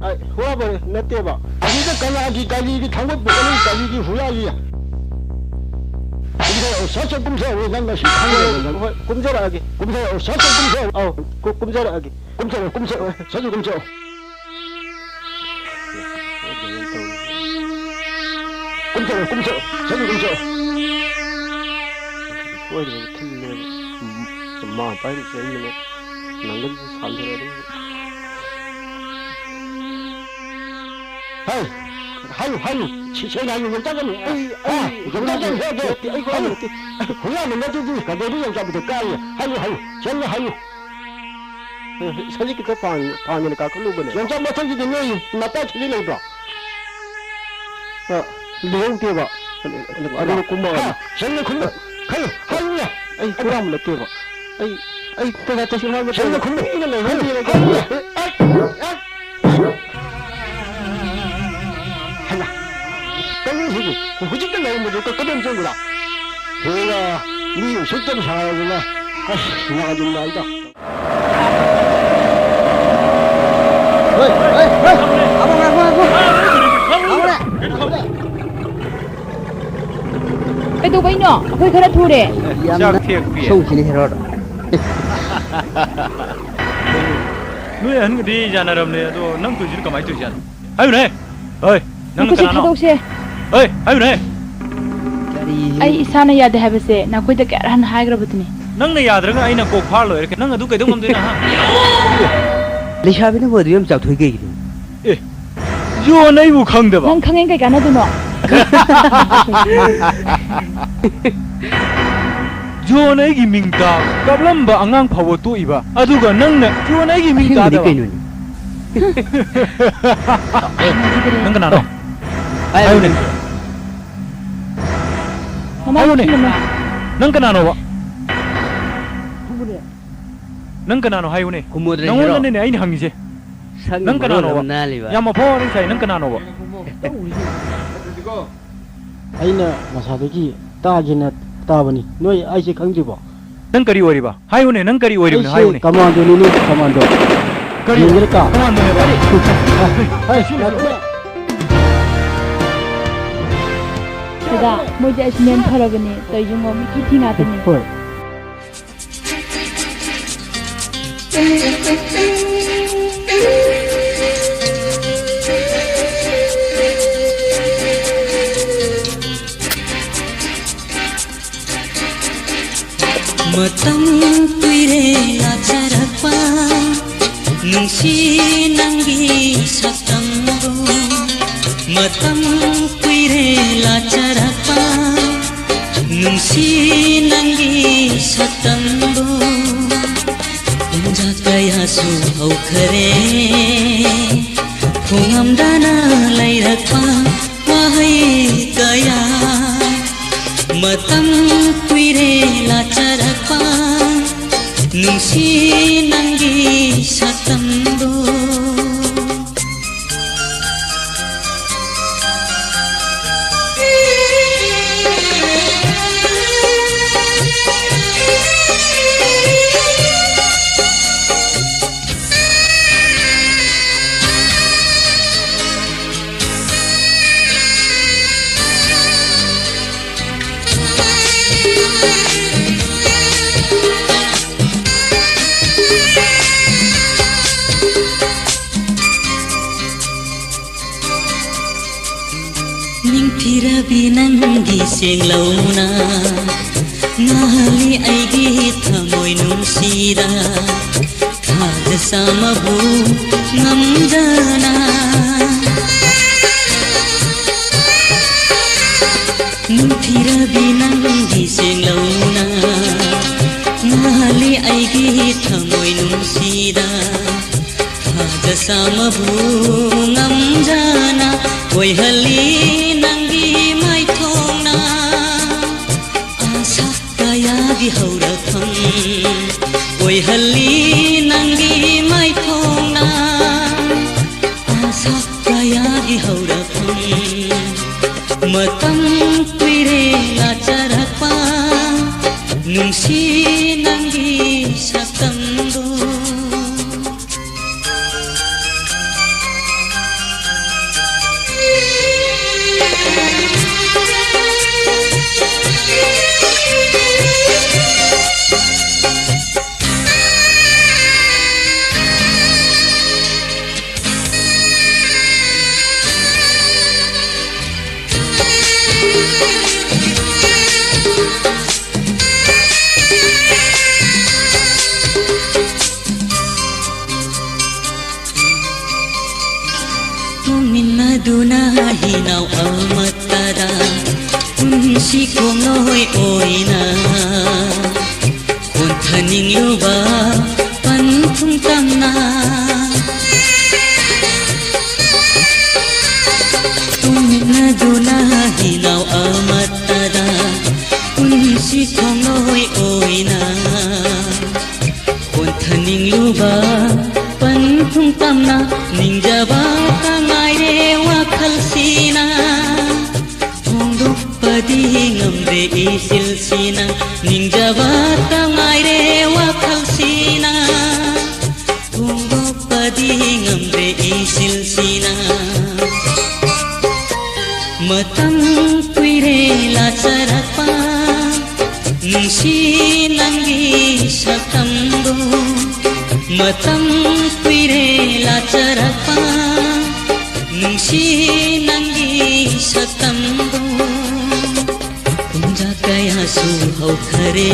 ꯑꯩ ꯍꯨꯔꯥꯟꯕ ꯅꯠꯇꯦꯕ꯫ ꯑꯗꯨꯗ ꯀꯅꯥꯒꯤ ꯒꯥꯔꯤꯒꯤ ꯊꯥꯡꯒꯠ ꯄꯨꯈꯠꯂꯤ, ꯒꯥꯔꯤꯒꯤ ꯍꯨꯔꯥꯜꯂꯤ? ꯀꯨꯝꯊꯔꯛꯑꯣ, ꯁꯠ ꯁꯠ ꯀꯨꯝꯊꯔꯛꯑꯣ, ꯅꯪ ꯉꯁꯤ ꯈꯪꯒꯗꯕ ꯅꯪ꯫ ꯍꯣꯏ, ꯀꯨꯝꯖꯔꯛꯑꯒꯦ꯫ ꯀꯨꯝꯊꯔꯛꯑꯣ, ꯁꯠ ꯁꯠ ꯀꯨꯝꯊꯔꯛꯑꯣ꯫ ꯑꯧ, ꯀꯨ-, ꯀꯨꯝꯖꯔꯛꯑꯒꯦ꯫ ꯀꯨꯝꯊꯔꯛꯑꯣ, ꯀꯨꯝꯊꯔꯛꯑꯣ, ꯁꯠ ꯁꯠ ꯀꯨꯝꯊꯔꯛꯑꯣ꯫ ꯀꯨꯝꯊꯔꯛꯑꯣ, ꯀꯨꯝꯊꯔꯛꯑꯣ, ꯁꯠ ꯁꯠ ꯀꯨꯝꯊꯔꯛꯑꯣ꯫ ꯁꯣꯏꯗꯅ ꯊꯤꯜꯂꯦꯕ꯫ ꯃꯥ ꯄꯥꯏꯔꯤꯁꯦ ꯑꯩꯅꯅꯦ꯫ ꯅꯪꯒꯜꯁꯦ ꯁꯥꯟꯊꯔꯦ ꯑꯗꯨꯝ꯫ ꯍꯩ, ꯍꯥꯏꯌꯨ, ꯍꯥꯏꯌꯨ꯫ ꯁꯤ-, ꯁꯦꯡꯅ ꯍꯥꯏꯌꯨ, ꯌꯣꯡꯆꯥꯛ ꯀꯅꯨ꯫ ꯑꯩ, ꯍꯥ? ꯑꯩ ꯌꯣꯡꯆꯥꯛ ꯀꯅꯨ, ꯍꯨꯔꯥꯟꯕ ꯍꯦ, ꯍꯦ꯫ ꯅꯠꯇꯦ, ꯑꯩ ꯍꯨꯔꯥꯟꯕ ꯍꯥꯏꯌꯨ꯫ ꯅꯠꯇꯦ꯫ ꯍꯨꯔꯥꯟꯕ ꯅꯠꯇ꯭ꯔꯗꯤ ꯀꯩꯗꯧꯕꯩ ꯌꯣꯡꯆꯥꯛ ꯃꯊꯛ ꯀꯥꯔꯤ? ꯍꯥꯏꯌꯨ, ꯍꯥꯏꯌꯨ꯫ ꯁꯦꯡꯅ ꯍꯥꯏꯌꯨ꯫ ꯁꯖꯤꯛ ꯈꯤꯇ ꯄꯥꯟ-, ꯄꯥꯟꯒꯦꯅ ꯀꯥꯈꯠꯂꯨꯕꯅꯦ꯫ ꯌꯣꯡꯆꯥꯛ ꯃꯊꯛꯁꯤꯗ ꯅꯣꯏ ꯅꯄꯥ ꯁꯖꯤꯛ ꯂꯩꯕ꯭ꯔꯣ? ꯑ, ꯂꯩꯍꯧꯗꯦꯕ꯫ ꯑꯗꯨꯒ ꯀꯨꯝꯃꯛꯑꯒ꯫ ꯍꯥ? ꯁꯦꯡꯅ ꯈꯨꯝꯃꯨ꯫ ꯍꯥꯏꯌꯨ, ꯍꯥꯏꯌꯨꯅꯦ꯫ ꯑꯩ ꯍꯨꯔꯥꯟꯕ ꯅꯠꯇꯦꯕ꯫ ꯑꯩ, ꯑꯩ ꯇꯔꯥ ꯇꯔꯥ ꯍꯨꯔꯥꯟꯕ ꯁꯦꯡꯅ ꯅꯠꯇꯦꯕ꯫ ꯈꯨꯝꯃꯨ꯫ ꯃꯤꯅ ꯂꯩꯍꯧꯗꯦ꯫ ꯍꯥꯏꯌꯨ, ꯍꯥꯏꯌꯨ꯫ ꯍꯩꯃꯥ! ꯀꯩꯅꯣ ꯁꯤꯕꯨ? ꯍꯧꯖꯤꯛꯇ ꯂꯩꯔꯝꯕꯗꯨ ꯀ-, ꯀꯗꯣꯝ ꯆꯪꯈ꯭ꯔꯥ? ꯍꯦꯔꯥ, ꯃꯤ ꯎꯁꯤꯠꯇꯕ ꯁꯥꯔꯗꯅ꯫ ꯑꯁ, ꯅꯥꯗꯨꯝ ꯅꯥꯏꯗ꯫ ꯍꯣꯏ, ꯍꯣꯏ, ꯍꯣꯏ! ꯉꯥꯏꯈꯣ, ꯉꯥꯏꯈꯣ, ꯉꯥꯏꯈꯣ! ꯉꯥꯏꯈꯣꯅꯦ! ꯀꯩꯗꯧꯕꯩꯅꯣ? ꯑꯩꯈꯣꯏ ꯈꯔ ꯊꯨꯔꯦ꯫ ꯌꯥꯝꯅ ꯆꯥꯛ ꯊꯦꯛꯄꯤ꯫ ꯁꯧꯁꯤꯅꯦ ꯍꯦꯔꯣꯗ꯫ ꯅꯣꯏ ꯑꯍꯟꯒꯗꯤ ꯌꯥꯅꯔꯝꯅꯦ, ꯑꯗꯣ ꯅꯪ ꯇꯧꯔꯤꯁꯤꯅ ꯀꯃꯥꯏꯅ ꯇꯧꯔꯤꯖꯥꯠꯅꯣ? ꯍꯥꯏꯌꯨꯅꯦ! ꯍꯣꯏ, ꯅꯪꯅ ꯃꯈꯨꯠꯁꯦ ꯀꯅꯥꯅꯣ? ꯊꯥꯗꯣꯛꯁꯦ꯫ ꯍꯣꯏ, ꯍꯥꯏꯌꯨꯅꯦ! ꯑꯩ ꯏꯁꯥꯅ ꯌꯥꯗꯦ ꯍꯥꯏꯕꯁꯦ ꯅꯈꯣꯏꯗ ꯀꯌꯥ ꯍꯟꯅ ꯍꯥꯏꯈ꯭ꯔꯕꯗꯨꯅꯤ꯫ ꯅꯪꯅ ꯌꯥꯗ꯭ꯔꯒ ꯑꯩꯅ ꯀꯣꯛ ꯐꯥꯔ ꯂꯣꯏꯔꯦ꯫ ꯅꯪ ꯑꯗꯨ ꯀꯩꯗꯧ ꯉꯝꯗꯣꯏꯅꯣ, ꯍꯥ? ꯂꯩꯁꯥꯕꯤꯅꯕꯨ ꯑꯗꯨ ꯌꯥꯝ ꯆꯥꯎꯊꯣꯛꯏ ꯀꯩꯒꯤꯅꯣ? ꯑꯦ, ꯖꯣꯟ ꯑꯩꯕꯨ ꯈꯪꯗꯕ? ꯅꯪ ꯈꯪꯉꯦ ꯀꯩ ꯀꯥꯟꯅꯗꯣꯏꯅꯣ? ꯖꯣꯟ ꯑꯩꯒꯤ ꯃꯤꯡ ꯇꯥ ꯀꯞꯂꯝꯕ ꯑꯉꯥꯡ ꯐꯥꯎꯕ ꯇꯣꯛꯏꯕ, ꯑꯗꯨꯒ ꯅꯪꯅ ꯖꯣꯟ ꯑꯩꯒꯤ ꯃꯤꯡ ꯑꯁꯦꯡꯕꯗꯤ ꯇꯥꯗꯕ? ꯀꯩꯅꯣꯅꯦ? ꯅꯪ ꯀꯅꯥꯅꯣ? ꯍꯥꯏꯌꯨꯅꯦ꯫ ꯃꯃꯥ ꯍꯥꯏꯌꯨꯅꯦ꯫ ꯅꯪ ꯀꯅꯥꯅꯣꯕ? ꯅꯪ ꯀꯅꯥꯅꯣ ꯍꯥꯏꯌꯨꯅꯦ? ꯈꯨꯝꯃꯨꯗ꯭ꯔꯦ ꯅꯪꯉꯣꯟꯗꯅꯤꯅꯦ ꯍꯦꯔꯣ꯫ ꯑꯩꯅ ꯍꯪꯉꯤꯁꯦ꯫ ꯁꯛꯅ ꯅꯪ ꯃꯔꯣꯟ ꯀꯅꯥꯅꯣꯕ? ꯑꯃ ꯅꯥꯜꯂꯤꯕ꯫ ꯌꯥꯝ ꯑꯐꯥꯎ ꯑꯔꯤꯡ ꯁꯥꯏ, ꯅꯪ ꯀꯅꯥꯅꯣꯕ? ꯑꯩꯅ ꯉꯁꯥꯏꯗꯒꯤ ꯇꯥꯒꯦꯅ ꯇꯥꯕꯅꯤ꯫ ꯅꯣꯏ ꯑꯩꯁꯦ ꯈꯪꯗ꯭ꯔꯤꯕꯣ? ꯅꯪ ꯀꯔꯤ ꯑꯣꯏꯔꯤꯕ? ꯍꯥꯏꯌꯨꯅꯦ, ꯅꯪ ꯀꯔꯤ ꯑꯣꯏꯔꯤꯕꯅꯣ? ꯑꯩꯁꯦ ꯍꯥꯏꯌꯨꯅꯦ꯫ ꯀꯃꯥꯟꯗꯣꯅꯤꯅꯦ, ꯀꯃꯥꯟꯗꯣ꯫ ꯀꯔꯤ? ꯌꯦꯡꯒꯦꯔꯀ? ꯀꯃꯥꯟꯗꯣꯅꯦꯕ? ꯍꯥꯏ, ꯍꯥꯏ, ꯁꯤ ꯂꯣꯏꯁꯤꯜꯂꯣ꯫ ꯗꯗꯥ, ꯃꯣꯏꯗꯤ ꯑꯩꯁꯨ ꯅꯦꯝ ꯐꯔꯕꯅꯦ, ꯇꯧꯔꯤꯁꯤꯡꯉꯣ ꯃꯤꯊꯤ ꯊꯤ ꯉꯥꯛꯇꯅꯦ꯫ ꯍꯣꯏ꯫ ꯃꯇꯝ ꯀꯨꯏꯔꯦ ꯂꯥꯛꯆꯔꯛꯄ, ꯅꯨꯡꯁꯤ ꯅꯪꯒꯤ ꯁꯛꯇꯝꯗꯣ꯫ ꯃꯇꯝ ꯀꯨꯏꯔꯦ ꯂꯥꯛꯆꯔꯛꯄ, ꯅꯨꯡꯁꯤ ꯅꯪꯒꯤ ꯁꯛꯇꯝꯗꯣ꯫ ꯄꯨꯡꯖꯥ ꯀꯌꯥꯁꯨ ꯍꯧꯈꯔꯦ, ꯈꯣꯡꯉꯝꯗꯅ ꯂꯩꯔꯛꯄ ꯋꯥꯍꯩ ꯀꯌꯥ꯫ ꯃꯇꯝ ꯀꯨꯏꯔꯦ ꯂꯥꯛꯆꯔꯛꯄ, ꯅꯨꯡꯁꯤ ꯅꯪꯒꯤ ꯁꯛꯇꯝꯗꯣ꯫ ꯅꯤꯡꯊꯤꯔꯕ ꯅꯪꯒꯤ ꯁꯦꯡꯂꯧꯅ ꯉꯥꯜꯂꯤ ꯑꯩꯒꯤ ꯊꯃꯣꯏ ꯅꯨꯡꯁꯤꯗ, ꯊꯥꯖ ꯆꯥꯝꯃꯕꯨ ꯉꯝꯖꯅ꯫ ꯅꯨꯡꯊꯤꯔꯕꯤ ꯅꯪꯒꯤ ꯁꯦꯡꯂꯧꯅ ꯉꯥꯜꯂꯤ ꯑꯩꯒꯤ ꯊꯃꯣꯏ ꯅꯨꯡꯁꯤꯗ, ꯊꯥꯖ ꯆꯥꯝꯃꯕꯨ ꯉꯝꯖꯅ ꯑꯣꯏꯍꯜꯂꯤ ꯅꯪꯒꯤ ꯃꯥꯏꯊꯣꯡꯅ꯫ ꯑꯥꯁꯥ ꯀꯌꯥꯒꯤ ꯍꯧꯔꯛꯐꯝ ꯑꯣꯏꯍꯜꯂꯤ ꯅꯪꯒꯤ ꯃꯥꯏꯊꯣꯡꯅ꯫ ꯑꯥꯁꯥ ꯀꯌꯥꯒꯤ ꯍꯧꯔꯛꯐꯝ꯫ ꯃꯇꯝ ꯀꯨꯏꯔꯦ ꯂꯥꯆꯔꯛꯄ ꯅꯨꯡꯁꯤ ꯅꯪꯒꯤ ꯁꯛꯇꯝꯗꯣ꯫ ꯇꯨꯃꯤꯟꯅꯗꯨꯅ ꯍꯤꯅꯥꯎ ꯑꯃꯠꯇꯗ ꯄꯨꯟꯁꯤ ꯈꯣꯡꯂꯣꯏ ꯑꯣꯏꯅ ꯍꯣꯟꯊꯅꯤꯡꯂꯨꯕ ꯄꯟꯊꯨꯡ ꯇꯝꯅ꯫ ꯇꯨꯃꯤꯟꯅꯗꯨꯅ ꯍꯤꯅꯥꯎ ꯑꯃꯠꯇꯗ ꯄꯨꯟꯁꯤ ꯈꯣꯡꯂꯣꯏ ꯑꯣꯏꯅ ꯍꯣꯟꯊꯅꯤꯡꯂꯨꯕ ꯄꯟꯊꯨꯡ ꯇꯝꯅ ꯅꯤꯡꯖꯕ ꯇꯉꯥꯏꯔꯦ ꯋꯥꯈꯜꯁꯤꯅ꯫ ꯐꯣꯡꯗꯣꯛꯄꯗꯤ ꯉꯝꯗ꯭ꯔꯦ ꯏꯆꯤꯜꯁꯤꯅ ꯅꯤꯡꯖꯕ ꯇꯉꯥꯏꯔꯦ ꯋꯥꯈꯜꯁꯤꯅ꯫ ꯐꯣꯡꯗꯣꯛꯄꯗꯤ ꯉꯝꯗ꯭ꯔꯦ ꯏꯆꯤꯜꯁꯤꯅ꯫ ꯃꯇꯝ ꯀꯨꯏꯔꯦ ꯂꯥꯆꯔꯛꯄ ꯅꯨꯡꯁꯤ ꯅꯪꯒꯤ ꯁꯛꯇꯝꯗꯣ꯫ ꯃꯇꯝ ꯀꯨꯏꯔꯦ ꯂꯥꯆꯔꯛꯄ ꯅꯨꯡꯁꯤ ꯅꯪꯒꯤ ꯁꯛꯇꯝꯗꯣ꯫ ꯁꯨ ꯍꯧꯈꯔꯦ꯫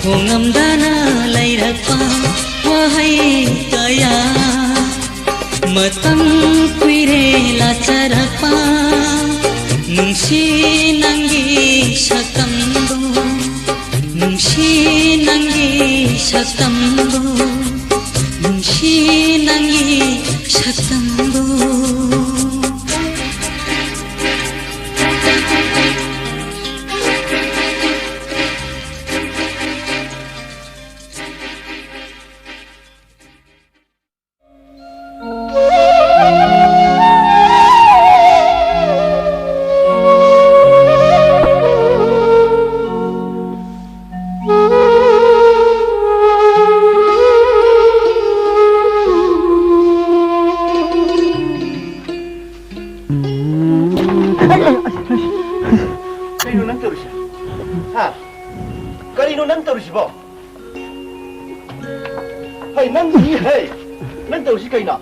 ꯈꯣꯡꯉꯝꯗꯅ ꯂꯩꯔꯛꯄ ꯋꯥꯍꯩ ꯀꯌꯥ, ꯃꯇꯝ ꯀꯨꯏꯔꯦ ꯂꯥꯆꯔꯛꯄ꯫ ꯅꯨꯡꯁꯤ ꯅꯪꯒꯤ ꯁꯛꯇꯝꯗꯣ, ꯅꯨꯡꯁꯤ ꯅꯪꯒꯤ ꯁꯛꯇꯝꯗꯣ, ꯅꯨꯡꯁꯤ ꯅꯪꯒꯤ ꯁꯛꯇꯝꯗꯣ꯫ ꯀꯩꯅꯣ ꯅꯪ ꯇꯧꯔꯤꯁꯦ? ꯍꯥ? ꯀꯔꯤꯅꯣ ꯅꯪ ꯇꯧꯔꯤꯁꯤꯕꯣ? ꯍꯩ, ꯅꯪ, ꯍꯩ, ꯅꯪ ꯇꯧꯔꯤꯁꯤ ꯀꯩꯅꯣ?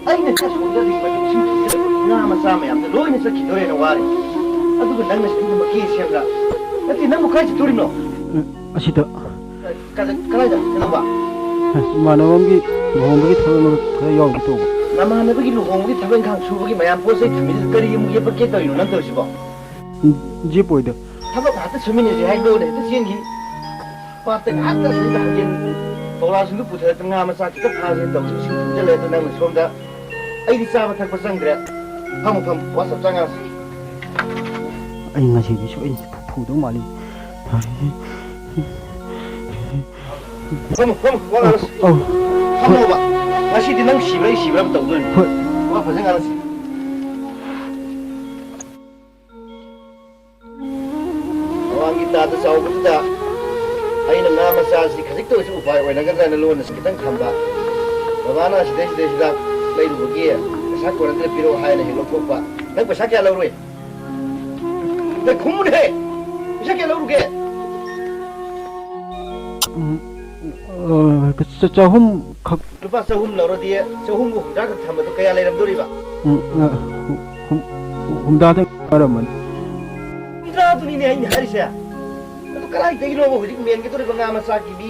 ꯑꯩꯅ ꯆꯠ ꯁꯣꯝꯗ ꯂꯤꯛꯄ ꯏꯁꯤꯡ ꯊꯤꯠꯀꯗꯕ ꯉꯥ ꯃꯆꯥ ꯃꯌꯥꯝꯗꯣ ꯂꯣꯏꯅ ꯆꯠꯈꯤꯗꯣꯔꯦꯅ ꯋꯥꯔꯦ꯫ ꯑꯗꯨꯒ ꯅꯪꯅ ꯁꯤꯗ ꯃꯀꯦ ꯁꯦꯝꯗ꯭ꯔꯥ? ꯅꯠꯇꯦ, ꯅꯪꯕꯨ ꯀꯥꯏ ꯆꯠꯇꯣꯔꯤꯅꯣ? ꯑꯁꯤꯗ꯫ ꯀꯗꯥ-, ꯀꯗꯥꯏꯗ? ꯀꯩꯗꯧꯕ? ꯏꯃꯥꯟꯅꯕ ꯑꯃꯒꯤ ꯂꯨꯍꯣꯡꯕꯒꯤ ꯊꯕꯛ ꯑꯃ ꯈꯔ ꯌꯥꯎꯔꯨꯒꯦ ꯇꯧꯕ꯫ ꯅꯃꯥꯟꯅꯕꯒꯤ ꯂꯨꯍꯣꯡꯕꯒꯤ ꯊꯕꯛ ꯏꯪꯈꯥꯡ ꯁꯨꯕꯒꯤ ꯃꯌꯥꯝ ꯄꯣꯠ ꯆꯩ ꯊꯝꯃꯤꯗꯨ ꯀꯔꯤ ꯑꯃꯨꯛ ꯌꯦꯞꯄꯛꯀꯦ ꯇꯧꯔꯤꯅꯣ ꯅꯪ ꯇꯧꯔꯤꯁꯤꯕꯣ? ꯖꯤꯞ ꯑꯣꯏꯗ꯫ ꯊꯕꯛ ꯉꯥꯛꯇ ꯁꯨꯃꯤꯟꯅꯁꯦ ꯍꯥꯏ ꯂꯣꯟꯅ ꯍꯦꯛꯇ ꯆꯦꯟꯈꯤ꯫ ꯄꯥꯠꯇ ꯉꯥꯏꯍꯥꯛꯇ ꯁꯤꯗ ꯍꯪꯒꯦꯟ ꯄꯧꯂꯥꯁꯤꯡꯗꯨ ꯄꯨꯊꯔꯒ ꯉꯥ ꯃꯆꯥ ꯈꯤꯇ ꯐꯥꯁꯦꯅ ꯇꯧꯕꯁꯤ ꯏꯁꯤꯡ ꯊꯨꯝꯖꯤꯜꯂꯦ꯫ ꯑꯗꯨ ꯅꯪꯅ ꯁꯣꯝꯗ ꯑꯩꯗꯤ ꯆꯥꯕ ꯊꯛꯄ ꯆꯪꯗ꯭ꯔꯦ꯫ ꯐꯝꯃꯨ, ꯐꯝꯃꯨ, ꯋꯥ ꯆꯞ ꯆꯥ ꯉꯥꯡꯁꯤ꯫ ꯑꯩ ꯉꯁꯤꯗꯤ ꯁꯣꯏꯗꯅ ꯐꯨꯗꯧ ꯃꯥꯜꯂꯤ꯫ ꯐꯝꯃꯨ, ꯐꯝꯃꯨ, ꯋꯥ ꯉꯥꯡꯁꯤ꯫ ꯑꯧ, ꯑꯧ꯫ ꯐꯝꯃꯣꯕ꯫ ꯉꯁꯤꯗꯤ ꯅꯪ ꯁꯤꯕ꯭ꯔꯥ ꯑꯩ ꯁꯤꯕ꯭ꯔꯥ ꯑꯃ ꯇꯧꯗꯣꯏꯅꯤ꯫ ꯍꯣꯏ꯫ ꯋꯥ ꯐꯖꯅ ꯉꯥꯡꯁꯤ꯫ ꯃꯃꯥꯡꯒꯤ ꯇꯥꯗ ꯆꯥꯎꯕꯗꯨꯗ ꯑꯩꯅ ꯉꯥ ꯃꯆꯥꯁꯤ ꯈꯖꯤꯛꯇ ꯑꯣꯏꯔꯁꯨ ꯎꯄꯥꯏ ꯑꯣꯏꯅꯒꯗ꯭ꯔꯅ ꯂꯣꯟꯅꯁꯨ ꯈꯤꯇꯪ ꯊꯝꯕ꯫ ꯕꯕꯥꯅ ꯁꯤꯗꯩꯁꯤꯗ ꯍꯤꯗꯥꯛ ꯂꯩꯔꯨꯕꯒꯤ ꯄꯩꯁꯥ ꯀꯣꯟꯅꯗ꯭ꯔꯦ ꯄꯤꯔꯛꯑꯣ ꯍꯥꯏꯅ ꯍꯦꯛ ꯂꯧꯊꯣꯛꯄ꯫ ꯅꯪ ꯄꯩꯁꯥ ꯀꯌꯥ ꯂꯧꯔꯨꯏ? ꯅꯪ ꯈꯨꯝꯃꯨꯅꯦꯍꯦ! ꯄꯩꯁꯥ ꯀꯌꯥ ꯂꯧꯔꯨꯒꯦ? ꯎꯝ, ꯑ, ꯆ-, ꯆꯍꯨꯝ ꯈꯛ꯫ ꯂꯨꯄꯥ ꯆꯍꯨꯝ ꯂꯧꯔꯗꯤ ꯆꯍꯨꯝꯒ ꯍꯨꯝꯗ꯭ꯔꯥ ꯈꯛ ꯊꯝꯕꯗꯣ ꯀꯌꯥ ꯂꯩꯔꯝꯗꯣꯔꯤꯕ? ꯎꯝ, ꯑ, ꯍꯨꯝ-, ꯍꯨꯝ-, ꯍꯨꯝꯗ꯭ꯔꯥꯗꯪ ꯉꯥꯏꯔꯝꯃꯅꯤ꯫ ꯇꯔꯥꯗꯨꯅꯤꯅꯦ ꯑꯩꯅ ꯍꯥꯏꯔꯤꯁꯦ꯫ ꯑꯗꯨ ꯀꯗꯥꯏꯗꯒꯤꯅꯣꯕ ꯍꯧꯖꯤꯛ ꯃꯦꯟꯒꯗꯧꯔꯤꯕ ꯉꯥ ꯃꯆꯥ ꯀꯦꯕꯤ?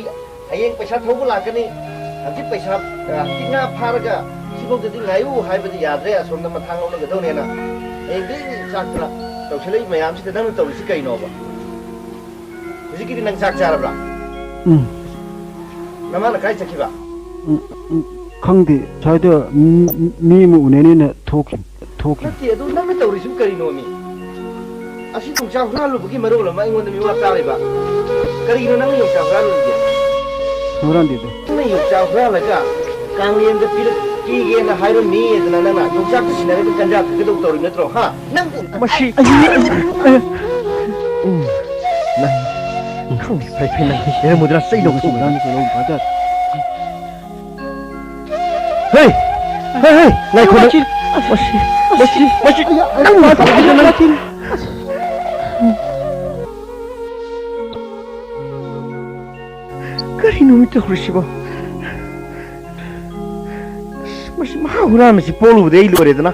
ꯍꯌꯦꯡ ꯄꯩꯁꯥ ꯊꯧꯕ ꯂꯥꯛꯀꯅꯤ, ꯍꯧꯖꯤꯛ ꯄꯩꯁꯥ, ꯑ, ꯍꯧꯖꯤꯛ ꯉꯥ ꯐꯥꯔꯒ ꯁꯤꯐꯥꯎꯗꯗꯤ ꯉꯥꯏꯌꯨ ꯍꯥꯏꯕꯗꯤ ꯌꯥꯗ꯭ꯔꯦ, ꯑꯁꯣꯝꯗ ꯃꯊꯥꯡ ꯂꯧꯅꯒꯗꯧꯅꯦꯅ ꯍꯌꯦꯡꯗꯒꯤ ꯆꯥꯛꯇꯅ ꯇꯧꯁꯜꯂꯛꯏ ꯃꯌꯥꯝꯁꯤꯗ ꯅꯪꯅ ꯇꯧꯔꯤꯁꯤ ꯀꯩꯅꯣꯕ? ꯍꯧꯖꯤꯛꯀꯤꯗꯤ ꯅꯪ ꯆꯥꯛ ꯆꯥꯔꯕ꯭ꯔꯥ? ꯎꯝ꯫ ꯅꯃꯥꯅ ꯀꯥꯏ ꯆꯠꯈꯤꯕ? ꯎꯝ, ꯎꯝ, ꯈꯪꯗꯦ꯫ ꯁ꯭ꯋꯥꯏꯗ ꯃꯤ, ꯃꯤ ꯑꯃ ꯎꯅꯅꯦꯅ ꯊꯣꯛꯈꯤ, ꯊꯣꯛꯈꯤ꯫ ꯅꯠꯇꯦ, ꯑꯗꯨ ꯅꯪꯅ ꯇꯧꯔꯤꯁꯤꯕꯨ ꯀꯔꯤꯅꯣꯃꯤ? ꯑꯁꯤ ꯌꯣꯡꯆꯥꯛ ꯍꯨꯔꯥꯜꯂꯨꯕꯒꯤ ꯃꯔꯣꯜ ꯑꯃ ꯑꯩꯉꯣꯟꯗ ꯃꯤꯋꯥ ꯇꯥꯔꯤꯕ? ꯀꯔꯤꯒꯤꯅꯣ ꯅꯪꯅ ꯌꯣꯡꯆꯥꯛ ꯍꯨꯔꯥꯜꯂꯨꯔꯤꯁꯦ? ꯍꯨꯔꯥꯟꯗꯦꯗ꯫ ꯅꯪꯅ ꯌꯣꯡꯆꯥꯛ ꯍꯨꯔꯥꯜꯂꯒ ꯀꯥꯡꯂꯦꯟꯗ ꯄꯤꯔꯛ-, ꯄꯤꯒꯦꯅ ꯍꯥꯏꯔꯝꯃꯤ ꯑꯗꯨꯅ ꯅꯪꯅ ꯌꯣꯡꯆꯥꯛꯇꯨ ꯁꯤꯟꯅꯔꯒ ꯒꯟꯖꯥ ꯊꯛꯀꯗꯧ ꯇꯧꯔꯤꯕ ꯅꯠꯇ꯭ꯔꯣ, ꯍꯥ? ꯅꯪꯕꯨ ꯃꯁꯤ, ꯎꯝ, ꯅꯪ ꯈꯪꯗꯦ, ꯐꯩ ꯐꯩ, ꯅꯪ ꯂꯩꯔꯝꯃꯨꯗꯅ ꯆꯩ ꯂꯧꯊꯣꯛꯎꯗꯅ꯫ ꯍꯦ! ꯍꯦ, ꯍꯦ! ꯉꯥꯏꯈꯣ, ꯅꯪ꯫ ꯃꯁꯤ, ꯃꯁꯤ, ꯃꯁꯤ, ꯃꯁꯤ, ꯅꯪ ꯃꯁꯤ, ꯃꯁꯤ꯫ ꯀꯔꯤꯅꯣ ꯇꯧꯔꯤꯁꯤꯕꯣ? ꯑꯁ, ꯃꯁꯤ ꯃꯍꯥ ꯍꯨꯔꯥꯟꯕꯁꯤ ꯄꯣꯛꯂꯨꯕꯗꯩ ꯑꯩ ꯂꯣꯏꯔꯦꯗꯅ꯫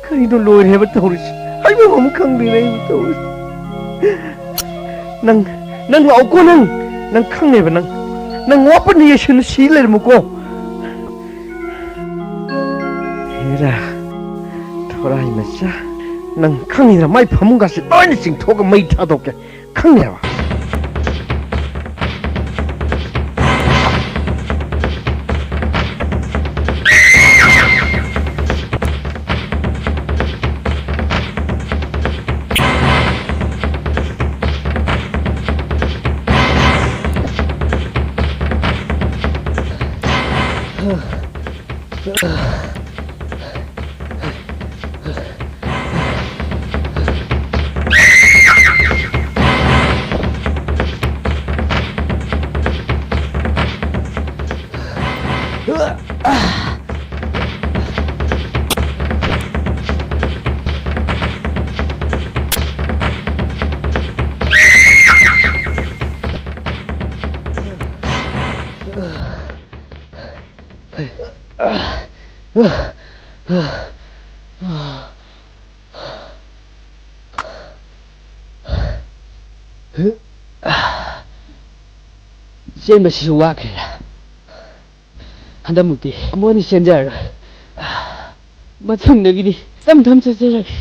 ꯀꯔꯤꯅꯣ ꯂꯣꯏꯔꯦꯕ ꯇꯧꯔꯤꯁꯤ? ꯍꯥꯏꯐꯝ ꯑꯃ ꯈꯪꯗꯦꯅꯦ ꯑꯩꯕꯨ ꯇꯧꯔꯤꯁꯤ꯫ ꯅꯪ, ꯅꯪ ꯂꯥꯛꯎꯀꯣ ꯅꯪ꯫ ꯅꯪ ꯈꯪꯅꯦꯕ ꯅꯪ꯫ ꯅꯪ ꯋꯥꯄꯟ ꯌꯦꯁꯟꯅ ꯁꯤ ꯂꯩꯔꯝꯃꯨꯀꯣ꯫ ꯍꯦꯔꯥ, ꯊꯣꯔꯥꯏ ꯃꯆꯥ꯫ ꯅꯪ ꯈꯪꯉꯤꯗꯅ ꯃꯥꯏ ꯐꯃꯨꯡꯒꯁꯦ ꯂꯣꯏꯅ ꯆꯤꯡꯊꯣꯛꯑꯒ ꯃꯩ ꯊꯥꯗꯣꯛꯀꯦ꯫ ꯈꯪꯉꯦꯕ꯫ ꯆꯦꯟꯕꯁꯤꯁꯨ ꯋꯥꯈ꯭ꯔꯦꯗ꯫ ꯍꯟꯗꯛꯃꯨꯛꯇꯤ ꯑꯃꯨꯛ ꯍꯟꯅ ꯆꯦꯟꯖꯔꯔꯣꯏ꯫ ꯃꯊꯪꯗꯒꯤꯗꯤ ꯇꯞ ꯇꯞ ꯆꯠꯆꯔꯒꯦ꯫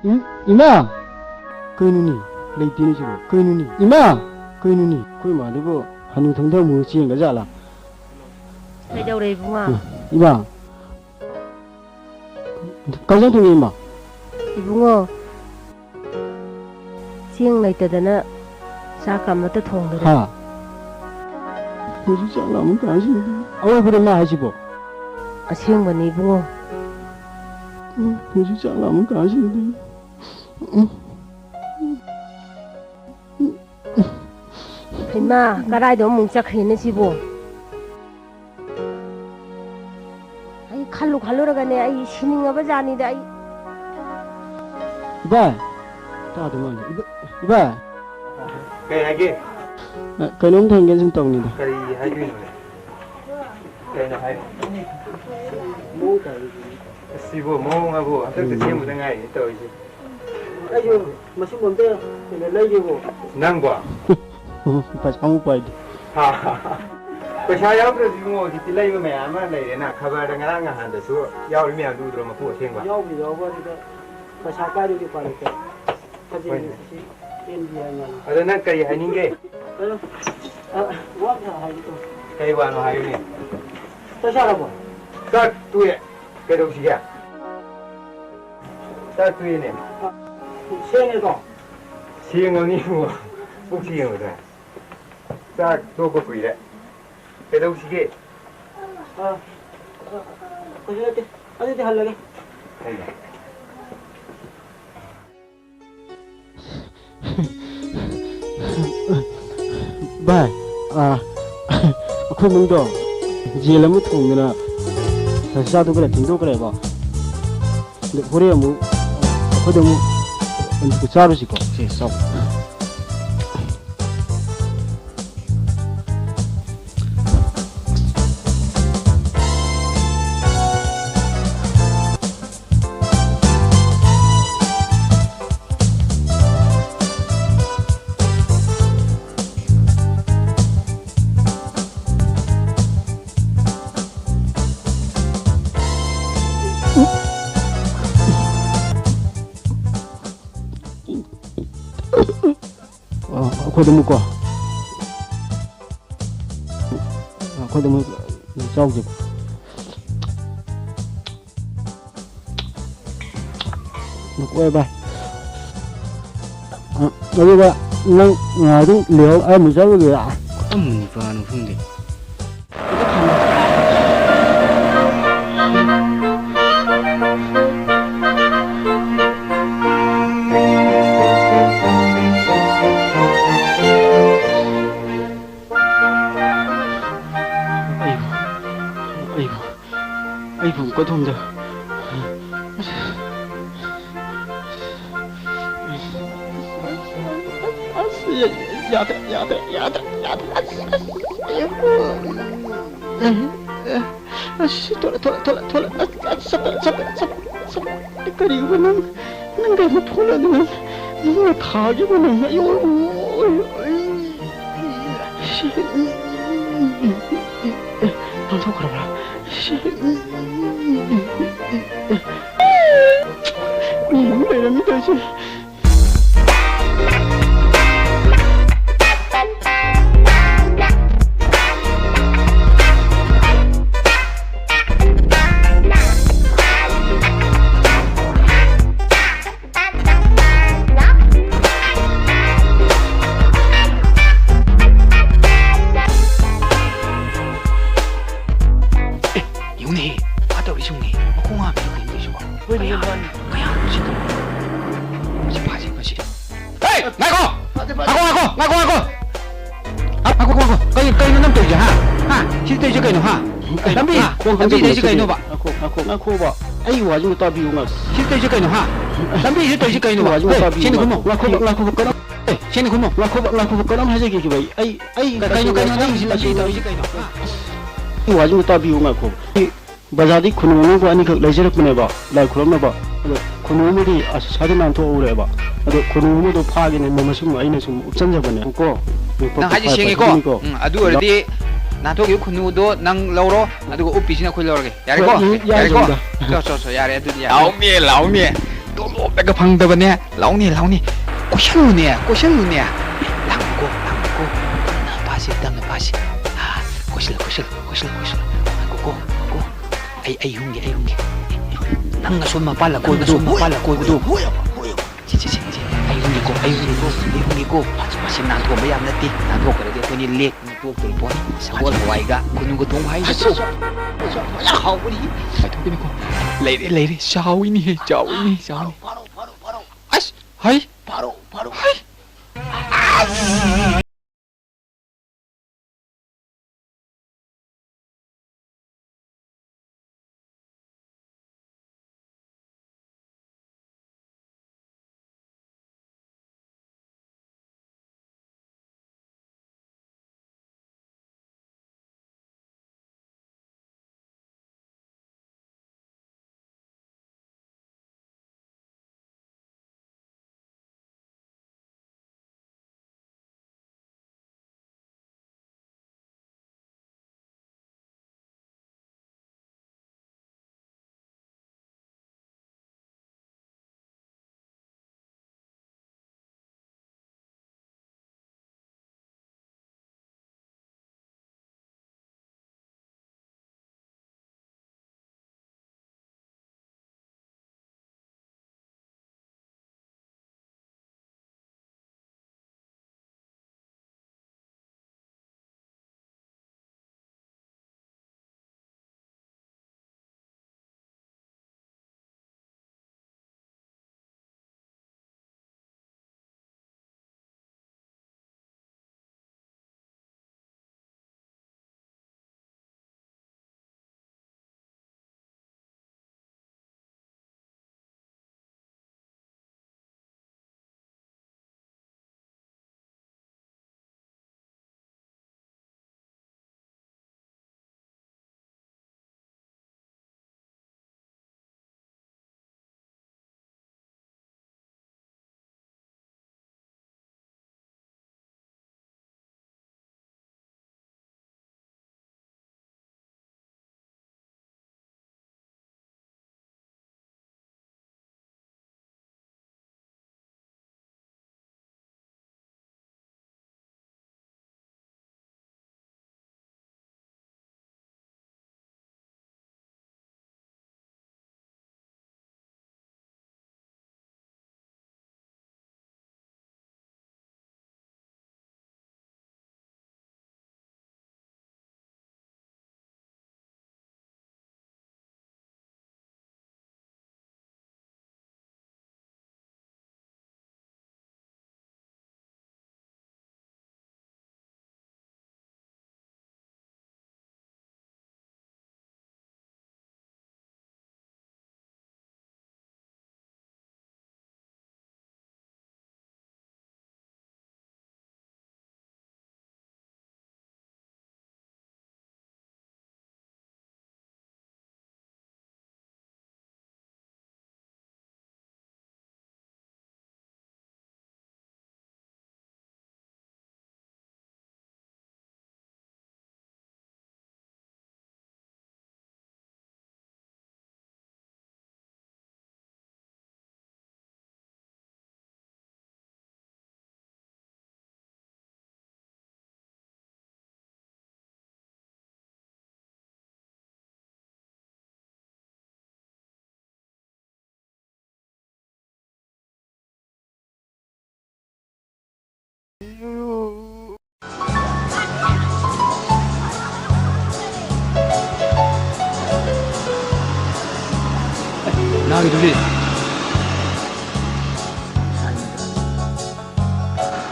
ꯎꯝ? ꯏꯃꯥ! ꯀꯩꯅꯣꯅꯦ? ꯂꯩꯇꯦꯅꯦ ꯁꯤꯕꯣ꯫ ꯀꯩꯅꯣꯅꯦ? ꯏꯃꯥ! ꯀꯩꯅꯣꯅꯦ? ꯑꯩꯈꯣꯏ ꯏꯃꯥꯗꯨꯕꯨ ꯍꯅꯨ ꯊꯪꯗ ꯑꯃꯨꯛ ꯆꯦꯟꯒ꯭ꯔ ꯖꯥꯠꯂꯥ? ꯀꯩꯗꯧꯔꯦ ꯏꯕꯨꯡꯉꯣ? ꯎꯝ, ꯏꯃꯥ! ꯀꯩ ꯏꯟꯖꯥꯡ ꯊꯣꯡꯉꯤ, ꯏꯃꯥ? ꯏꯕꯨꯡꯉꯣ, ꯆꯦꯡ ꯂꯩꯇꯗꯅ ꯆꯥꯛꯀ ꯑꯃꯠꯇ ꯊꯣꯡꯗꯔꯦ꯫ ꯍꯥ? ꯍꯧꯖꯤꯛ ꯆꯥꯛ ꯂꯥꯝꯃ ꯀꯥꯟꯁꯤꯗ꯫ ꯑꯋꯣꯏꯕꯔꯣ ꯏꯃꯥ ꯍꯥꯏꯁꯤꯕꯣ? ꯑꯁꯦꯡꯕꯅꯤ ꯏꯕꯨꯡꯉꯣ꯫ ꯎꯝ, ꯍꯧꯖꯤꯛ ꯆꯥꯛ ꯂꯥꯝꯃ ꯀꯥꯟꯁꯤꯗ꯫ ꯎꯝ꯫ ꯍꯩꯃꯥ, ꯀꯗꯥꯏꯗ ꯑꯃꯨꯛ ꯆꯠꯈ꯭ꯔꯦꯅꯦ ꯁꯤꯕꯣ? ꯑꯩ ꯈꯜꯂꯨ ꯈꯜꯂꯨꯔꯒꯅꯦ, ꯑꯩ ꯁꯤꯅꯤꯡꯉꯕ ꯖꯥꯠꯅꯤꯗ ꯑꯩ꯫ ꯏꯕꯥꯏ! ꯇꯥꯗ ꯃꯥꯜꯂꯦ꯫ ꯏꯕ-, ꯏꯕꯥꯏ! ꯀꯩ ꯍꯥꯏꯒꯦ? ꯑ, ꯀꯩꯅꯣꯝꯇ ꯍꯪꯒꯦꯅ ꯁꯨꯝ ꯇꯧꯅꯤꯗ꯫ ꯀꯔꯤ ꯍꯥꯏꯗꯣꯏꯅꯣꯅꯦ? ꯀꯩꯅꯣ ꯍꯥꯏ-, ꯑꯁꯤꯕꯨ ꯃꯑꯣꯡ ꯑꯃꯕꯨ ꯍꯟꯗꯛꯇ ꯎꯝ꯫ ꯁꯦꯝꯕꯗ ꯉꯥꯏꯔꯤꯅꯦ ꯇꯧꯔꯤꯁꯦ꯫ ꯑꯩꯁꯨ ꯃꯁꯤꯡ ꯑꯝꯇ ꯀꯩꯅꯣ ꯂꯩꯒꯦꯕꯨ꯫ ꯅꯪꯕꯣ? ꯄꯩꯁꯥ ꯑꯃꯨꯛ ꯄꯥꯏꯗꯦ꯫ ꯄꯩꯁꯥ ꯌꯥꯎꯗ꯭ꯔꯁꯨ ꯏꯕꯨꯡꯉꯣ, ꯍꯧꯖꯤꯛꯇꯤ ꯂꯩꯕ ꯃꯌꯥꯝ ꯑꯃ ꯂꯩꯔꯦꯅ꯫ ꯈꯕꯔꯗ ꯉꯔꯥꯡ ꯅꯍꯥꯟꯗꯁꯨ ꯌꯥꯎꯔꯤ ꯃꯌꯥꯝꯗꯨ ꯎꯗ꯭ꯔꯣ, ꯃꯄꯨ ꯑꯁꯦꯡꯕ? ꯌꯥꯎꯕꯨꯗꯤ ꯌꯥꯎꯕ, ꯑꯗꯨꯗ ꯄꯩꯁꯥ ꯄꯥꯏꯗ꯭ꯔꯗꯤ ꯎꯄꯥꯏ ꯂꯩꯇꯦ꯫ ꯍꯣꯏꯅꯦ꯫ ꯈꯖꯤꯟ ꯑꯁꯤ ꯑꯦꯟ ꯕꯤ ꯍꯥꯏ ꯃꯥꯜꯂꯦ꯫ ꯑꯗꯣ ꯅꯪ ꯀꯔꯤ ꯍꯥꯏꯅꯤꯡꯒꯦ? ꯑꯗꯣ, ꯑ, ꯋꯥ ꯑꯝꯇ ꯍꯥꯏꯒꯦ ꯇꯧꯕ꯫ ꯀꯩ ꯋꯥꯅꯣ ꯍꯥꯏꯌꯨꯅꯦ? ꯆꯥꯛ ꯆꯥꯔꯕꯣ? ꯆꯥꯛ ꯇꯣꯛꯑꯦ꯫ ꯀꯩꯗꯧꯁꯤꯒꯦ? ꯆꯥꯛ ꯇꯣꯛꯑꯦꯅꯦ꯫ ꯁꯦꯡꯉꯦꯀꯣ? ꯊꯦꯡꯉꯕꯅꯤ ꯏꯕꯨꯡꯉꯣ꯫ ꯄꯨꯛꯁꯤ ꯌꯦꯡꯉꯨꯗꯅ꯫ ꯆꯥꯛ ꯇꯣꯛꯄ ꯀꯨꯏꯔꯦ꯫ ꯀꯩꯗꯧꯁꯤꯒꯦ? ꯑ, ꯑ, ꯀꯩꯁꯨ ꯅꯠꯇꯦ꯫ ꯑꯗꯨꯗꯤ ꯍꯜꯂꯒꯦ꯫ ꯍꯣꯏꯅꯦ꯫ ꯚꯥꯏ, ꯑ, ꯑꯩꯈꯣꯏ ꯏꯃꯨꯡꯗꯣ ꯌꯦꯟ ꯑꯃ ꯊꯣꯡꯗꯅ ꯆꯥꯗꯣ ꯈꯔ ꯊꯦꯡꯗꯣꯛꯈ꯭ꯔꯦꯕ꯫ ꯑꯗꯨ ꯍꯣꯔꯦꯟ ꯑꯃꯨꯛ ꯑꯩꯈꯣꯏꯗ ꯑꯃꯨꯛ ꯆꯥꯔꯨꯁꯤꯀꯣ꯫ ꯁꯦ, ꯆꯥꯎ꯫ ꯑ, ꯑꯩꯈꯣꯏꯗ ꯑꯃꯨꯛꯀꯣ꯫ ꯑꯩꯈꯣꯏꯗ ꯑꯃꯨꯛ ꯆꯥꯎꯁꯦ꯫ ꯅꯀꯣꯏ ꯚꯥꯏ꯫ ꯑ, ꯑꯗꯨꯒ ꯅꯪ ꯉꯥꯏꯍꯥꯛꯇꯪ ꯂꯩꯍꯧ, ꯑꯩ ꯑꯃꯨꯛ ꯆꯠꯂꯨꯒꯦ꯫ ꯀꯔꯝꯕ ꯅꯨꯄꯥꯅꯣ ꯈꯪꯗꯦ꯫ ꯑꯩꯕꯨ, ꯑꯩꯕꯨ, ꯑꯩꯕꯨ ꯑꯃꯨꯛꯀ ꯊꯣꯝꯗ꯫ ꯑꯁ, ꯑꯁ, ꯌꯥ-, ꯌꯥꯗ꯭ꯔꯦ, ꯌꯥꯗ꯭ꯔꯦ, ꯌꯥꯗ꯭ꯔꯦ, ꯌꯥꯗ꯭ꯔꯦ꯫ ꯑꯁ, ꯑꯁ, ꯑꯁ, ꯑꯁ, ꯊꯣꯛꯂꯛꯑꯦ, ꯊꯣꯛꯂꯛꯑꯦ, ꯊꯣꯛꯂꯛꯑꯦ꯫ ꯑꯁ, ꯑꯁ, ꯆꯠꯄ, ꯆꯠꯄ, ꯆꯠꯄ, ꯆꯠꯄ꯫ ꯀꯔꯤꯒꯨꯝꯕ ꯅꯪ, ꯅꯪ ꯀꯩꯅꯣ ꯊꯣꯛꯂꯛꯑꯗꯤ ꯅꯪ, ꯅꯪꯅ ꯊꯥꯈꯤꯕ ꯅꯪ, ꯑꯌꯣ, ꯑꯣꯏ, ꯑꯣꯏ, ꯑꯣꯏ꯫ ꯁꯤ, ꯅꯥꯟꯊꯣꯛꯈ꯭ꯔꯕ꯭ꯔꯥ? ꯁꯤ, ꯃꯤ ꯑꯃ ꯂꯩꯔꯝꯃꯤ ꯇꯧꯔꯤꯁꯦ꯫ ꯉꯥꯏꯈꯣ! ꯉꯥꯏꯈꯣ, ꯉꯥꯏꯈꯣ, ꯉꯥꯏꯈꯣ, ꯉꯥꯏꯈꯣ! ꯉꯥꯏꯈꯣ, ꯉꯥꯏꯈꯣ, ꯉꯥꯏꯈꯣ! ꯀꯩ, ꯀꯩꯅꯣ ꯅꯪ ꯇꯧꯔꯤꯁꯦ, ꯍꯥ? ꯍꯥ? ꯁꯤ ꯇꯧꯔꯤꯁꯦ ꯀꯩꯅꯣ, ꯍꯥ? ꯂꯝꯕꯤ, ꯍꯥ? ꯈꯣꯡ ꯂꯝꯕꯤ ꯍꯥꯝꯖꯕ ꯇꯧꯔꯤꯁꯦ ꯀꯩꯅꯣꯕ? ꯉꯥꯏꯈꯣ, ꯉꯥꯏꯈꯣ, ꯉꯥꯏꯈꯣꯕ꯫ ꯑꯩ ꯋꯥꯁꯤꯃ ꯇꯥꯕꯤꯌꯨ, ꯉꯥꯏꯈꯣ꯫ ꯁꯤ ꯇꯧꯔꯤꯁꯦ ꯀꯩꯅꯣ, ꯍꯥ? ꯂꯝꯕꯤꯁꯤꯗ ꯇꯧꯔꯤꯁꯦ ꯀꯩꯅꯣꯕ? ꯋꯥꯁꯤꯃ ꯍꯦ, ꯇꯥꯕꯤꯌꯨ, ꯁꯦꯡꯅ ꯈꯨꯝꯃꯣ꯫ ꯉꯥꯏꯈꯣ, ꯉꯥꯏꯈꯣꯕ, ꯀꯔꯝ-, ꯍꯦ, ꯁꯦꯡꯅ ꯈꯨꯝꯃꯣ꯫ ꯉꯥꯏꯈꯣꯕ, ꯉꯥꯏꯈꯣꯕ, ꯀꯔꯝ ꯍꯥꯏꯖꯒꯦ ꯚꯥꯏ? ꯑꯩ, ꯑꯩ ꯀ-, ꯀꯩꯅꯣ, ꯀꯩꯅꯣ, ꯅꯪ ꯁꯤ ꯂꯝꯕꯤ ꯇꯧꯔꯤꯁꯦ ꯀꯩꯅꯣ, ꯍꯥ? ꯑꯩ ꯋꯥꯁꯤꯃ ꯇꯥꯕꯤꯌꯨ, ꯉꯥꯏꯈꯣ꯫ ꯕꯖꯥꯔꯗꯒꯤ ꯈꯨꯅꯨ ꯑꯉꯧꯕ ꯑꯅꯤꯈꯛ ꯂꯩꯖꯔꯛꯄꯅꯦꯕ, ꯂꯥꯏ ꯈꯨꯔꯨꯝꯅꯕ꯫ ꯑꯗꯣ ꯈꯨꯅꯨ ꯑꯃꯗꯤ ꯑꯁ, ꯁꯥꯗ ꯅꯥꯟꯊꯣꯛꯍꯧꯔꯦꯕ꯫ ꯑꯗꯣ ꯈꯨꯅꯨ ꯑꯃꯗꯣ ꯐꯥꯒꯦꯅ ꯃꯃ ꯁꯨꯝ ꯑꯩꯅ ꯁꯨꯝ ꯎꯞꯁꯟꯖꯕꯅꯦ꯫ ꯀꯣ? ꯅꯪ ꯍꯥꯏꯁꯦ ꯐ-, ꯁꯦꯡꯉꯦꯀꯣ? ꯐꯖꯕꯅꯤꯀꯣ? ꯎꯝ, ꯑꯗꯨ ꯑꯣꯏꯔꯗꯤ ꯅꯥꯟꯊꯣꯛꯈꯤꯕ ꯈꯨꯅꯨꯗꯣ ꯅꯪ ꯂꯧꯔꯣ, ꯑꯗꯨꯒ ꯎꯞꯄꯤꯁꯤꯅ ꯑꯩꯈꯣꯏ ꯂꯧꯔꯒꯦ꯫ ꯌꯥꯔꯦꯀꯣ? ꯍꯣꯏ, ꯌꯥꯔꯦ, ꯌꯥꯔꯦꯀꯣ? ꯆꯨꯝꯗ꯫ ꯆꯣ, ꯆꯣ, ꯆꯣ, ꯌꯥꯔꯦ, ꯑꯗꯨꯗꯤ ꯌꯥꯔꯦ꯫ ꯂꯥꯎꯅꯦ, ꯂꯥꯎꯅꯦ꯫ ꯇꯣꯂꯣꯞꯇꯒ ꯐꯪꯗꯕꯅꯦ꯫ ꯂꯥꯎꯅꯦ, ꯂꯥꯎꯅꯦ꯫ ꯀꯣꯏꯁꯜꯂꯨꯅꯦ, ꯀꯣꯏꯁꯜꯂꯨꯅꯦ꯫ ꯂꯥꯡꯅꯨꯀꯣ, ꯂꯥꯡꯅꯨꯀꯣ꯫ ꯇꯞꯅ ꯐꯥꯁꯤ, ꯇꯞꯅ ꯐꯥꯁꯤ꯫ ꯑꯥ, ꯀꯣꯏꯁꯜꯂꯨ, ꯀꯣꯏꯁꯜꯂꯨ, ꯀꯣꯏꯁꯜꯂꯨ, ꯀꯣꯏꯁꯜꯂꯨ꯫ ꯉꯥꯏꯈꯣꯀꯣ, ꯉꯥꯏꯈꯣꯀꯣ꯫ ꯑꯩ, ꯑꯩ ꯍꯨꯝꯒꯦ, ꯑꯩ ꯍꯨꯝꯒꯦ꯫ ꯅꯪ ꯑꯁꯣꯝ ꯃꯄꯥꯜ ꯑꯀꯣꯏꯕꯗꯣ, ꯅꯪ ꯑꯁꯣꯝ ꯃꯄꯥꯜ ꯑꯀꯣꯏꯕꯗꯣ꯫ ꯁꯤ, ꯁꯤ, ꯁꯤ, ꯁꯤ꯫ ꯑꯩ ꯍꯨꯝꯒꯦꯀꯣ, ꯑꯩ ꯍꯨꯝꯒꯦꯀꯣ, ꯑꯩ ꯍꯨꯝꯒꯦꯀꯣ꯫ ꯃꯁꯤ ꯅꯥꯟꯊꯣꯛꯄ ꯌꯥꯝ ꯅꯠꯇꯦ꯫ ꯅꯥꯟꯊꯣꯛꯈ꯭ꯔꯗꯤ ꯑꯩꯈꯣꯏꯅꯤ ꯂꯦꯛꯇꯅ ꯇꯣꯛꯇꯣꯔꯤ ꯄꯣꯠꯅꯤ꯫ ꯁꯒꯣꯜ ꯍꯋꯥꯏꯒ ꯈꯨꯅꯨꯒ ꯊꯣꯡꯕ ꯍꯥꯏꯁꯦ꯫ ꯑꯁ, ꯑꯁ, ꯑꯁ, ꯌꯥꯝ ꯍꯥꯎꯕꯅꯤ꯫ ꯄꯥꯏꯊꯣꯛꯈꯤꯅꯤꯀꯣ꯫ ꯂꯩꯔꯦ, ꯂꯩꯔꯦ꯫ ꯆꯥꯎꯏꯅꯦꯍꯦ, ꯆꯥꯎꯏꯅꯦ, ꯆꯥꯎꯏꯅꯦ꯫ ꯐꯥꯔꯣ, ꯐꯥꯔꯣ, ꯐꯥꯔꯣ꯫ ꯑꯁ! ꯍꯩ! ꯐꯥꯔꯣ, ꯐꯥꯔꯣ꯫ ꯍꯩ!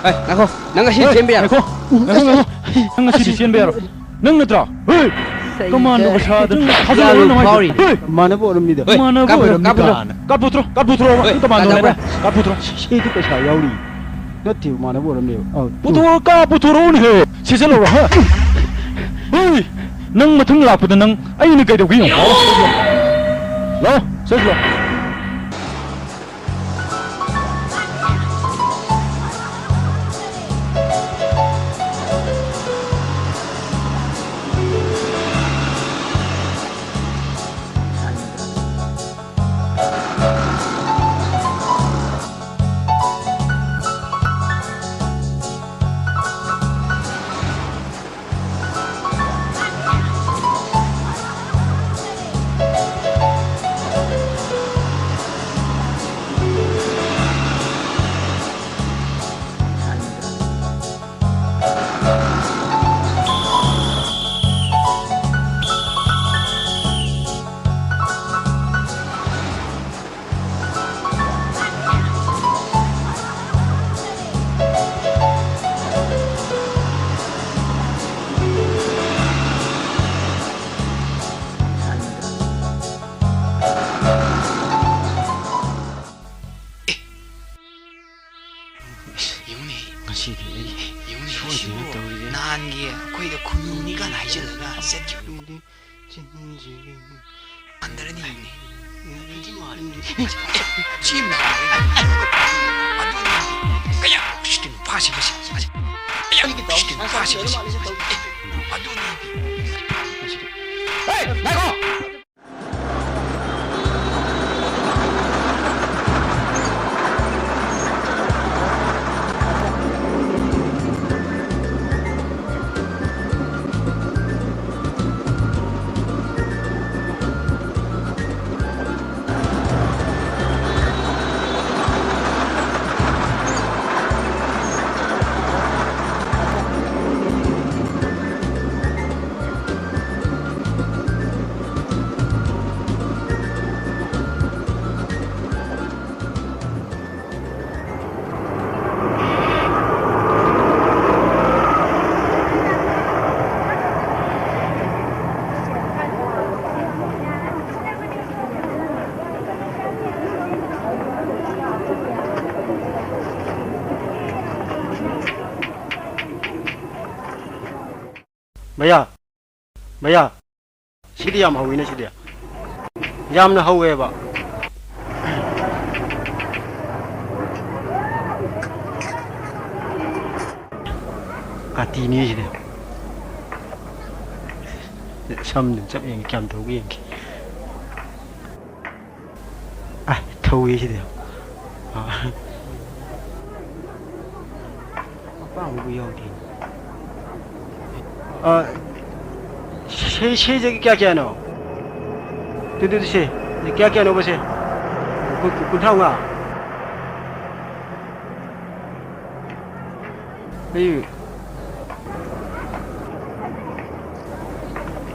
ꯑꯦ, ꯉꯥꯏꯈꯣ꯫ ꯅꯪ ꯉꯁꯤ ꯆꯦꯟꯕ ꯌꯥꯔꯣꯏ꯫ ꯉꯥꯏꯈꯣ꯫ ꯉꯥꯏꯈꯣ, ꯉꯥꯏꯈꯣ꯫ ꯅꯪ ꯉꯁꯤꯗꯤ ꯆꯦꯟꯕ ꯌꯥꯔꯣꯏ꯫ ꯅꯪ ꯅꯠꯇ꯭ꯔꯣ? ꯍꯦ! ꯀꯃꯥꯟꯗꯣ ꯃꯁꯥꯗ ꯊꯥꯖꯕ ꯌꯥꯝ ꯅꯨꯡꯉꯥꯏꯇꯦ꯫ ꯐꯥꯎꯔꯤ꯫ ꯍꯦ! ꯏꯃꯥꯟꯅꯕ ꯑꯣꯏꯔꯝꯃꯤꯗ꯫ ꯍꯣꯏ, ꯏꯃꯥꯟꯅꯕ ꯀꯥꯞꯄꯨꯔꯣ, ꯑꯣꯏꯔꯝꯃꯤ ꯀꯥꯞꯄꯨꯔꯣ꯫ ꯀꯥꯏꯅ꯫ ꯀꯥꯞꯄꯨꯊ꯭ꯔꯣ, ꯀꯥꯞꯄꯨꯊ꯭ꯔꯣ, ꯍꯣꯏ, ꯀꯃꯥꯟꯗꯣ ꯀꯥꯞꯄꯨꯔꯣ꯫ ꯂꯩꯔꯦ꯫ ꯀꯥꯞꯄꯨꯊ꯭ꯔꯣ꯫ ꯁꯤꯗꯤ ꯄꯩꯁꯥ ꯌꯥꯎꯔꯤ꯫ ꯅꯠꯇꯦ, ꯏꯃꯥꯟꯅꯕ ꯑꯣꯏꯔꯝꯅꯦꯕ꯫ ꯑꯧ, ꯇꯨ꯫ ꯄꯨꯊꯣꯔꯣ, ꯀꯥꯞꯄꯨꯊꯣꯔꯣꯅꯦ ꯍꯦ꯫ ꯁꯦꯠꯆꯜꯂꯧꯔꯣ, ꯍꯥ? ꯍꯣꯏ, ꯅꯪ ꯃꯊꯪ ꯂꯥꯛꯄꯗ ꯅꯪ ꯑꯩꯅ ꯀꯩꯗꯧꯒꯦ ꯌꯦꯡꯉꯣ꯫ ꯂꯥꯛꯑꯣ, ꯁꯦꯠꯆꯜꯂꯣ꯫ ꯌꯦꯡꯉꯨꯅꯦ꯫ ꯉꯁꯤꯗꯤ ꯑꯩ ꯌꯦꯡꯉꯨꯅꯦ, ꯁꯣꯏꯗꯅ ꯁꯤꯕꯨ ꯇꯧꯔꯤꯁꯦ꯫ ꯅꯍꯥꯟꯒꯤ ꯑꯩꯈꯣꯏꯗ ꯈꯨꯅꯨꯅꯤ ꯀꯥꯏꯅ ꯍꯥꯏꯖꯤꯜꯂꯒ ꯆꯠꯈꯤꯕꯗꯣ꯫ ꯍꯟꯗꯔꯅꯤ ꯌꯦꯡꯉꯨꯅꯦ꯫ ꯁꯤ ꯃꯥꯜꯂꯦ꯫ ꯑꯗꯨꯅꯤ꯫ ꯀꯌꯥ ꯎꯁꯤꯠꯇ꯭ꯔꯤꯅꯣ? ꯐꯥꯁꯤ, ꯐꯥꯁꯤ, ꯐꯥꯁꯤ꯫ ꯀꯌꯥ ꯎꯁꯤꯠꯇ꯭ꯔꯤꯅꯣ? ꯐꯥꯁꯤ, ꯐꯥꯁꯤ, ꯐꯥꯁꯤ꯫ ꯑꯦ, ꯑꯗꯨꯅꯤ꯫ ꯍꯦ, ꯉꯥꯏꯈꯣ! ꯃꯌꯥ, ꯃꯌꯥ꯫ ꯁꯤꯗꯤ ꯌꯥꯝ ꯍꯧꯋꯤꯅꯦ ꯁꯤꯗꯤ꯫ ꯌꯥꯝꯅ ꯍꯧꯋꯦꯕ꯫ ꯀꯥꯇꯤꯅꯦ ꯁꯤꯗꯤ꯫ ꯁꯝꯗꯨ ꯆꯞ ꯌꯦꯡꯒꯦ, ꯀꯌꯥꯝ ꯊꯧꯒꯦ ꯌꯦꯡꯒꯦ꯫ ꯑ, ꯊꯧꯋꯦ ꯁꯤꯗꯤ꯫ ꯑ꯫ ꯑꯄꯥꯝꯕꯕꯨ ꯌꯥꯎꯗꯦ꯫ ꯑ, ꯁꯤ, ꯁꯤꯁꯦ ꯀꯌꯥ ꯀꯌꯥꯅꯣ? ꯇꯨ, ꯇꯨ, ꯇꯨ, ꯁꯤ꯫ ꯀꯌꯥ ꯀꯌꯥꯅꯣꯕ ꯁꯦ? ꯀꯨꯟ-, ꯀꯨꯟꯊ꯭ꯔꯥ ꯃꯉꯥ? ꯑꯩ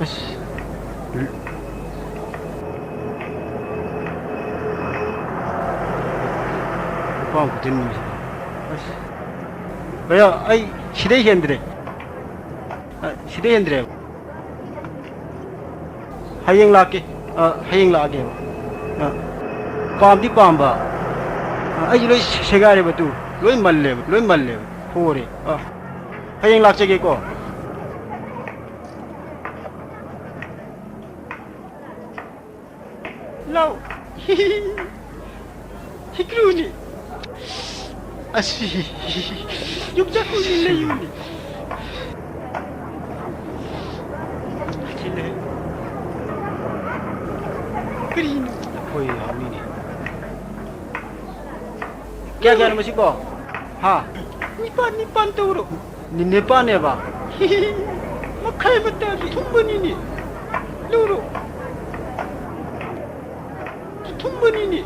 ꯑꯁ꯫ ꯂꯨꯄꯥ ꯑꯃ ꯈꯨꯖꯤꯟ ꯑꯃ ꯁꯤꯗ꯫ ꯑꯁ꯫ ꯚꯩꯌꯥ, ꯑꯩ ꯁꯤꯗꯩ ꯍꯦꯟꯗ꯭ꯔꯦ꯫ ꯑ, ꯁꯤꯗꯩ ꯍꯦꯟꯗ꯭ꯔꯦꯕ꯫ ꯍꯌꯦꯡ ꯂꯥꯛꯀꯦ꯫ ꯑ, ꯍꯌꯦꯡ ꯂꯥꯛꯑꯒꯦꯕ꯫ ꯑ, ꯄꯥꯝꯗꯤ ꯄꯥꯝꯕ꯫ ꯑ, ꯑꯩꯁꯨ ꯂꯣꯏ ꯁꯦꯒꯥꯏꯔꯦꯕ ꯇꯨ꯫ ꯂꯣꯏ ꯃꯜꯂꯦꯕ, ꯂꯣꯏ ꯃꯜꯂꯦꯕ꯫ ꯍꯣꯔꯦ꯫ ꯑ, ꯍꯌꯦꯡ ꯂꯥꯛꯆꯒꯦꯀꯣ꯫ ꯂꯥꯎ꯫ ꯍꯤꯀ꯭ꯔꯨꯅꯤ꯫ ꯑꯁꯤ꯫ ꯌꯣꯡꯆꯥꯛ ꯀꯨꯏꯅ ꯂꯩꯌꯨꯅꯤ꯫ ꯁꯤ ꯂꯩ꯫ ꯀꯔꯤꯅꯣ? ꯂꯐꯣꯏ ꯍꯥꯎꯅꯤꯅꯦ꯫ ꯀꯌꯥ ꯀꯌꯥꯅꯣ ꯃꯁꯤꯕꯣ? ꯍꯥ? ꯅꯤꯄꯥꯟ, ꯅꯤꯄꯥꯟ ꯇꯧꯔꯣ꯫ ꯅꯤ-, ꯅꯤꯄꯥꯟꯅꯦꯕ? ꯃꯈꯥꯏ ꯑꯃ ꯇꯥꯔꯗꯤ ꯊꯨꯝꯕꯅꯤꯅꯦ꯫ ꯂꯧꯔꯣ꯫ ꯊꯨꯝꯕꯅꯤꯅꯦ꯫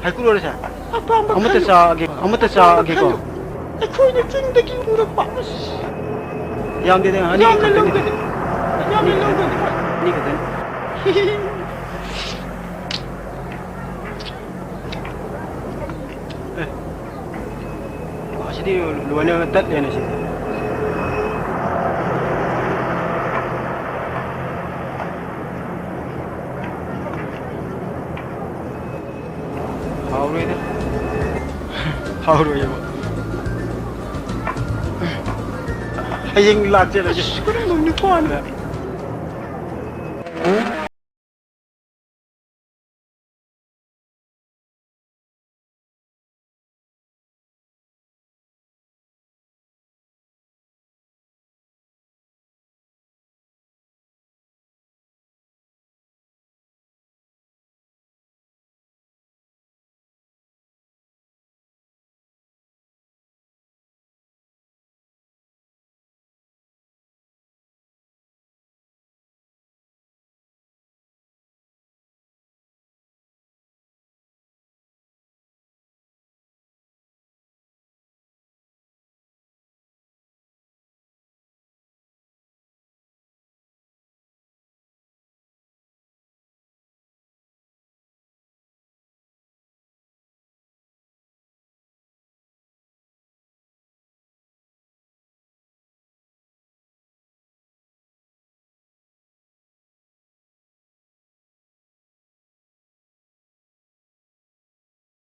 ꯍꯩꯀ꯭ꯔꯨꯔꯣ ꯁꯦ? ꯑꯄꯥꯝꯕ ꯑꯃꯠꯇ ꯈꯜꯂꯨ꯫ ꯆꯥꯒꯦ, ꯑꯃꯠꯇ ꯑꯄꯥꯝꯕ ꯆꯥꯒꯦꯀꯣ꯫ ꯈꯜꯂꯨ꯫ ꯑꯩꯈꯣꯏꯅ ꯆꯤꯡꯗꯒꯤ ꯄꯨꯔꯛꯄ꯫ ꯑꯁ꯫ ꯌꯥꯝꯗꯦꯗ, ꯑꯅꯤ ꯌꯥꯝꯅ ꯈꯛꯇꯅꯤ꯫ ꯂꯧꯒꯅꯤ꯫ ꯌꯥꯝꯅ ꯑꯅꯤ ꯈꯛꯇꯅꯤ꯫ ꯂꯧꯒꯅꯤ꯫ ꯑꯅꯤ ꯈꯛꯇꯅꯤ꯫ ꯑꯦ꯫ ꯑꯁꯤꯗꯤ ꯂꯣꯏꯅ ꯇꯠꯂꯦꯅꯦ ꯁꯤꯗꯤ꯫ ꯍꯥꯎꯔꯣꯏꯗ꯫ ꯍꯥꯎꯔꯣꯏꯕ꯫ ꯍꯌꯦꯡ ꯂꯥꯛꯆꯔꯒꯦ꯫ ꯑꯁ, ꯀꯔꯝꯕ ꯅꯨꯄꯥꯅꯣ?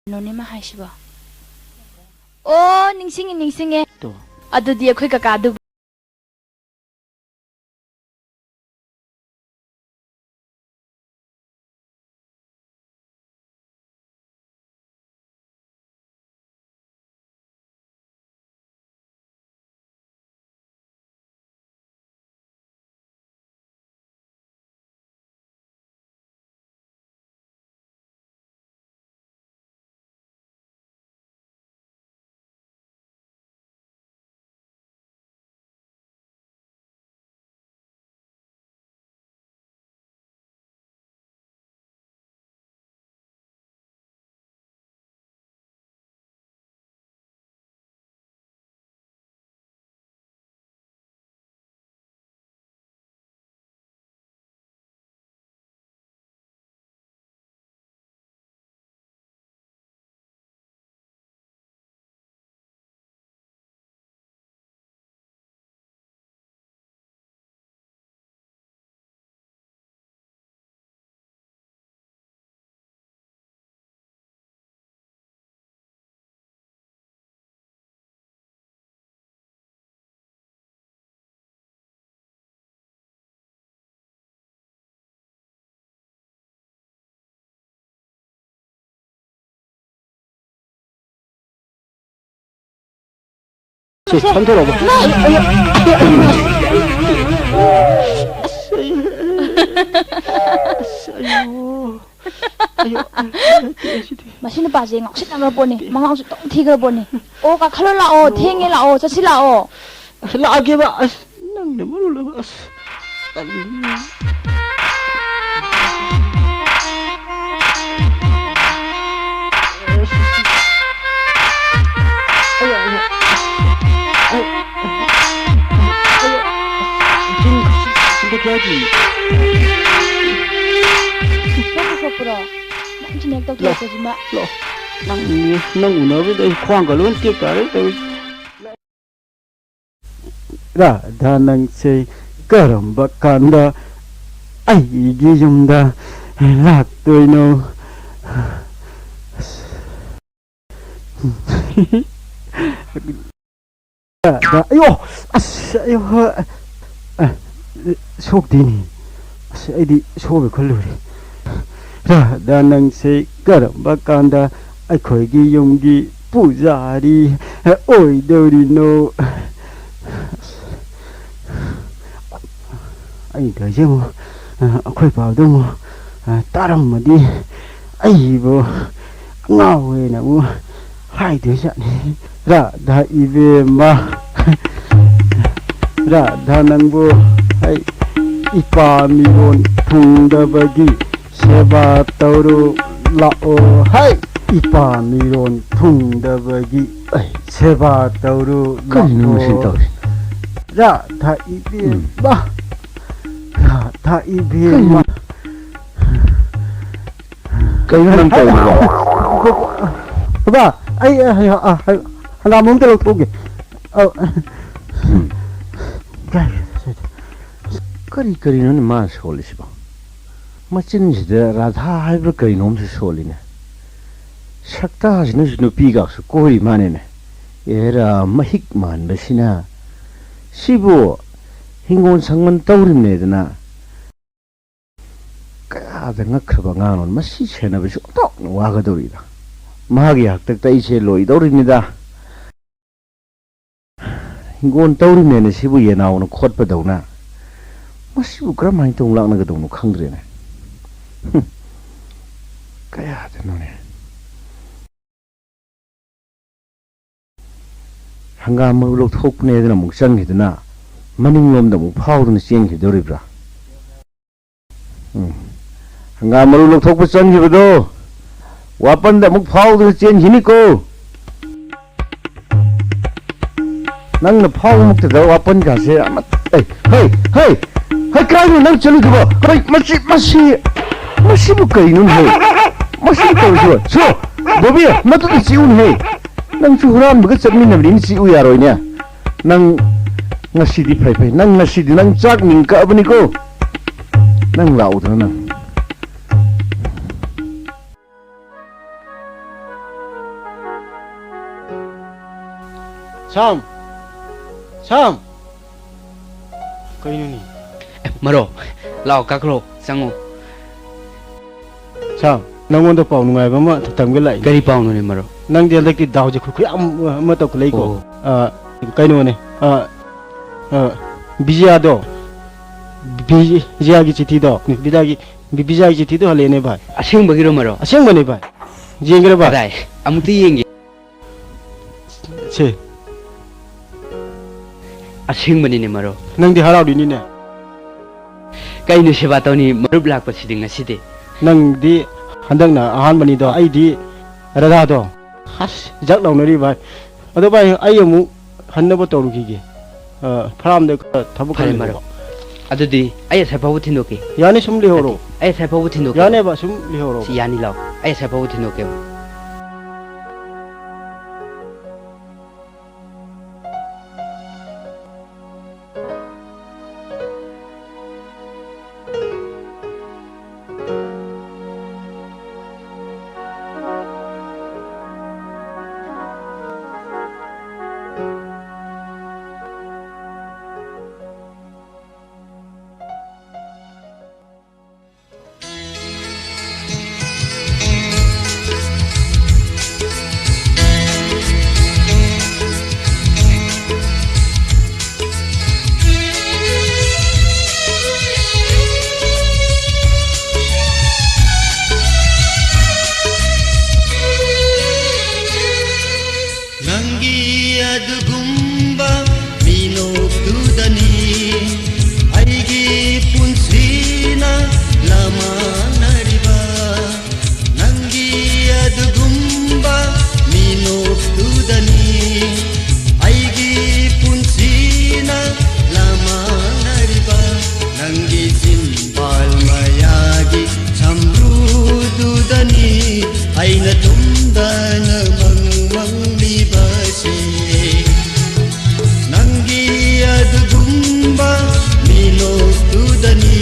ꯀꯩꯅꯣꯅꯦ ꯃꯥ ꯍꯥꯏꯁꯤꯕꯣ? ꯑꯣ, ꯅꯤꯡꯁꯤꯡꯉꯦ, ꯅꯤꯡꯁꯤꯡꯉꯦ꯫ ꯇꯣ꯫ ꯑꯗꯨꯗꯤ ꯑꯩꯈꯣꯏ ꯀꯀꯥꯗꯨ ꯁꯦ, ꯁꯦ꯫ ꯐꯝꯊꯔꯛꯑꯣꯕ꯫ ꯅꯪ ꯑꯁ, ꯑꯩ, ꯑꯩ, ꯑꯁ, ꯑꯩ, ꯑꯁ, ꯑꯩꯌꯣ꯫ ꯑꯩꯌꯣ, ꯑꯩ, ꯑꯩ, ꯑꯩ, ꯁꯤꯗꯤ꯫ ꯃꯁꯤ ꯅꯨꯄꯥꯁꯦ ꯉꯥꯎꯁꯤꯟꯅꯈ꯭ꯔ ꯄꯣꯠꯅꯤ, ꯃꯉꯥꯎꯁꯨ ꯑꯗꯨꯝ ꯊꯤꯈ꯭ꯔ ꯄꯣꯠꯅꯤ꯫ ꯑꯣ, ꯀꯥꯈꯠꯂꯣ ꯂꯥꯛꯑꯣ, ꯊꯦꯡꯉꯦ ꯂꯥꯛꯑꯣ, ꯆꯠꯁꯤ ꯂꯥꯛꯑꯣ꯫ ꯑꯁ, ꯂꯥꯛꯑꯒꯦꯕ꯫ ꯑꯁ, ꯅꯪꯅ ꯃꯔꯣꯜ ꯑꯃ, ꯑꯁ, ꯇꯜꯂꯤ꯫ ꯑꯁ, ꯑꯌꯥ, ꯑꯌꯥ꯫ ꯑꯩ, ꯑꯩ, ꯑꯩ, ꯑꯁ, ꯆꯤꯡ, ꯆꯤꯡ ꯀꯌꯥ ꯀꯤ? ꯁꯣꯛꯄꯨ ꯁꯣꯛꯄ꯭ꯔꯣ? ꯅꯪ ꯆꯤꯅꯦꯛ ꯇꯧꯊꯣꯔꯛꯄꯁꯤꯃ꯫ ꯂꯥꯛꯑꯣ꯫ ꯅꯪ, ꯅꯪ ꯎꯅꯕꯗ ꯑꯩ ꯈ꯭ꯋꯥꯡꯒ ꯂꯣꯏ ꯇꯦꯛ ꯇꯥꯔꯦ ꯇꯧꯔꯤꯁꯦ꯫ ꯔꯥꯙꯥ, ꯅꯪꯁꯦ ꯀꯔꯝꯕ ꯀꯥꯟꯗ ꯑꯩꯒꯤ ꯌꯨꯝꯗ ꯂꯥꯛꯇꯣꯏꯅꯣ? ꯔꯥꯙꯥ, ꯑꯌꯣ! ꯑꯁ, ꯑꯌꯣ! ꯑ, ꯁꯣꯛꯇꯦꯅꯦ꯫ ꯑꯁ, ꯑꯩꯗꯤ ꯁꯣꯛꯑꯦ ꯈꯜꯂꯨꯔꯦ꯫ ꯔꯥꯙꯥ, ꯅꯪꯁꯦ ꯀꯔꯝꯕ ꯀꯥꯟꯗ ꯑꯩꯈꯣꯏꯒꯤ ꯌꯨꯝꯒꯤ ꯄꯨꯖꯥꯔꯤ ꯑꯣꯏꯗꯧꯔꯤꯅꯣ? ꯑꯩ ꯇꯧꯔꯤꯁꯦ ꯑꯃꯨꯛ, ꯑ, ꯑꯩꯈꯣꯏ ꯄꯥꯎꯗꯣ ꯑꯃꯨꯛ, ꯑ, ꯇꯥꯔꯝꯃꯗꯤ ꯑꯩꯕꯨ ꯉꯥꯎꯋꯦꯅ ꯑꯃꯨꯛ ꯍꯥꯏꯗꯣꯏ ꯖꯥꯠꯅꯤ꯫ ꯔꯥꯙꯥ ꯏꯕꯦꯝꯃ, ꯔꯥꯙꯥ ꯅꯪꯕꯨ ꯑꯩ ꯏꯄꯥ ꯃꯤꯔꯣꯟ ꯊꯨꯡꯗꯕꯒꯤ ꯁꯦꯕꯥ ꯇꯧꯔꯨ ꯂꯥꯛꯑꯣ꯫ ꯍꯥꯏ! ꯏꯄꯥ ꯃꯤꯔꯣꯟ ꯊꯨꯡꯗꯕꯒꯤ ꯁꯦꯕꯥ ꯇꯧꯔꯨ ꯀꯔꯤꯅꯣ ꯃꯁꯤ ꯂꯥꯛꯑꯣ꯫ ꯇꯧꯔꯤꯁꯤ? ꯔꯥꯙꯥ ꯏꯕꯦꯝꯃ, ꯎꯝ꯫ ꯔꯥꯙꯥ ꯏꯕꯦꯝꯃ꯫ ꯀꯩꯅꯣ? ꯀꯩꯅꯣ ꯅꯪ ꯇꯧꯔꯤꯕꯣ? ꯕꯕꯥ, ꯑꯩ, ꯑ, ꯑ, ꯑ, ꯍꯪꯒꯥꯝ ꯑꯝꯇ ꯂꯧꯊꯣꯛꯎꯒꯦ꯫ ꯑꯧ꯫ ꯎꯝ꯫ ꯀꯔꯤ ꯀꯔꯤꯅꯣꯅꯦ ꯃꯥꯅ ꯁꯣꯜꯂꯤꯁꯤꯕꯣ? ꯃꯆꯤꯟꯁꯤꯗ ꯔꯥꯙꯥ ꯍꯥꯏꯕ꯭ꯔꯥ ꯀꯩꯅꯣꯝꯁꯨ ꯁꯣꯜꯂꯤꯅꯦ꯫ ꯁꯛꯇꯥꯁꯤꯅꯁꯨ ꯅꯨꯄꯤꯒꯁꯨ ꯀꯣꯏꯔꯤ ꯃꯥꯅꯦꯅꯦ꯫ ꯑꯦꯔꯥ, ꯃꯍꯤꯛ ꯃꯥꯟꯕꯁꯤꯅ꯫ ꯁꯤꯕꯨ ꯍꯤꯡꯒꯣꯜ ꯁꯪꯕꯟ ꯇꯧꯔꯤꯕꯅꯦꯗꯅ꯫ ꯀꯌꯥꯗ ꯉꯛꯈ꯭ꯔꯕ ꯑꯉꯥꯡꯅꯣ꯫ ꯃꯁꯤ ꯁꯦꯟꯅꯕꯁꯨ ꯑꯣꯟꯊꯣꯛꯅ ꯋꯥꯒꯗꯧꯔꯤꯗ꯫ ꯃꯥꯒꯤ ꯍꯥꯛꯇꯛꯇ ꯑꯩꯁꯦ ꯂꯣꯏꯗꯧꯔꯤꯅꯤꯗ꯫ ꯍꯤꯡꯒꯣꯜ ꯇꯧꯔꯤꯃꯦꯅ ꯁꯤꯕꯨ ꯌꯦꯅꯥꯎꯅ ꯈꯣꯠꯄꯗꯧꯅ꯫ ꯃꯁꯤꯕꯨ ꯀꯔꯝꯍꯥꯏꯅ ꯇꯧꯅ ꯂꯥꯛꯅꯒꯗꯧꯅꯣ ꯈꯪꯗ꯭ꯔꯦꯅꯦ꯫ ꯍꯨꯝ꯫ ꯀꯌꯥꯗꯅꯣꯅꯦ꯫ ꯍꯪꯒꯥꯝ ꯃꯔꯨ ꯂꯧꯊꯣꯛꯄꯅꯦꯗꯅ ꯑꯃꯨꯛ ꯆꯪꯈꯤꯗꯨꯅ ꯃꯅꯤꯡꯂꯣꯝꯗ ꯑꯃꯨꯛ ꯐꯥꯎꯗꯨꯅ ꯆꯦꯟꯈꯤꯗꯧꯔꯤꯕ꯭ꯔꯥ? ꯎꯝ꯫ ꯍꯪꯒꯥꯝ ꯃꯔꯨ ꯂꯧꯊꯣꯛꯄ ꯆꯪꯈꯤꯕꯗꯣ ꯋꯥꯄꯟꯗ ꯑꯃꯨꯛ ꯐꯥꯎꯗꯨꯅ ꯆꯦꯟꯈꯤꯅꯤꯀꯣ꯫ ꯅꯪꯅ ꯐꯥꯎꯕꯃꯛꯇꯗ ꯋꯥꯄꯟꯒꯥꯁꯦ ꯑꯃ-, ꯑꯩ, ꯍꯩ, ꯍꯩ, ꯍꯩ, ꯀꯔꯥꯏꯅꯣ ꯅꯪ ꯆꯠꯂꯤꯗꯨꯕꯣ? ꯍꯩ, ꯃꯁꯤ, ꯃꯁꯤ, ꯃꯁꯤꯕꯨ ꯀꯩꯅꯣꯅꯦ? ꯍꯩ, ꯃꯁꯤꯕꯨ ꯇꯧꯔꯤꯁꯤꯕꯣ? ꯁꯣ, ꯕꯣꯕꯤ, ꯃꯗꯨꯗ ꯆꯤꯛꯎꯅꯦ, ꯍꯩ꯫ ꯅꯪꯁꯨ ꯍꯨꯔꯥꯟꯕꯒ ꯆꯠꯃꯤꯟꯅꯕꯅꯤꯅ ꯆꯤꯛꯎ ꯌꯥꯔꯣꯏꯅꯦ꯫ ꯅꯪ ꯉꯁꯤꯗꯤ ꯐꯩ ꯐꯩ, ꯅꯪ ꯉꯁꯤꯗꯤ ꯅꯪ ꯆꯥꯛ ꯅꯤꯡ ꯀꯛꯑꯕꯅꯤꯀꯣ꯫ ꯅꯪ ꯂꯥꯛꯎꯗꯅ ꯅꯪ꯫ ꯁꯥꯝ! ꯁꯥꯝ! ꯀꯩꯅꯣꯅꯦ? ꯑꯦ, ꯃꯔꯣ, ꯂꯥꯛꯑꯣ, ꯀꯥꯈꯠꯂꯣ, ꯆꯪꯉꯣ꯫ ꯁꯥꯝ, ꯅꯪꯉꯣꯟꯗ ꯄꯥꯎ ꯅꯨꯡꯉꯥꯏꯕ ꯑꯃ ꯇꯝꯒꯦ ꯂꯥꯛꯏ꯫ ꯀꯔꯤ ꯄꯥꯎꯅꯣꯅꯦ, ꯃꯔꯣ? ꯅꯪꯗꯤ ꯍꯟꯗꯛꯇꯤ ꯗꯥꯎꯁꯦ ꯈꯨ-, ꯈꯨꯌꯥꯝ ꯑꯃ ꯇꯧꯈꯠꯂꯛꯏꯀꯣ꯫ ꯑꯣ꯫ ꯑ, ꯀꯩꯅꯣꯅꯦ, ꯑ, ꯑ, ꯕꯤꯖꯤꯌꯥꯗꯣ, ꯕꯤꯖꯤꯌꯥꯒꯤ ꯆꯤꯊꯤꯗꯣ, ꯕꯤꯖꯤꯌꯥꯒꯤ, ꯕꯤꯖꯤꯌꯥꯒꯤ ꯆꯤꯊꯤꯗꯣ ꯍꯜꯂꯛꯑꯦꯅꯦ, ꯚꯥꯏ꯫ ꯑꯁꯦꯡꯕꯒꯤꯔꯣ, ꯃꯔꯣ? ꯑꯁꯦꯡꯕꯅꯦ, ꯚꯥꯏ꯫ ꯌꯦꯡꯒꯦꯔ, ꯚꯥꯏ? ꯀꯗꯥꯏ? ꯑꯃꯨꯛꯇ ꯌꯦꯡꯒꯦ꯫ ꯁꯦ꯫ ꯑꯁꯦꯡꯕꯅꯤꯅꯦ, ꯃꯔꯨꯞ꯫ ꯅꯪꯗꯤ ꯍꯔꯥꯎꯔꯤꯅꯤꯅꯦ꯫ ꯀꯩꯅꯣ ꯁꯦꯕꯥ ꯇꯧꯅꯤ, ꯃꯔꯨꯞ ꯂꯥꯛꯄꯁꯤꯗꯤ ꯉꯁꯤꯗꯤ꯫ ꯅꯪꯗꯤ ꯍꯟꯗꯛꯅ ꯑꯍꯥꯟꯕꯅꯤꯗꯣ, ꯑꯩꯗꯤ ꯔꯥꯙꯥꯗꯣ꯫ ꯑꯁ, ꯖꯛ ꯂꯥꯎꯅꯔꯤ ꯚꯥꯏ꯫ ꯑꯗꯣ ꯚꯥꯏ, ꯑꯩ ꯑꯃꯨꯛ ꯍꯟꯅꯕ ꯇꯧꯔꯨꯈꯤꯒꯦ꯫ ꯑ, ꯐꯥꯔꯝꯗ ꯈꯔ ꯊꯕꯛ ꯈꯔ ꯐꯔꯦ, ꯂꯩꯕꯀꯣ꯫ ꯃꯔꯨꯞ꯫ ꯑꯗꯨꯗꯤ ꯑꯩ ꯑꯁꯥꯏ ꯐꯥꯎꯕ ꯊꯤꯟꯗꯣꯛꯀꯦ꯫ ꯌꯥꯅꯤ, ꯁꯨꯝ ꯂꯩꯍꯧꯔꯣ꯫ ꯑꯩ ꯑꯁꯥꯏ ꯐꯥꯎꯕ ꯊꯤꯟꯗꯣꯛꯀꯦ꯫ ꯌꯥꯅꯦꯕ, ꯁꯨꯝ ꯂꯩꯍꯧꯔꯣ꯫ ꯁꯤ ꯌꯥꯅꯤ, ꯂꯥꯎ꯫ ꯑꯩ ꯑꯁꯥꯏ ꯐꯥꯎꯕ ꯊꯤꯟꯗꯣꯛꯀꯦꯕ꯫ ꯑꯗꯨꯒꯨꯝꯕ ꯃꯤꯅꯣꯛꯇꯨꯗꯅꯤ ꯑꯩꯒꯤ ꯄꯨꯟꯁꯤꯅ ꯂꯃꯥꯟꯅꯔꯤꯕ꯫ ꯅꯪꯒꯤ ꯑꯗꯨꯒꯨꯝꯕ ꯃꯤꯅꯣꯛꯇꯨꯗꯅꯤ ꯑꯩꯒꯤ ꯄꯨꯟꯁꯤꯅ ꯂꯃꯥꯟꯅꯔꯤꯕ꯫ ꯅꯪꯒꯤ ꯆꯤꯟꯕꯥꯜ ꯃꯌꯥꯒꯤ ꯁꯝꯕ꯭ꯔꯨꯗꯨꯗꯅꯤ ꯑꯩꯅ ꯇꯨꯝꯗꯅ ꯃꯪ ꯃꯪꯂꯤꯕꯁꯦ꯫ ꯅꯪꯒꯤ ꯑꯗꯨꯒꯨꯝꯕ ꯃꯤꯅꯣꯛꯇꯨꯗꯅꯤ,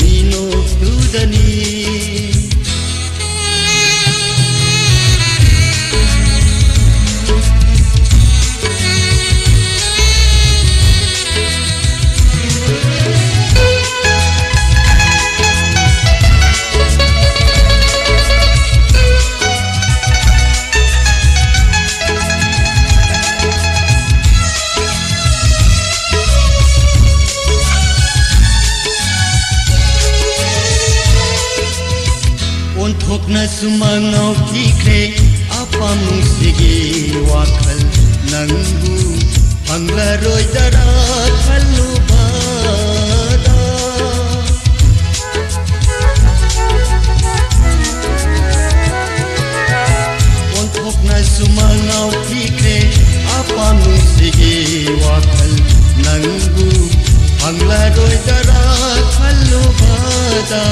ꯃꯤꯅꯣꯛꯇꯨꯗꯅꯤ꯫ ꯑꯣꯟꯊꯣꯛꯅꯁꯨ ꯃꯉꯥꯎ ꯊꯤꯈ꯭ꯔꯦ ꯑꯄꯥꯝꯕꯁꯤꯒꯤ ꯋꯥꯈꯜ꯫ ꯅꯪꯕꯨ ꯐꯪꯂꯔꯣꯏꯗꯔꯥ ꯈꯜꯂꯨꯕꯗ, ꯑꯣꯟꯊꯣꯛꯅꯁꯨ ꯃꯉꯥꯎ ꯊꯤꯈ꯭ꯔꯦ ꯑꯄꯥꯝꯕꯁꯤꯒꯤ ꯋꯥꯈꯜ꯫ ꯅꯪꯕꯨ ꯐꯪꯂꯔꯣꯏꯗꯔꯥ ꯈꯜꯂꯨꯕꯗ,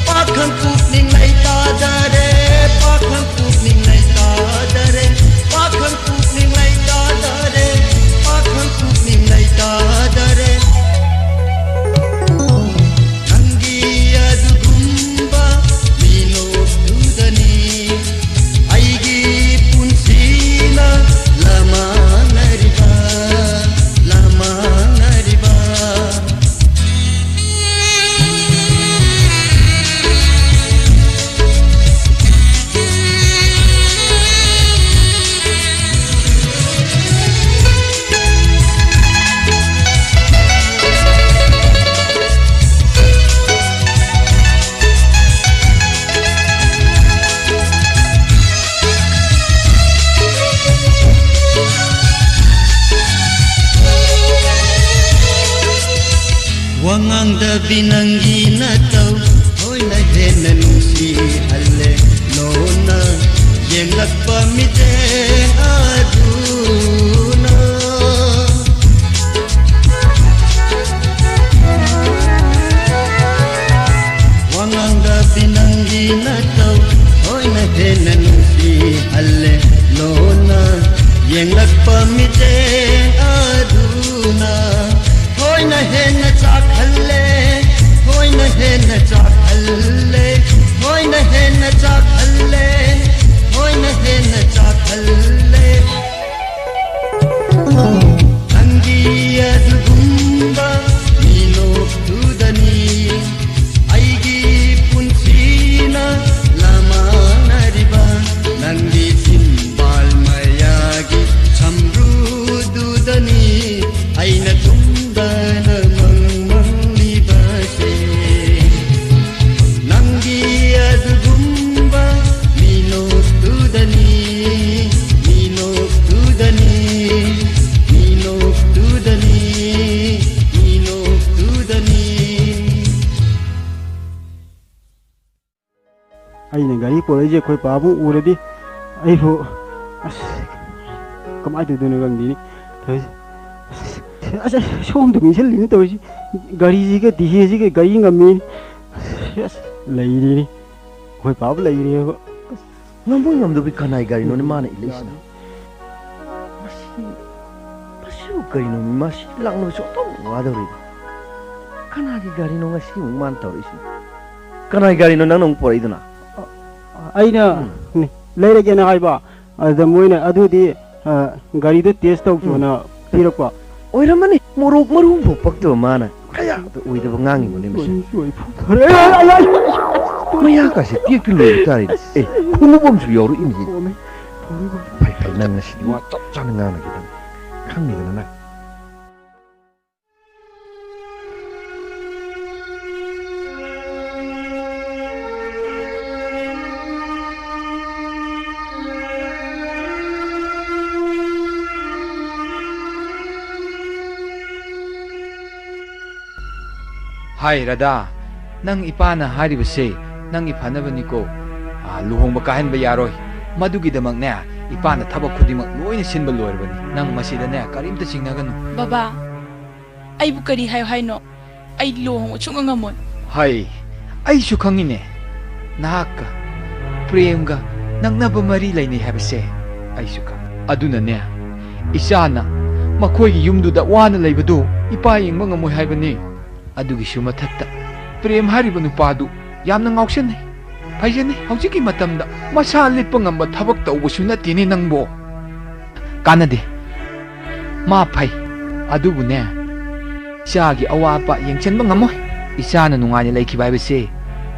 ꯄꯥꯈꯪ ꯄꯨꯛꯅꯤꯡ ꯂꯩꯇꯥꯗꯔꯦ, ꯄꯥꯈꯪ ꯄꯨꯛꯅꯤꯡ ꯂꯩꯇꯥꯗꯔꯦ, ꯄꯥꯈꯪ ꯄꯨꯛꯅꯤꯡ ꯂꯩꯇꯥꯗꯔꯦ, ꯄꯥꯈꯪ ꯄꯨꯛꯅꯤꯡ ꯂꯩꯇꯥꯗꯔꯦ꯫ ꯅꯪꯒꯤ ꯑꯗꯨꯒꯨꯝꯕ ꯃꯤꯅꯣꯛꯇꯨꯗꯅꯤ ꯑꯩꯒꯤ ꯄꯨꯟꯁꯤꯅ ꯂꯃꯥꯟꯅꯔꯤꯕ, ꯂꯃꯥꯟꯅꯔꯤꯕ꯫ ꯅꯪꯒꯤ ꯅꯇꯧ ꯊꯣꯏꯅ ꯍꯦꯟꯅ ꯅꯨꯡꯁꯤꯍꯜꯂꯦ꯫ ꯂꯣꯟꯅ ꯌꯦꯡꯂꯛꯄ ꯃꯤꯠꯁꯦ ꯑꯗꯨꯅ꯫ ꯋꯥꯉꯥꯡꯗꯗꯤ ꯅꯪꯒꯤ ꯅꯇꯧ ꯊꯣꯏꯅ ꯍꯦꯟꯅ ꯅꯨꯡꯁꯤꯍꯜꯂꯦ꯫ ꯂꯣꯟꯅ ꯌꯦꯡꯂꯛꯄ ꯃꯤꯠꯁꯦ ꯑꯗꯨꯅ ꯊꯣꯏꯅ ꯍꯦꯟꯅ ꯆꯥꯛꯍꯜꯂꯦ꯫ ꯊꯣꯏꯅ ꯍꯦꯟꯅ ꯆꯥꯛꯍꯜꯂꯦ꯫ ꯊꯣꯏꯅ ꯍꯦꯟꯅ ꯆꯥꯛꯍꯜꯂꯦ꯫ ꯊꯣꯏꯅ ꯍꯦꯟꯅ ꯆꯥꯛꯍꯜꯂꯦ꯫ ꯅꯪꯒꯤ ꯑꯗꯨꯒꯨꯝꯕ ꯃꯤꯅꯣꯛꯇꯨꯗꯅꯤ ꯑꯩꯒꯤ ꯄꯨꯟꯁꯤꯅ ꯂꯃꯥꯟꯅꯔꯤꯕ꯫ ꯅꯪꯒꯤ ꯆꯤꯟꯕꯥꯜ ꯃꯌꯥꯒꯤ ꯁꯝꯕ꯭ꯔꯨꯗꯨꯗꯅꯤ ꯑꯩꯅ ꯇꯨꯝꯗꯅ ꯃꯪꯂꯤꯕꯁꯦ꯫ ꯅꯪꯒꯤ ꯑꯗꯨꯒꯨꯝꯕ ꯃꯤꯅꯣꯛꯇꯨꯗꯅꯤ, ꯃꯤꯅꯣꯛꯇꯨꯗꯅꯤ, ꯃꯤꯅꯣꯛꯇꯨꯗꯅꯤ, ꯃꯤꯅꯣꯛꯇꯨꯗꯅꯤ꯫ ꯑꯩꯅ ꯒꯥꯔꯤ ꯄꯣꯔꯛꯏꯁꯦ ꯑꯩꯈꯣꯏ ꯄꯥꯕꯨꯡ ꯎꯔꯗꯤ ꯑꯩꯕꯨ, ꯑꯁ, ꯀꯃꯥꯏꯅ ꯇꯧꯗꯣꯏꯅꯣ ꯈꯪꯗꯦꯅꯦ ꯇꯧꯔꯤꯁꯦ꯫ ꯑꯁ, ꯑꯁ, ꯁꯣꯝꯗ ꯏꯟꯁꯤꯜꯂꯤꯅꯦ ꯇꯧꯔꯤꯁꯦ꯫ ꯒꯥꯔꯤꯁꯤꯒ ꯗꯤꯍꯦꯁꯤꯒ ꯒꯥꯔꯤ ꯉꯝꯃꯤ꯫ ꯑꯁ, ꯂꯩꯔꯤꯅꯤ꯫ ꯑꯩꯈꯣꯏ ꯄꯥꯕꯨ ꯂꯩꯔꯤꯑꯕ꯫ ꯉꯝꯕꯣꯏ ꯉꯝꯗꯕꯣꯏ ꯀꯅꯥꯏ ꯒꯥꯔꯤꯅꯣꯅꯦ ꯃꯥꯅ ꯏꯜꯂꯛꯏꯁꯤꯅ? ꯃꯁꯤ, ꯃꯁꯤꯕꯨ ꯀꯔꯤꯅꯣ? ꯃꯁꯤ ꯂꯥꯛꯅꯕꯁꯨ ꯑꯣꯟꯊꯣꯛꯅ ꯋꯥꯗꯧꯔꯤꯕ꯫ ꯀꯅꯥꯒꯤ ꯒꯥꯔꯤꯅꯣ ꯉꯁꯤ ꯑꯃꯨꯛ ꯃꯥꯅ ꯇꯧꯔꯛꯏꯁꯤꯅ? ꯀꯅꯥꯒꯤ ꯒꯥꯔꯤꯅꯣ ꯅꯪꯅ ꯑꯃꯨꯛ ꯄꯣꯔꯛꯏꯗꯨꯅ? ꯑꯩꯅ ꯎꯝ꯫ ꯂꯩꯔꯒꯦꯅ ꯍꯥꯏꯕ, ꯑꯗꯨꯗ ꯃꯣꯏꯅ ꯑꯗꯨꯗꯤ, ꯑ, ꯒꯥꯔꯤꯗꯣ ꯇꯦꯁ ꯇꯧ ꯎꯝ꯫ ꯆꯣꯅ ꯄꯤꯔꯛꯄ꯫ ꯑꯣꯏꯔꯝꯃꯅꯤ, ꯃꯣꯔꯣꯛ ꯃꯔꯨ ꯑꯃꯐꯥꯎ ꯄꯛꯇꯕ ꯃꯥꯅ ꯀꯌꯥꯗ ꯑꯣꯏꯗꯕ ꯉꯥꯡꯉꯤꯕꯅꯦ ꯃꯁꯤ꯫ ꯃꯌꯥ ꯀꯥꯁꯦ ꯇꯦꯛꯇ ꯂꯣꯏꯕ ꯇꯥꯔꯦꯅꯦ꯫ ꯑꯦ, ꯈꯣꯡꯎꯞ ꯑꯃꯁꯨ ꯌꯥꯎꯔꯛꯏꯅꯦ꯫ ꯐꯩ, ꯐꯩ, ꯅꯪ ꯉꯁꯤꯗꯤ ꯋꯥ ꯆꯞ ꯆꯥꯅ ꯉꯥꯡꯅꯈꯤꯗꯪ꯫ ꯈꯪꯉꯤꯗꯅ ꯅꯪ꯫ ꯍꯥꯏ ꯔꯥꯙꯥ, ꯅꯪ ꯏꯄꯥꯅ ꯍꯥꯏꯔꯤꯕꯁꯦ ꯅꯪꯒꯤ ꯐꯅꯕꯅꯤꯀꯣ꯫ ꯑꯥ, ꯂꯨꯍꯣꯡꯕ ꯀꯥꯏꯍꯟꯕ ꯌꯥꯔꯣꯏ꯫ ꯃꯗꯨꯒꯤꯗꯃꯛꯅꯦ, ꯏꯄꯥꯅ ꯊꯕꯛ ꯈꯨꯗꯤꯡꯃꯛ ꯂꯣꯏꯅ ꯁꯤꯟꯕ ꯂꯣꯏꯔꯕꯅꯤ꯫ ꯅꯪ ꯃꯁꯤꯗꯅꯦ ꯀꯔꯤꯝꯇ ꯆꯤꯡꯅꯒꯅꯨ꯫ ꯕꯕꯥ, ꯑꯩꯕꯨ ꯀꯔꯤ ꯍꯥꯏꯌꯨ ꯍꯥꯏꯅꯣ? ꯑꯩ ꯂꯨꯍꯣꯡꯕ ꯁꯨꯡꯉꯝ ꯉꯝꯃꯣꯏ꯫ ꯍꯩ, ꯑꯩꯁꯨ ꯈꯪꯉꯤꯅꯦ, ꯅꯍꯥꯛꯀ ꯄ꯭ꯔꯦꯝꯒ ꯅꯛꯅꯕ ꯃꯔꯤ ꯂꯩꯅꯩ ꯍꯥꯏꯕꯁꯦ ꯑꯩꯁꯨ ꯈꯪꯉꯤ꯫ ꯑꯗꯨꯅꯅꯦ, ꯏꯆꯥꯅ ꯃꯈꯣꯏꯒꯤ ꯌꯨꯝꯗꯨꯗ ꯋꯥꯅ ꯂꯩꯕꯗꯨ ꯏꯄꯥ ꯌꯦꯡꯕ ꯉꯝꯃꯣꯏ ꯍꯥꯏꯕꯅꯤ꯫ ꯑꯗꯨꯒꯤꯁꯨ ꯃꯊꯛꯇ, ꯄ꯭ꯔꯦꯝ ꯍꯥꯏꯔꯤꯕ ꯅꯨꯄꯥꯗꯨ ꯌꯥꯝꯅ ꯉꯥꯎꯁꯟꯅꯩ, ꯐꯩꯖꯅꯩ꯫ ꯍꯧꯖꯤꯛꯀꯤ ꯃꯇꯝꯗ ꯃꯁꯥ ꯂꯤꯠꯄ ꯉꯝꯕ ꯊꯕꯛ ꯇꯧꯕꯁꯨ ꯅꯠꯇꯦꯅꯦ ꯅꯪꯕꯣ꯫ ꯀꯥꯟꯅꯗꯦ꯫ ꯃꯥ ꯐꯩ꯫ ꯑꯗꯨꯕꯨꯅꯦ, ꯏꯆꯥꯒꯤ ꯑꯋꯥꯕ ꯌꯦꯡꯁꯤꯟꯕ ꯉꯝꯃꯣꯏ꯫ ꯏꯆꯥꯅ ꯅꯨꯡꯉꯥꯏꯅ ꯂꯩꯈꯤꯕ ꯍꯥꯏꯕꯁꯦ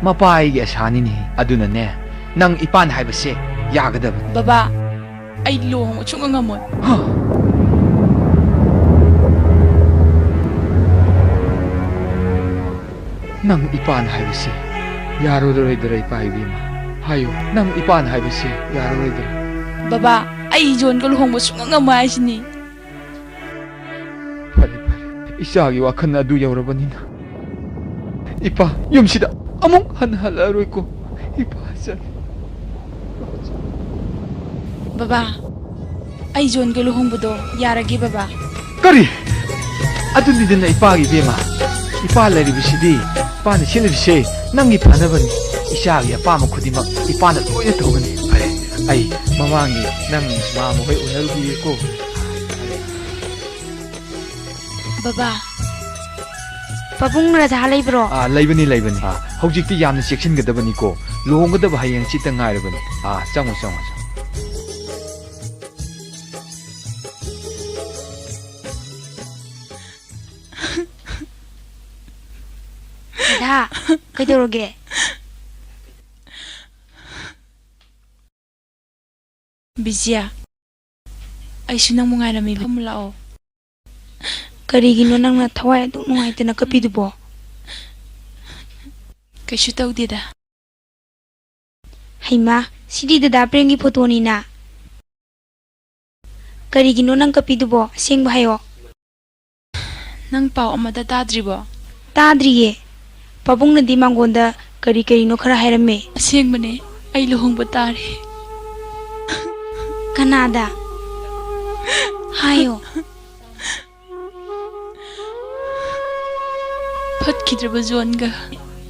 ꯃꯄꯥ ꯑꯩꯒꯤ ꯑꯁꯥꯅꯤꯅꯦ꯫ ꯑꯗꯨꯅꯅꯦ, ꯅꯪ ꯏꯄꯥꯅ ꯍꯥꯏꯕꯁꯦ ꯌꯥꯒꯗꯕꯅꯤ꯫ ꯕꯕꯥ, ꯑꯩ ꯂꯨꯍꯣꯡꯕ ꯁꯨꯡꯉꯝ ꯉꯝꯃꯣꯏ꯫ ꯍꯥ? ꯅꯪ ꯏꯄꯥꯅ ꯍꯥꯏꯕꯁꯦ ꯌꯥꯔꯔꯣꯏꯗꯔꯥ, ꯏꯄꯥ ꯏꯕꯦꯝꯃ? ꯍꯥꯏꯌꯨ, ꯅꯪ ꯏꯄꯥꯅ ꯍꯥꯏꯕꯁꯦ ꯌꯥꯔꯔꯣꯏꯗꯔꯥ? ꯕꯕꯥ, ꯑꯩ ꯖꯣꯟꯒ ꯂꯨꯍꯣꯡꯕ ꯁꯨꯡꯉꯝ ꯉꯝꯃꯣꯏ ꯍꯥꯏꯁꯤꯅꯤ꯫ ꯐꯔꯦ, ꯐꯔꯦ, ꯏꯆꯥꯒꯤ ꯋꯥꯈꯜ ꯑꯗꯨ ꯌꯧꯔꯕꯅꯤꯅ, ꯏꯄꯥ ꯌꯨꯝꯁꯤꯗ ꯑꯃꯨꯛ ꯍꯟꯅ ꯍꯜꯂꯛꯑꯔꯣꯏꯀꯣ꯫ ꯏꯄꯥ ꯆꯠꯂꯦ꯫ ꯕꯕꯥ, ꯑꯩ ꯖꯣꯟꯒ ꯂꯨꯍꯣꯡꯕꯗꯣ ꯌꯥꯔꯒꯦ ꯕꯕꯥ꯫ ꯀꯔꯤ? ꯑꯗꯨꯅꯤꯗꯅ ꯏꯄꯥꯒꯤ ꯏꯕꯦꯝꯃ, ꯏꯄꯥ ꯂꯩꯔꯤꯕꯁꯤꯗꯤ, ꯏꯄꯥꯅ ꯁꯤꯜꯂꯤꯕꯁꯦ ꯅꯪꯒꯤ ꯐꯅꯕꯅꯤ꯫ ꯏꯆꯥꯒꯤ ꯑꯄꯥꯝꯕ ꯈꯨꯗꯤꯡꯃꯛ ꯏꯄꯥꯅ ꯂꯣꯏꯅ ꯇꯧꯒꯅꯤ꯫ ꯐꯔꯦ, ꯑꯩ ꯃꯃꯥꯡꯒꯤ ꯅꯪ ꯃꯥꯃ ꯍꯣꯏ ꯎꯅꯔꯨꯈꯤꯒꯦꯀꯣ꯫ ꯕꯕꯥ, ꯄꯥꯕꯨꯡ ꯔꯥꯙꯥ ꯂꯩꯕ꯭ꯔꯣ? ꯑꯥ, ꯂꯩꯕꯅꯤ, ꯂꯩꯕꯅꯤ꯫ ꯑꯥ, ꯍꯧꯖꯤꯛꯇꯤ ꯌꯥꯝꯅ ꯆꯦꯛꯁꯤꯟꯒꯗꯕꯅꯤꯀꯣ꯫ ꯂꯨꯍꯣꯡꯒꯗꯕ ꯍꯌꯦꯡ ꯍꯪꯆꯤꯠꯇ ꯉꯥꯏꯔꯕꯅꯤ꯫ ꯑꯥ, ꯆꯪꯉꯣ, ꯆꯪꯉꯣ, ꯆꯪꯉꯣ꯫ ꯔꯥꯙꯥ, ꯀꯩꯗꯧꯔꯒꯦ? ꯕꯤꯖꯤꯌꯥ, ꯑꯩꯁꯨ ꯅꯪꯕꯨ ꯉꯥꯏꯔꯝꯃꯤꯕ꯫ ꯐꯝꯃꯨ ꯂꯥꯛꯑꯣ꯫ ꯀꯔꯤꯒꯤꯅꯣ ꯅꯪꯅ ꯊꯋꯥꯏ ꯑꯗꯨꯛ ꯅꯨꯡꯉꯥꯏꯇꯅ ꯀꯞꯄꯤꯗꯨꯕꯣ? ꯀꯩꯁꯨ ꯇꯧꯗꯦꯗ꯫ ꯍꯩꯃꯥ, ꯁꯤꯗꯤ ꯗꯗꯥ ꯄ꯭ꯔꯦꯝꯒꯤ ꯐꯣꯇꯣꯅꯤꯅ꯫ ꯀꯔꯤꯒꯤꯅꯣ ꯅꯪ ꯀꯞꯄꯤꯗꯨꯕꯣ? ꯑꯁꯦꯡꯕ ꯍꯥꯏꯌꯣ꯫ ꯅꯪ ꯄꯥꯎ ꯑꯃꯠꯇ ꯇꯥꯗ꯭ꯔꯤꯕꯣ? ꯇꯥꯗ꯭ꯔꯤꯌꯦ꯫ ꯄꯥꯕꯨꯡꯅꯗꯤ ꯃꯥꯡꯒꯣꯟꯗ ꯀꯔꯤ ꯀꯔꯤꯅꯣ ꯈꯔ ꯍꯥꯏꯔꯝꯃꯦ꯫ ꯑꯁꯦꯡꯕꯅꯦ, ꯑꯩ ꯂꯨꯍꯣꯡꯕ ꯇꯥꯔꯦ꯫ ꯀꯅꯥꯗ? ꯍꯥꯏꯌꯣ꯫ ꯐꯠꯈꯤꯗ꯭ꯔꯕ ꯖꯣꯟꯒ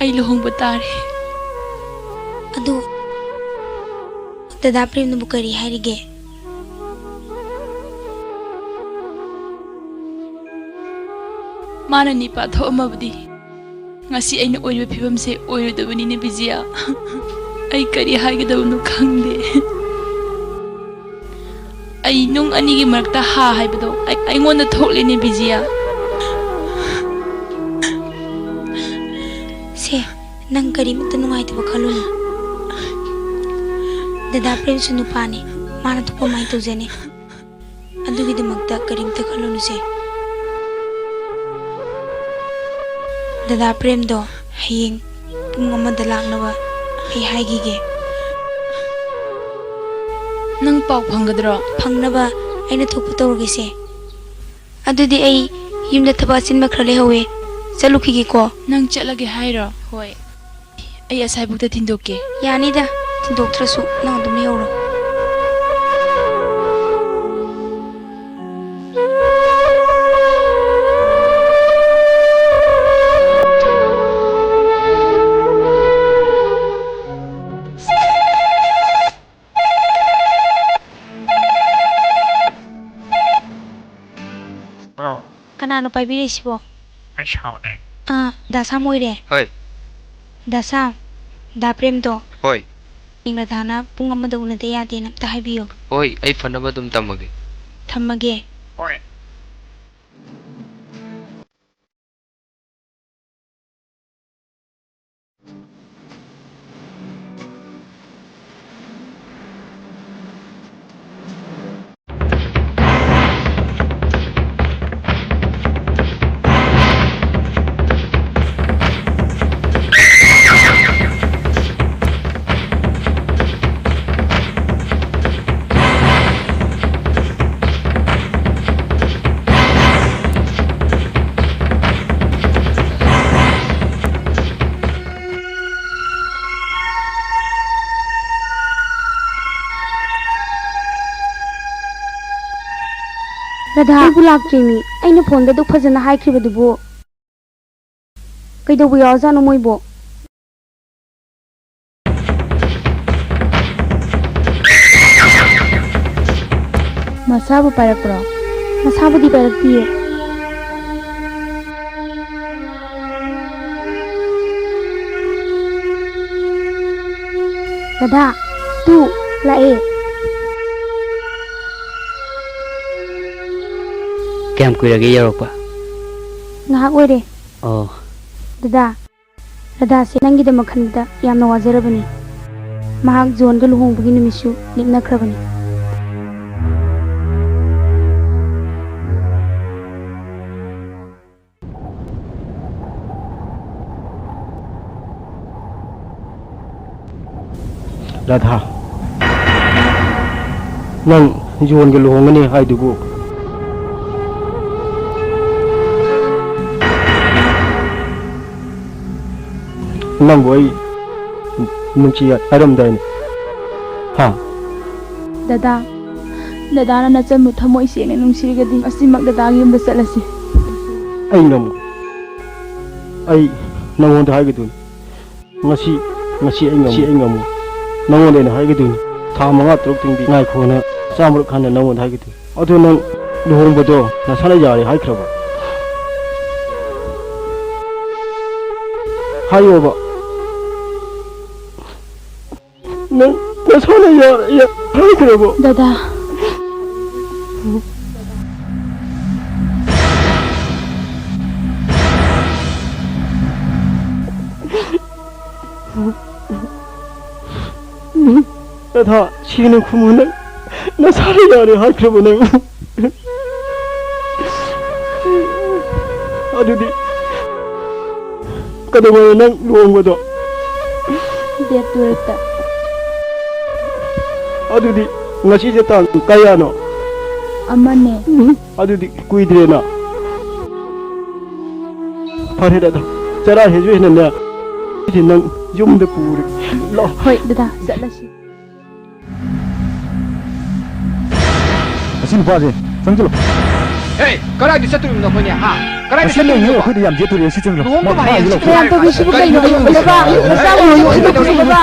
ꯑꯩ ꯂꯨꯍꯣꯡꯕ ꯇꯥꯔꯦ꯫ ꯑꯗꯨ ꯗꯗꯥ ꯄ꯭ꯔꯦꯝꯅꯕꯨ ꯀꯔꯤ ꯍꯥꯏꯔꯤꯒꯦ? ꯃꯥꯅ ꯅꯤꯄꯥ ꯊꯣꯛꯑꯝꯃꯕꯗꯤ ꯉꯁꯤ ꯑꯩꯅ ꯑꯣꯏꯔꯤꯕ ꯐꯤꯕꯝꯁꯦ ꯑꯣꯏꯔꯣꯏꯗꯕꯅꯤꯅꯦ ꯕꯤꯖꯤꯌꯥ꯫ ꯑꯩ ꯀꯔꯤ ꯍꯥꯏꯒꯗꯕꯅꯣ ꯈꯪꯗꯦ꯫ ꯑꯩ ꯅꯨꯡ ꯑꯅꯤꯒꯤ ꯃꯔꯛꯇ ꯍꯥ ꯍꯥꯏꯕꯗꯣ ꯑꯩ-, ꯑꯩꯉꯣꯟꯗ ꯊꯣꯛꯂꯦꯅꯦ ꯕꯤꯖꯤꯌꯥ꯫ ꯁꯦ, ꯅꯪ ꯀꯔꯤꯃꯇ ꯅꯨꯡꯉꯥꯏꯇꯕ ꯈꯜꯂꯨꯅꯨ꯫ ꯗꯗꯥ ꯄ꯭ꯔꯦꯝꯁꯨ ꯅꯨꯄꯥꯅꯤ, ꯃꯥꯅ ꯊꯣꯛꯄ ꯃꯥꯏ ꯇꯧꯖꯅꯤ꯫ ꯑꯗꯨꯒꯤꯗꯃꯛꯇ ꯀꯔꯤꯝꯇ ꯈꯜꯂꯨꯅꯨꯁꯦ꯫ ꯗꯗꯥ ꯄ꯭ꯔꯦꯝꯗꯣ ꯍꯌꯦꯡ ꯄꯨꯡ ꯑꯃꯗ ꯂꯥꯛꯅꯕ ꯑꯩ ꯍꯥꯏꯈꯤꯒꯦ꯫ ꯅꯪ ꯄꯥꯎ ꯐꯪꯒꯗ꯭ꯔꯣ? ꯐꯪꯅꯕ ꯑꯩꯅ ꯊꯣꯛꯄ ꯇꯧꯔꯒꯦꯁꯦ꯫ ꯑꯗꯨꯗꯤ ꯑꯩ ꯌꯨꯝꯗ ꯊꯕꯛ ꯑꯆꯤꯟꯕ ꯈꯔ ꯂꯩꯍꯧꯋꯦ, ꯆꯠꯂꯨꯈꯤꯒꯦꯀꯣ꯫ ꯅꯪ ꯆꯠꯂꯒꯦ ꯍꯥꯏꯔꯣ? ꯍꯣꯏ꯫ ꯑꯩ ꯑꯁꯥꯏꯕꯨꯛꯇ ꯊꯤꯟꯗꯣꯛꯀꯦ꯫ ꯌꯥꯅꯤꯗ, ꯊꯤꯟꯗꯣꯛꯇ꯭ꯔꯁꯨ ꯅꯪ ꯑꯗꯨꯝ ꯂꯩꯍꯧꯔꯣ꯫ ꯀꯅꯥꯅꯣ ꯄꯥꯏꯕꯤꯔꯛꯏꯁꯤꯕꯣ? ꯑꯩ ꯁꯥꯎꯅꯦ꯫ ꯑꯥ, ꯗꯥ ꯁꯥꯝ ꯑꯣꯏꯔꯦ꯫ ꯍꯣꯏ꯫ ꯗꯥ ꯁꯥꯝ, ꯗꯥ ꯄ꯭ꯔꯦꯝꯗꯣ꯫ ꯍꯣꯏ꯫ ꯍꯌꯦꯡ ꯔꯥꯙꯥꯅ ꯄꯨꯡ ꯑꯃꯗ ꯎꯅꯗ ꯌꯥꯗꯦꯅ ꯑꯝꯇ ꯍꯥꯏꯕꯤꯌꯣ꯫ ꯍꯣꯏ, ꯑꯩ ꯐꯅꯕ ꯑꯗꯨꯝ ꯇꯝꯃꯒꯦ꯫ ꯊꯝꯃꯒꯦ꯫ ꯍꯣꯏ꯫ ꯔꯥꯙꯥ, ꯑꯩꯕꯨ ꯂꯥꯛꯇ꯭ꯔꯤꯃꯤ꯫ ꯑꯩꯅ ꯐꯣꯟꯗ ꯑꯗꯨꯛ ꯐꯖꯅ ꯍꯥꯏꯈ꯭ꯔꯤꯕꯗꯨꯕꯨ꯫ ꯀꯩꯗꯧꯕ ꯌꯥꯎꯔꯖꯥꯠꯅꯣ ꯃꯣꯏꯕꯨ? ꯃꯁꯥꯕꯨ ꯄꯥꯏꯔꯛꯄ꯭ꯔꯣ? ꯃꯁꯥꯕꯨꯗꯤ ꯄꯥꯏꯔꯛꯇꯤꯌꯦ꯫ ꯔꯥꯙꯥ, ꯇꯨ, ꯂꯥꯛꯑꯦ꯫ ꯀꯌꯥꯝ ꯀꯨꯏꯔꯒꯦ ꯌꯧꯔꯛꯄ? ꯉꯥꯏꯍꯥꯛ ꯑꯣꯏꯔꯦ꯫ ꯑꯣ꯫ ꯗꯗꯥ, ꯔꯥꯙꯥꯁꯦ ꯅꯪꯒꯤꯗꯃꯛ ꯈꯟꯕꯗ ꯌꯥꯝꯅ ꯋꯥꯖꯔꯕꯅꯤ꯫ ꯃꯍꯥꯛ ꯖꯣꯟꯒ ꯂꯨꯍꯣꯡꯕꯒꯤ ꯅꯨꯃꯤꯠꯁꯨ ꯂꯦꯞꯅꯈ꯭ꯔꯕꯅꯤ꯫ ꯔꯥꯙꯥ, ꯅꯪ ꯖꯣꯟꯒ ꯂꯨꯍꯣꯡꯒꯅꯤ ꯍꯥꯏꯗꯨꯕꯨ? ꯅꯪꯕꯨ ꯑꯩ ꯅꯨꯡꯁꯤ ꯍꯥꯏꯔꯝꯗꯥꯏꯅꯦ? ꯍꯥ? ꯗꯗꯥ, ꯗꯗꯥꯅ ꯅꯆꯟꯕꯨ ꯊꯃꯣꯏ ꯁꯦꯡꯅ ꯅꯨꯡꯁꯤꯔꯒꯗꯤ ꯉꯁꯤꯃꯛ ꯗꯗꯥꯒꯤ ꯌꯨꯝꯗ ꯆꯠꯂꯁꯤ꯫ ꯑꯩ ꯉꯝꯃꯣꯏ꯫ ꯑꯩ ꯅꯪꯉꯣꯟꯗ ꯍꯥꯏꯒꯗꯣꯏꯅꯤ꯫ ꯉꯁꯤ, ꯉꯁꯤ ꯑꯩ ꯉꯝꯃꯣꯏ꯫ ꯅꯪꯉꯣꯟꯗ ꯑꯩꯅ ꯍꯥꯏꯒꯗꯣꯏꯅꯤ꯫ ꯊꯥ ꯃꯉꯥ ꯇꯔꯨꯛꯇꯪꯗꯤ ꯉꯥꯏꯈꯣꯅ ꯆꯥꯝꯃꯔꯛ ꯍꯟꯅ ꯅꯪꯉꯣꯟꯗ ꯍꯥꯏꯒꯗꯣꯏꯅꯤ꯫ ꯑꯗꯣ ꯅꯪ ꯂꯨꯍꯣꯡꯕꯗꯣ ꯅꯁꯥꯅ ꯌꯥꯔꯦ ꯍꯥꯏꯈ꯭ꯔꯕ? ꯍꯥꯏꯌꯣꯕ꯫ ꯅꯪ ꯅꯁꯥꯅ ꯌꯥꯔꯦ, ꯌꯥꯔꯦ ꯍꯥꯏꯈ꯭ꯔꯕꯣ? ꯗꯗꯥ꯫ ꯔꯥꯙꯥ, ꯁꯦꯡꯅ ꯈꯨꯝꯃꯨ, ꯅꯪ ꯅꯁꯥꯅ ꯌꯥꯔꯦ ꯍꯥꯏꯈ꯭ꯔꯕꯣ ꯅꯪ? ꯑꯗꯨꯗꯤ ꯀꯩꯗꯧꯉꯩꯅꯣ ꯅꯪ ꯂꯨꯍꯣꯡꯕꯗꯣ? ꯗꯦꯠ ꯇꯨꯋꯦꯜꯐꯇ꯫ ꯑꯗꯨꯗꯤ ꯉꯁꯤꯁꯦ ꯇꯥꯡ ꯀꯌꯥꯅꯣ? ꯑꯃꯅꯦ꯫ ꯎꯝ, ꯑꯗꯨꯗꯤ ꯀꯨꯏꯗ꯭ꯔꯦꯅ꯫ ꯐꯔꯦ ꯗꯗꯥ, ꯆꯔꯥ ꯍꯦꯟꯁꯨ ꯍꯦꯟꯅꯅꯦ, ꯑꯩꯗꯤ ꯅꯪ ꯌꯨꯝꯗ ꯄꯨꯔꯦ꯫ ꯂꯥꯛꯑꯣ꯫ ꯍꯣꯏ ꯗꯗꯥ, ꯆꯠꯂꯁꯤ꯫ ꯑꯁꯤ ꯅꯨꯄꯥꯁꯦ ꯆꯪꯁꯤꯜꯂꯣ꯫ ꯍꯦ, ꯀꯗꯥꯏꯗ ꯆꯠꯇꯣꯔꯤꯕꯅꯣ ꯑꯩꯈꯣꯏꯅꯤ, ꯍꯥ? ꯀꯗꯥꯏꯗ ꯃꯁꯤ ꯂꯩꯔꯤꯉꯩ ꯆꯠꯇꯣꯔꯤꯕꯅꯣ? ꯑꯩꯈꯣꯏꯗ ꯌꯥꯝ ꯌꯦꯠꯇꯣꯔꯤꯕ, ꯁꯤ ꯆꯪꯁꯤꯜꯂꯣ꯫ ꯂꯨꯍꯣꯡꯕ ꯃꯥ-, ꯃꯥ ꯍꯥꯏꯌꯦ, ꯍꯥꯏꯔꯤꯕ ꯁꯤ ꯀꯌꯥꯝ ꯇꯧꯒꯦ ꯁꯤꯕꯨ ꯀꯩꯅꯣ? ꯀꯔꯤꯅꯣ? ꯕꯕꯥ, ꯅꯆꯥ ꯑꯣꯏꯔꯣ, ꯏꯕꯨꯡꯉꯣ, ꯕꯕꯥ,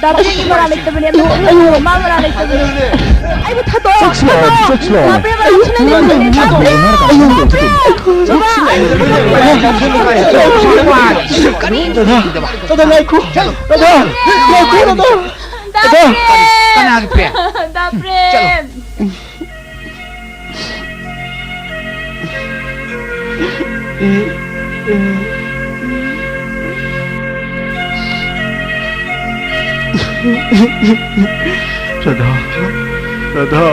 ꯗꯥ ꯄ꯭ꯔꯦꯝꯒꯤ ꯃꯔꯥꯜ ꯂꯩꯇꯕꯅꯦ, ꯑꯝꯇ ꯐꯨꯕꯤꯌꯨ, ꯃꯥ ꯃꯔꯥꯜ ꯂꯩꯇꯕꯅꯦ꯫ ꯑꯩꯕꯨ ꯊꯥꯗꯣꯛꯑꯣ, ꯆꯠꯁꯤꯂꯥꯎ, ꯊꯥꯗꯣꯛꯑꯣ꯫ ꯆꯠꯁꯤꯂꯥꯎ꯫ ꯗꯥ ꯄ꯭ꯔꯦꯝ, ꯑꯩ ꯊꯤꯅ ꯅꯤꯡꯉꯝꯗꯦ, ꯗꯥ ꯄ꯭ꯔꯦꯝ, ꯕꯕꯥ, ꯑꯩ ꯊꯤꯅ ꯅꯤꯡꯉꯝꯗꯦ꯫ ꯗꯥꯗꯥ, ꯗꯥꯗꯥ, ꯉꯥꯏꯈꯣ꯫ ꯗꯥꯗꯥ, ꯉꯥꯏꯈꯣ, ꯗꯥꯗꯥ꯫ ꯗꯥ ꯄ꯭ꯔꯦꯝ! ꯀꯅꯥꯒꯤ ꯄ꯭ꯔꯦꯝ? ꯗꯥ ꯄ꯭ꯔꯦꯝ! ꯔꯥꯙꯥ, ꯔꯥꯙꯥ꯫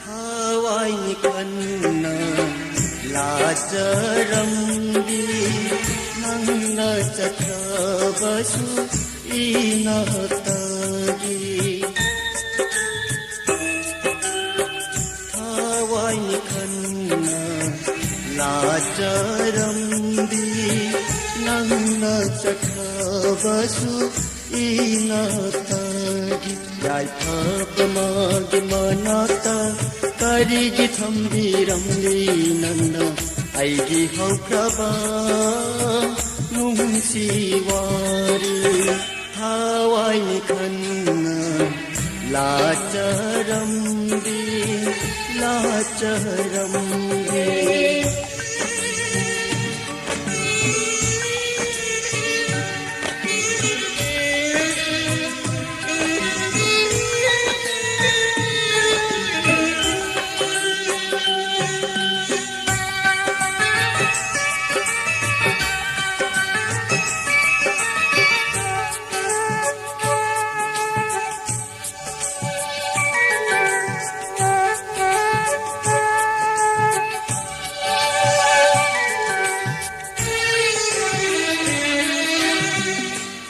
ꯊꯋꯥꯏꯅꯤ ꯈꯟꯅ ꯂꯥꯖꯔꯝꯕꯤ ꯅꯪꯅ ꯆꯠꯈ꯭ꯔꯕꯁꯨ ꯏꯅꯥꯛꯇꯒꯤ꯫ ꯊꯋꯥꯏꯅꯤ ꯈꯟꯅ ꯂꯥꯖꯔꯝꯕꯤ ꯅꯪꯅ ꯆꯠꯈ꯭ꯔꯕꯁꯨ ꯏꯅꯥꯛꯇꯒꯤ꯫ ꯌꯥꯏꯐꯕ ꯃꯥꯒꯤ ꯃꯅꯥꯛꯇ ꯀꯔꯤꯒꯤ ꯊꯝꯕꯤꯔꯝꯂꯤ ꯅꯪꯅ? ꯑꯩꯒꯤ ꯍꯧꯈ꯭ꯔꯕ ꯅꯨꯡꯁꯤ ꯋꯥꯔꯤ ꯊꯋꯥꯏꯅꯤ ꯈꯟꯅ ꯂꯥꯆꯔꯝꯕꯤ, ꯂꯥꯆꯔꯝꯕꯤ꯫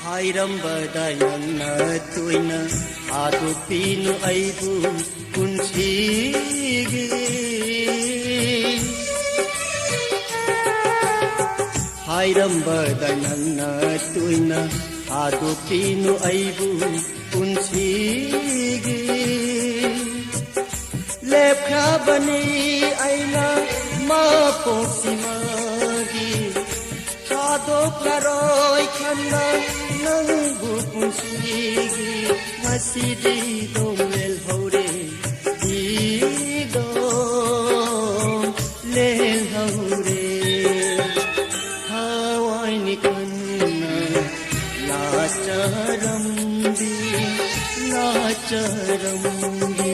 ꯍꯥꯏꯔꯝꯕꯗ ꯅꯪꯅ ꯇꯣꯏꯅ ꯊꯥꯗꯣꯛꯄꯤꯅꯨ ꯑꯩꯕꯨ ꯄꯨꯟꯁꯤꯒꯤ꯫ ꯍꯥꯏꯔꯝꯕꯗ ꯅꯪꯅ ꯇꯣꯏꯅ ꯊꯥꯗꯣꯛꯄꯤꯅꯨ ꯑꯩꯕꯨ ꯄꯨꯟꯁꯤꯒꯤ꯫ ꯂꯦꯞꯈ꯭ꯔꯕꯅꯤ ꯑꯩꯅ ꯃꯄꯣꯛꯁꯤꯃꯒꯤ꯫ ꯊꯥꯗꯣꯛꯂꯔꯣꯏ ꯈꯟꯅ ꯅꯪꯕꯨ ꯄꯨꯟꯁꯤꯒꯤ꯫ ꯉꯁꯤꯗꯤ ꯗꯣꯝ ꯂꯦꯜꯍꯧꯔꯦ, ꯏꯗꯣꯝ ꯂꯦꯜꯍꯧꯔꯦ꯫ ꯊꯋꯥꯏꯅꯤ ꯈꯟꯅ ꯂꯥꯆꯔꯝꯕꯤ, ꯂꯥꯆꯔꯝꯕꯤ꯫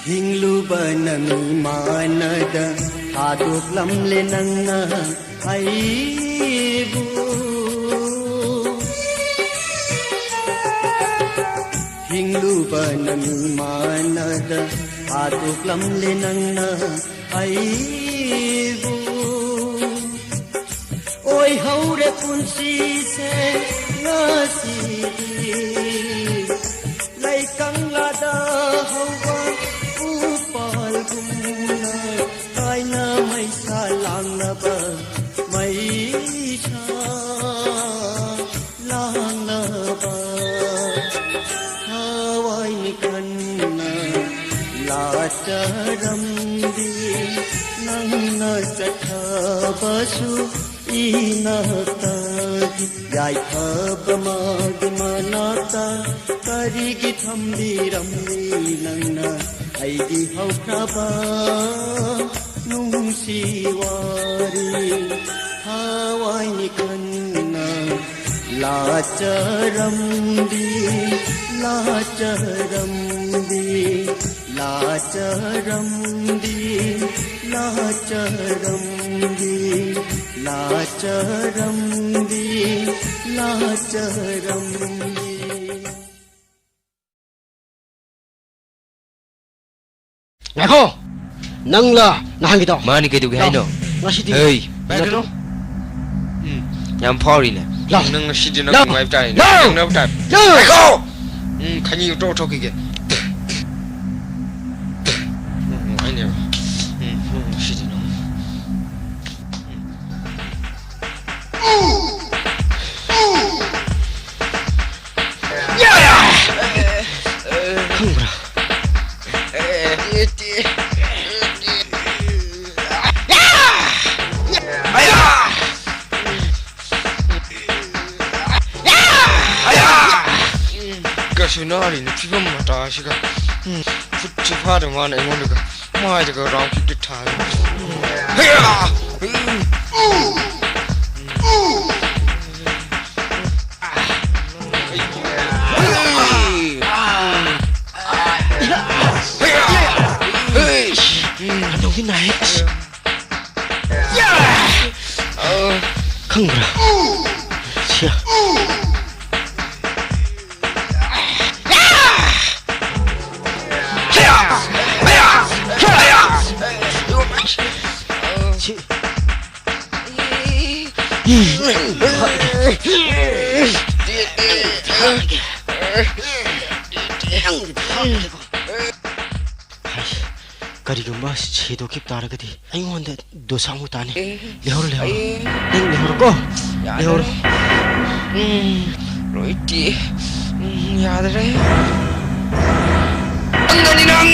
ꯍꯤꯡꯂꯨꯕꯅ ꯃꯤ ꯃꯥꯟꯅꯗ ꯊꯥꯗꯣꯛꯂꯝꯂꯦ ꯅꯪꯅ ꯑꯩꯕꯨ꯫ ꯍꯤꯡꯂꯨꯕꯅ ꯃꯤ ꯃꯥꯟꯅꯗ ꯊꯥꯗꯣꯛꯂꯝꯂꯦ ꯅꯪꯅ ꯑꯩꯕꯨ꯫ ꯑꯣꯏꯍꯧꯔꯦ ꯄꯨꯟꯁꯤꯁꯦ ꯉꯁꯤꯗꯤ ꯂꯩꯀꯪꯂꯥꯗ ꯍꯧꯕ ꯎꯄꯥꯜꯒꯨꯝꯅ ꯀꯥꯏꯅ ꯃꯩꯁꯥ ꯂꯥꯡꯅꯕ ꯃꯩꯁꯥ ꯂꯥꯡꯅꯕ ꯊꯋꯥꯏ ꯀꯟꯅ ꯂꯥꯠꯆꯔꯝꯕꯤ ꯅꯪꯅ ꯆꯠꯈ꯭ꯔꯕꯁꯨ ꯏꯅꯥꯛꯇꯒꯤ ꯌꯥꯏꯐꯕ ꯃꯥꯒꯤ ꯃꯅꯥꯛꯇ ꯀꯔꯤꯒꯤ ꯊꯝꯕꯤꯔꯝꯃꯤ ꯅꯪꯅ ꯑꯩꯒꯤ ꯍꯧꯈ꯭ꯔꯕ ꯅꯨꯡꯁꯤ ꯋꯥꯔꯤ ꯊꯋꯥꯏ ꯀꯟꯅ ꯂꯥꯆꯔꯝꯕꯤ ꯂꯥꯆꯔꯝꯕꯤ ꯂꯥꯆꯔꯝꯕꯤ ꯂꯥꯆꯔꯝꯕꯤ ꯂꯥꯆꯔꯝꯕꯤ ꯂꯥꯆꯔꯝꯕꯤ꯫ ꯉꯥꯏꯈꯣ! ꯅꯪꯂ ꯅꯍꯥꯟꯒꯤꯗꯣ? ꯃꯥꯅꯤ, ꯀꯩꯗꯧꯒꯦ ꯂꯥꯎ꯫ ꯍꯥꯏꯅꯣ? ꯉꯁꯤꯗꯤ ꯍꯩ! ꯅꯠꯇ꯭ꯔꯣ? ꯎꯝ, ꯌꯥꯝ ꯐꯥꯎꯔꯤꯅꯦ꯫ ꯂꯥꯎ꯫ ꯅꯪ ꯉꯁꯤꯗꯤ ꯅꯪ ꯂꯥꯎ꯫ ꯅꯨꯡꯉꯥꯏꯕ ꯇꯥꯔꯦꯅꯦ꯫ ꯂꯥꯎ꯫ ꯅꯪ ꯅꯨꯡꯉꯥꯏꯕ ꯇꯥꯔꯦ꯫ ꯂꯥꯎ꯫ ꯉꯥꯏꯈꯣ! ꯎꯝ, ꯈꯩꯅꯤ ꯇꯣꯛ ꯊꯣꯛꯈꯤꯒꯦ꯫ ꯎꯝ, ꯅꯨꯡꯉꯥꯏꯅꯦꯕ꯫ ꯎꯝ, ꯎꯝ, ꯉꯁꯤꯗꯤ ꯅꯪ꯫ ꯈꯪꯕ꯭ꯔꯥ? ꯀꯩꯁꯨ ꯅꯥꯔꯤꯅ ꯐꯤꯕꯝ ꯃꯇꯥ ꯑꯁꯤꯒ꯫ ꯎꯝ, ꯈꯨꯠꯁꯨ ꯐꯥꯗ ꯃꯥꯅ ꯑꯩꯉꯣꯟꯗꯒ ꯃꯥꯏꯗꯒ ꯔꯥꯎꯟ ꯀꯤꯛꯇ ꯊꯥꯔꯦ꯫ ꯍꯩꯌꯥ! ꯎꯝ꯫ ꯈꯪꯕ꯭ꯔꯥ? ꯁꯤꯌꯥ꯫ ꯍꯥꯏ, ꯀꯔꯤꯒꯨꯝꯕ ꯁꯤꯗꯣꯛꯈꯤꯕ ꯇꯥꯔꯒꯗꯤ ꯑꯩꯉꯣꯟꯗ ꯗꯣꯁꯥ ꯑꯃꯨꯛ ꯇꯥꯅꯤ꯫ ꯑꯦ, ꯂꯩꯍꯧꯔꯣ, ꯂꯩꯍꯧꯔꯣ꯫ ꯑꯦ, ꯅꯪ ꯂꯩꯍꯧꯔꯣꯀꯣ꯫ ꯌꯥꯗꯔꯦ꯫ ꯂꯩꯍꯧꯔꯣ꯫ ꯎꯝ, ꯔꯣꯍꯤꯠꯇꯤ, ꯎꯝ, ꯌꯥꯗꯔꯦ꯫ ꯅꯪꯅꯅꯤ ꯅꯪ!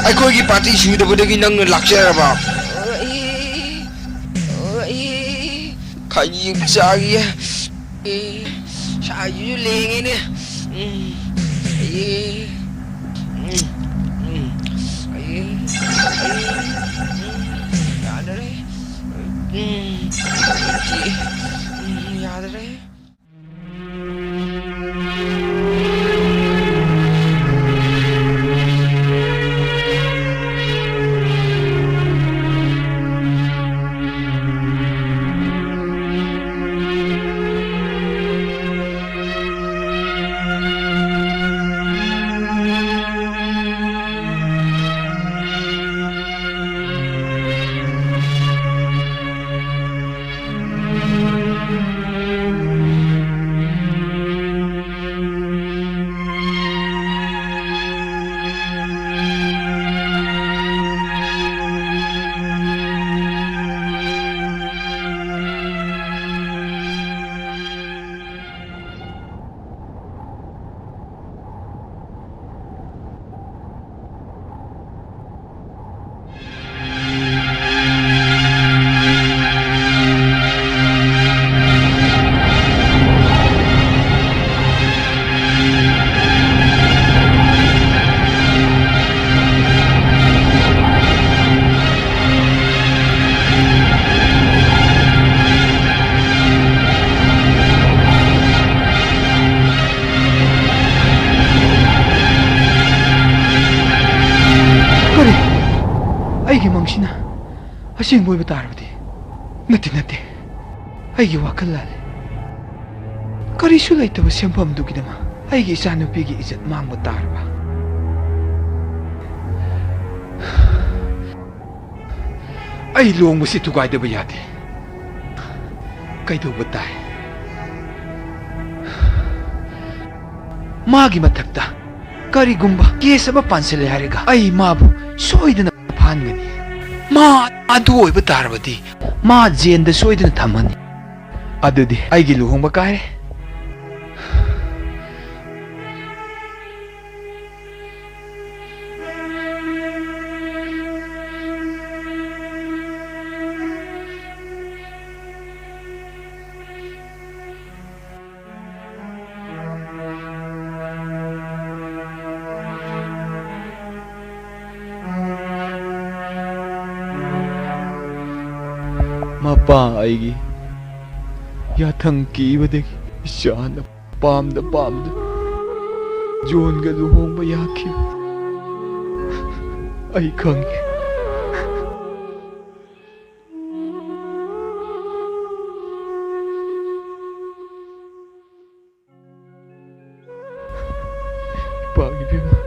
ꯑꯩꯈꯣꯏꯒꯤ ꯄꯥꯔꯇꯤ ꯁꯨꯗꯕꯗꯒꯤ ꯅꯪꯅ ꯂꯥꯛꯆꯔꯕ꯫ ꯑꯩ, ꯑꯩ, ꯈꯖꯤꯛ ꯆꯥꯒꯦ꯫ ꯑꯦ, ꯁꯥꯁꯤꯁꯨ ꯂꯦꯡꯉꯦꯅꯦ꯫ ꯎꯝ, ꯑꯦ, ꯎꯝ, ꯎꯝ, ꯑꯦ, ꯑꯦ, ꯎꯝ, ꯌꯥꯗꯔꯦ꯫ ꯎꯝ, ꯎꯝ, ꯌꯥꯗꯔꯦ꯫ ꯀꯔꯤ? ꯑꯩꯒꯤ ꯃꯪꯁꯤꯅ ꯑꯁꯦꯡꯕ ꯑꯣꯏꯕ ꯇꯥꯔꯕꯗꯤ? ꯅꯠꯇꯦ, ꯅꯠꯇꯦ꯫ ꯑꯩꯒꯤ ꯋꯥꯈꯜ ꯂꯥꯜꯂꯦ꯫ ꯀꯔꯤꯁꯨ ꯂꯩꯇꯕ ꯁꯦꯝꯐꯝꯗꯨꯒꯤꯗꯃꯛ ꯑꯩꯒꯤ ꯏꯆꯥꯅꯨꯄꯤꯒꯤ ꯏꯖꯠ ꯃꯥꯡꯕ ꯇꯥꯔꯕ? ꯑꯩ ꯂꯨꯍꯣꯡꯕꯁꯤ ꯊꯨꯒꯥꯏꯗꯕ ꯌꯥꯗꯦ꯫ ꯀꯩꯗꯧꯕ ꯇꯥꯏ? ꯃꯥꯒꯤ ꯃꯊꯛꯇ ꯀꯔꯤꯒꯨꯝꯕ ꯀꯦꯁ ꯑꯃ ꯄꯥꯟꯁꯤꯜꯂꯦ ꯍꯥꯏꯔꯒ ꯑꯩ ꯃꯥꯕꯨ ꯁꯣꯏꯗꯅ ꯐꯥꯍꯟꯒꯅꯤ꯫ ꯃꯥ ꯑꯗꯨ ꯑꯣꯏꯕ ꯇꯥꯔꯕꯗꯤ ꯃꯥ ꯖꯦꯟꯗ ꯁꯣꯏꯗꯅ ꯊꯝꯃꯅꯤ꯫ ꯑꯗꯨꯗꯤ ꯑꯩꯒꯤ ꯂꯨꯍꯣꯡꯕ ꯀꯥꯏꯔꯦ꯫ ꯃꯄꯥ ꯑꯩꯒꯤ ꯌꯥꯊꯪ ꯀꯤꯕꯗꯒꯤ ꯏꯆꯥꯅ ꯄꯥꯝꯗ ꯄꯥꯝꯗ ꯖꯣꯟꯒ ꯂꯨꯍꯣꯡꯕ ꯌꯥꯈꯤ꯫ ꯑꯩ ꯈꯪꯉꯤ꯫ ꯏꯄꯥ ꯏꯕꯦꯝꯃ꯫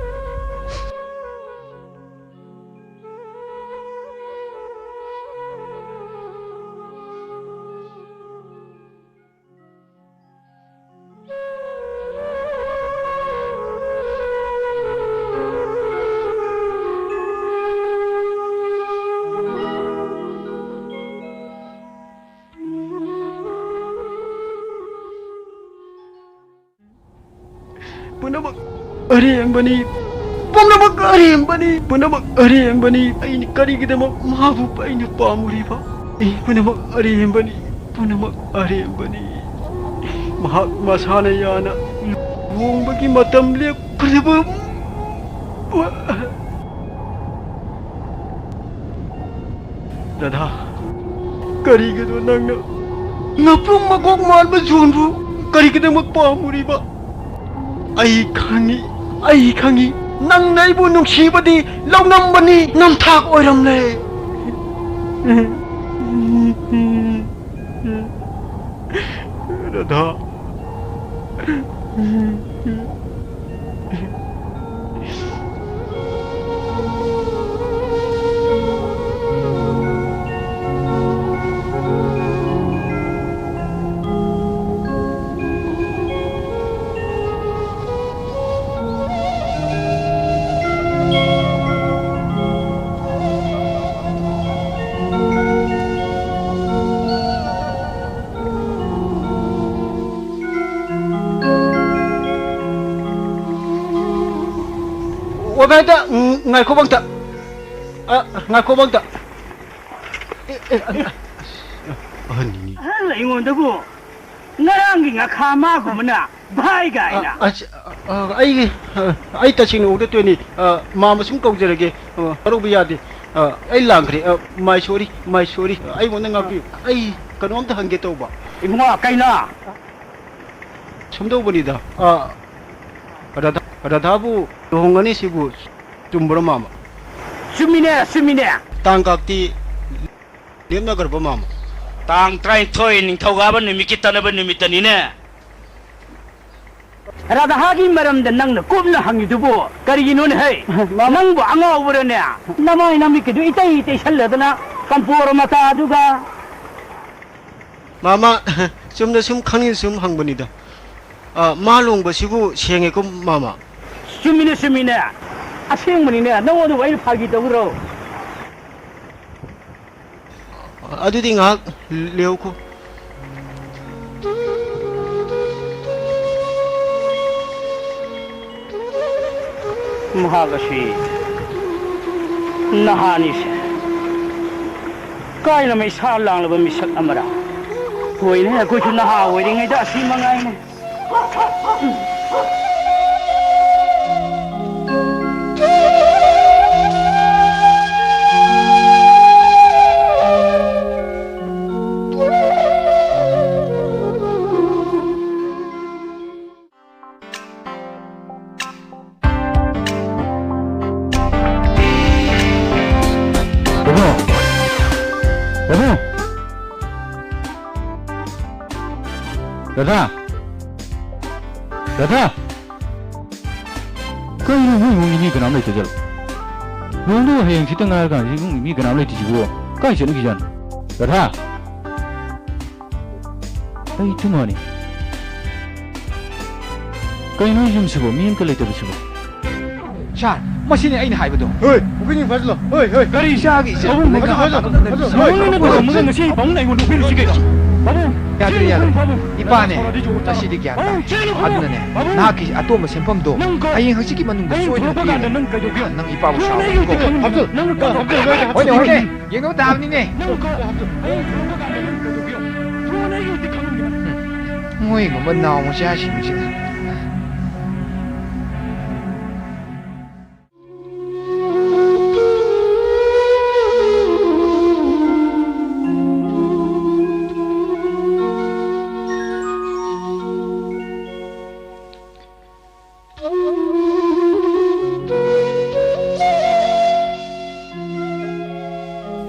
ꯄꯨꯝꯅꯃꯛ ꯑꯔꯦꯝꯕꯅꯤ꯫ ꯄꯨꯝꯅꯃꯛ ꯑꯔꯦꯝꯕꯅꯤ꯫ ꯄꯨꯝꯅꯃꯛ ꯑꯔꯦꯝꯕꯅꯤ꯫ ꯑꯩꯅ ꯀꯔꯤꯒꯤꯗꯃꯛ ꯃꯍꯥꯛꯄꯨ ꯑꯩꯅ ꯄꯥꯝꯃꯨꯔꯤꯕ? ꯑꯩ ꯄꯨꯝꯅꯃꯛ ꯑꯔꯦꯝꯕꯅꯤ꯫ ꯄꯨꯝꯅꯃꯛ ꯑꯔꯦꯝꯕꯅꯤ꯫ ꯃꯍꯥꯛ ꯃꯁꯥꯅ ꯌꯥꯅ ꯂꯨꯍꯣꯡꯕꯒꯤ ꯃꯇꯝ ꯂꯦꯞꯈ꯭ꯔꯕ꯫ ꯔꯥꯙꯥ, ꯀꯔꯤꯒꯤꯅꯣ ꯅꯪꯅ ꯉꯥꯄ꯭ꯔꯨꯝ ꯃꯀꯣꯛ ꯃꯥꯟꯕ ꯖꯣꯟꯕꯨ ꯀꯔꯤꯒꯤꯗꯃꯛ ꯄꯥꯝꯃꯨꯔꯤꯕ? ꯑꯩ ꯈꯪꯏ, ꯑꯩ ꯈꯪꯏ, ꯅꯪꯅ ꯑꯩꯕꯨ ꯅꯨꯡꯁꯤꯕꯗꯤ ꯂꯧꯅꯝꯕꯅꯤ, ꯅꯝꯊꯥꯛ ꯑꯣꯏꯔꯝꯂꯦ꯫ ꯔꯥꯙꯥ꯫ ꯀꯥꯏꯗ? ꯎꯝ, ꯉꯥꯏꯈꯣꯕ ꯑꯝꯇ꯫ ꯑ, ꯉꯥꯏꯈꯣꯕ ꯑꯝꯇ꯫ ꯑꯦ, ꯑꯦ, ꯑ, ꯑ, ꯑꯍꯟꯅꯤꯅꯦ꯫ ꯑꯍꯜ ꯑꯩꯉꯣꯟꯗꯕꯨ ꯉꯔꯥꯡꯒꯤ ꯉꯥꯈꯥ ꯃꯥꯒꯨꯝꯕꯅ ꯚꯥꯏ ꯀꯥꯏꯅ꯫ ꯑ, ꯑꯁ, ꯑ, ꯑꯩꯒꯤ, ꯑ, ꯑꯩ ꯇꯁꯦꯡꯅ ꯑꯣꯏꯗ ꯇꯣꯏꯅꯤ꯫ ꯑ, ꯃꯥꯃ ꯁꯨꯝ ꯀꯧꯖꯔꯒꯦ꯫ ꯑ, ꯋꯥꯔꯧꯕ ꯌꯥꯗꯦ꯫ ꯑ, ꯑꯩ ꯂꯥꯟꯈ꯭ꯔꯦ꯫ ꯑ, my sorry, my sorry꯫ ꯑꯩꯉꯣꯟꯗ ꯉꯥꯛꯄꯤꯌꯨ꯫ ꯑꯩ ꯀꯩꯅꯣꯝꯇ ꯍꯪꯒꯦ ꯇꯧꯕ꯫ ꯏꯕꯨꯡꯉꯣ, ꯀꯩꯅꯣ? ꯁꯨꯝꯗꯧꯕꯅꯤꯗ, ꯑ, ꯔꯥꯙꯥ-, ꯔꯥꯙꯥꯕꯨ ꯂꯨꯍꯣꯡꯒꯅꯤ ꯁꯤꯕꯨ ꯆꯨꯝꯕ꯭ꯔꯣ, ꯃꯥꯃ? ꯆꯨꯝꯃꯤꯅꯦ, ꯆꯨꯝꯃꯤꯅꯦ꯫ ꯇꯥꯡ ꯀꯥꯛꯇꯤ ꯂꯦꯞꯅꯈ꯭ꯔꯕ, ꯃꯥꯃ? ꯇꯥꯡ ꯇꯔꯥꯅꯤꯊꯣꯏ, ꯅꯤꯡꯊꯧꯀꯥꯕ ꯅꯨꯃꯤꯠꯀꯤ ꯇꯠꯅꯕ ꯅꯨꯃꯤꯠꯇꯅꯤꯅꯦ꯫ ꯔꯥꯙꯥꯒꯤ ꯃꯔꯝꯗ ꯅꯪꯅ ꯀꯨꯞꯅ ꯍꯪꯉꯤꯗꯨꯕꯨ ꯀꯔꯤꯒꯤꯅꯣꯅꯦ, ꯍꯩ? ꯃꯥꯃ- ꯅꯪꯕꯨ ꯑꯉꯥꯎꯕꯔꯅꯦ? ꯅꯃꯥꯏ ꯅꯃꯤꯠꯀꯤꯗꯨ ꯏꯇꯩ ꯇꯩꯁꯜꯂꯗꯅ ꯀꯝꯄꯣꯔ ꯃꯇꯥꯗꯨꯒ꯫ ꯃꯥꯃ, ꯆꯨꯝꯅ ꯁꯨꯝ ꯈꯪꯅꯤꯡ ꯁꯨꯝ ꯍꯪꯕꯅꯤꯗ꯫ ꯑ, ꯃꯥ ꯂꯨꯍꯣꯡꯕꯁꯤꯕꯨ ꯁꯦꯡꯉꯦꯀꯣ, ꯃꯥꯃ? ꯆꯨꯝꯃꯤꯅꯦ, ꯆꯨꯝꯃꯤꯅꯦ꯫ ꯑꯁꯦꯡꯕꯅꯤꯅꯦ꯫ ꯅꯉꯣꯟꯗꯕꯨ ꯑꯩꯅ ꯐꯥꯒꯤ ꯇꯧꯔꯣ? ꯑꯗꯨꯗꯤ ꯉꯥꯏꯍꯥꯛ ꯂꯦꯎꯈꯣ꯫ ꯃꯍꯥꯛ ꯑꯁꯤ ꯅꯍꯥꯅꯤꯁꯦ꯫ ꯀꯥꯏꯅ ꯃꯩꯁꯥ ꯂꯥꯡꯂꯕ ꯃꯤꯁꯛ ꯑꯃꯔ? ꯍꯣꯏꯅꯦ, ꯑꯩꯈꯣꯏꯁꯨ ꯅꯍꯥ ꯑꯣꯏꯔꯤꯉꯩꯗ ꯑꯁꯤ ꯃꯉꯥꯏꯅꯦ꯫ ꯔꯥꯙꯥ! ꯔꯥꯙꯥ! ꯔꯥꯙꯥ! ꯔꯥꯙꯥ! ꯀꯩꯅꯣ, ꯅꯣꯏ ꯏꯃꯨꯡꯒꯤ ꯃꯤ ꯀꯅꯥꯝ ꯂꯩꯇꯖꯥꯠꯂꯣ? ꯂꯨꯍꯣꯡꯗꯧꯕ ꯍꯌꯦꯡ ꯈꯤꯇ ꯉꯥꯏꯔꯀꯥꯟꯁꯤꯗ ꯏꯃꯨꯡꯒꯤ ꯃꯤ ꯀꯅꯥꯝ ꯂꯩꯇ꯭ꯔꯤꯁꯤꯕꯨ ꯀꯥꯏ ꯆꯠꯅꯈꯤꯖꯥꯠꯅꯣ? ꯔꯥꯙꯥ! ꯑꯩ ꯏꯇꯩꯃꯅꯤ꯫ ꯀꯩꯅꯣ ꯌꯨꯝꯁꯤꯕꯨ ꯃꯤ ꯑꯝꯇ ꯂꯩꯇꯕꯁꯤꯕꯨ? ꯁꯥꯔ, ꯃꯁꯤꯅꯤ ꯑꯩꯅ ꯍꯥꯏꯕꯗꯣ꯫ ꯍꯣꯏ, ꯄꯨꯈ꯭ꯔꯤ ꯐꯥꯖꯤꯜꯂꯣ꯫ ꯍꯣꯏ, ꯍꯣꯏ꯫ ꯀꯔꯤ ꯆꯥꯒꯦ ꯏꯆꯦ? ꯐꯥꯖꯤꯜꯂꯣ, ꯐꯥꯖꯤꯜꯂꯣ, ꯐꯥꯖꯤꯜꯂꯣ, ꯐꯥꯖꯤꯜꯂꯣ꯫ ꯍꯣꯏ, ꯅꯪꯅ ꯍꯣꯏ꯫ ꯇꯧꯔꯝꯃꯒ ꯉꯁꯤ ꯐꯥꯎꯅ ꯑꯩꯉꯣꯟꯗ ꯎꯠꯄꯤꯔꯤꯁꯤ ꯀꯩꯅꯣ? ꯌꯥꯗ꯭ꯔꯦ, ꯌꯥꯗ꯭ꯔꯦ꯫ ꯏꯄꯥꯅꯦ, ꯉꯁꯤꯗꯤ ꯒ꯭ꯌꯥꯟ ꯇꯥꯔꯦ꯫ ꯑꯗꯨꯅꯅꯦ, ꯅꯍꯥꯛꯀꯤ ꯑꯇꯣꯝꯕ ꯁꯦꯟꯐꯝꯗꯣ ꯍꯌꯦꯡ ꯍꯪꯆꯤꯠꯀꯤ ꯃꯅꯨꯡꯗ ꯁꯣꯏꯗꯅ ꯄꯤꯔꯦ꯫ ꯅꯪ ꯏꯄꯥꯕꯨ ꯁꯥꯎꯔꯅꯨꯀꯣ꯫ ꯍꯣꯏꯅꯦ, ꯍꯣꯏꯅꯦ, ꯌꯦꯡꯅꯕ ꯇꯥꯕꯅꯤꯅꯦ꯫ ꯃꯣꯏꯒꯨꯝꯕ ꯅꯥꯎ ꯃꯆꯥꯁꯤꯡꯁꯤꯅ꯫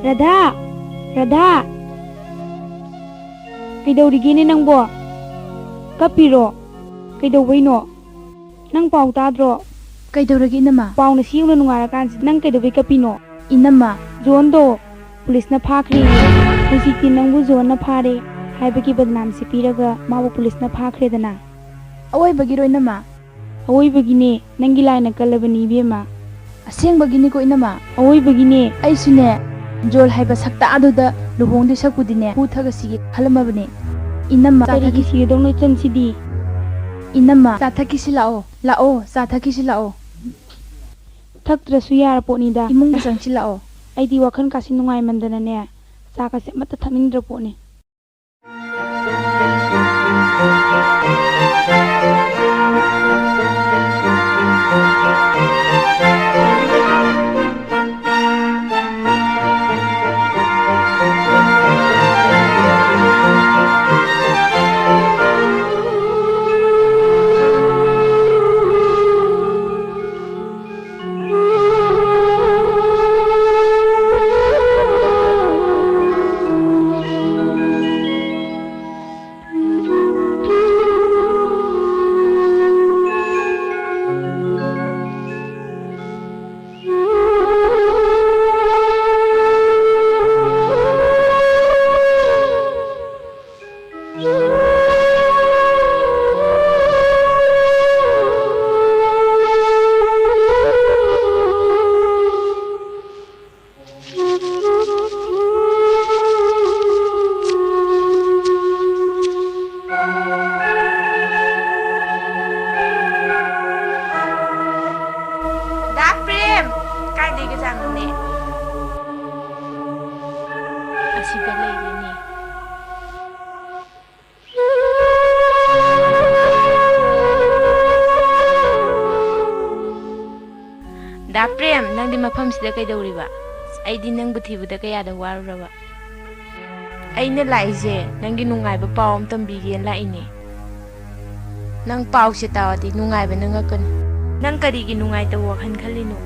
ꯔꯥꯙꯥ! ꯔꯥꯙꯥ! ꯀꯩꯗꯧꯔꯤꯒꯦꯅꯦ ꯅꯪꯕꯣ? ꯀꯞꯄꯤꯔꯣ? ꯀꯩꯗꯧꯕꯩꯅꯣ? ꯅꯪ ꯄꯥꯎ ꯇꯥꯗ꯭ꯔꯣ? ꯀꯩꯗꯧꯔꯒꯦ ꯏꯅꯝꯃ? ꯄꯥꯎꯅ ꯁꯤ ꯌꯧꯅ ꯅꯨꯡꯉꯥꯏꯔꯀꯥꯟꯁꯤꯗ ꯅꯪ ꯀꯩꯗꯧꯕꯩ ꯀꯞꯄꯤꯅꯣ? ꯏꯅꯝꯃ꯫ ꯖꯣꯟꯗꯣ ꯄꯨꯂꯤꯁꯅ ꯐꯥꯈ꯭ꯔꯦ꯫ ꯍꯧꯖꯤꯛꯇꯤ ꯅꯪꯕꯨ ꯖꯣꯟꯅ ꯐꯥꯔꯦ ꯍꯥꯏꯕꯒꯤ ꯕꯗꯅꯥꯝꯁꯤ ꯄꯤꯔꯒ ꯃꯥꯕꯨ ꯄꯨꯂꯤꯁꯅ ꯐꯥꯈ꯭ꯔꯦꯗꯅ꯫ ꯑꯋꯣꯏꯕꯒꯤꯔꯣ ꯏꯅꯝꯃ? ꯑꯋꯣꯏꯕꯒꯤꯅꯦ, ꯅꯪꯒꯤ ꯂꯥꯏꯅ ꯀꯜꯂꯕꯅꯤ ꯏꯕꯦꯝꯃ꯫ ꯑꯁꯦꯡꯕꯒꯤꯅꯤꯀꯣ ꯏꯅꯝꯃ? ꯑꯋꯣꯏꯕꯒꯤꯅꯦ꯫ ꯑꯩꯁꯨꯅꯦ, ꯖꯣꯜ ꯍꯥꯏꯕ ꯁꯛꯇꯥꯗꯨꯗ ꯂꯨꯍꯣꯡꯗꯣꯏ ꯁꯛꯄꯨꯗꯤꯅꯦ, ꯍꯨ ꯊꯛꯑ ꯁꯤꯒꯦ ꯈꯜꯂꯝꯃꯕꯅꯦ꯫ ꯏꯅꯝꯃ, ꯆꯥ ꯀꯔꯤꯒꯤ ꯊꯛꯈꯤ-, ꯁꯤꯒꯗꯧꯅꯣ ꯏꯆꯟꯁꯤꯗꯤ? ꯏꯅꯝꯃ, ꯆꯥ ꯊꯛꯈꯤꯁꯤ ꯂꯥꯛꯑꯣ, ꯂꯥꯛꯑꯣ, ꯆꯥ ꯊꯛꯈꯤꯁꯤ ꯂꯥꯛꯑꯣ꯫ ꯊꯛꯇ꯭ꯔꯁꯨ ꯌꯥꯔ ꯄꯣꯠꯅꯤꯗ꯫ ꯏꯃꯨꯡꯗ ꯆꯪꯁꯤꯜꯂꯛꯑꯣ꯫ ꯑꯩꯗꯤ ꯋꯥꯈꯜ ꯀꯥꯁꯤ ꯅꯨꯡꯉꯥꯏꯃꯟꯗꯅꯅꯦ, ꯆꯥꯒꯁꯦ ꯑꯃꯠꯇ ꯊꯛꯅꯤꯡꯗ꯭ꯔ ꯄꯣꯠꯅꯤ꯫ ꯂꯩꯒꯖꯥꯠꯅꯣꯅꯦ? ꯑꯁꯤꯗ ꯂꯩꯔꯦꯅꯦ꯫ ꯗꯥ ꯄ꯭ꯔꯦꯝ, ꯅꯪꯗꯤ ꯃꯐꯝꯁꯤꯗ ꯀꯩꯗꯧꯔꯤꯕ? ꯑꯩꯗꯤ ꯅꯪꯕꯨ ꯊꯤꯕꯗ ꯀꯌꯥꯗ ꯋꯥꯔꯨꯔꯕ꯫ ꯑꯩꯅ ꯂꯥꯛꯏꯁꯦ ꯅꯪꯒꯤ ꯅꯨꯡꯉꯥꯏꯕ ꯄꯥꯎ ꯑꯃ ꯇꯝꯕꯤꯒꯦꯅ ꯂꯥꯛꯏꯅꯦ꯫ ꯅꯪ ꯄꯥꯎꯁꯦ ꯇꯥꯔꯗꯤ ꯅꯨꯡꯉꯥꯏꯕꯅ ꯉꯛꯀꯅꯤ꯫ ꯅꯪ ꯀꯔꯤꯒꯤ ꯅꯨꯡꯉꯥꯏꯇꯕ ꯋꯥꯈꯜ ꯈꯜꯂꯤꯅꯣ?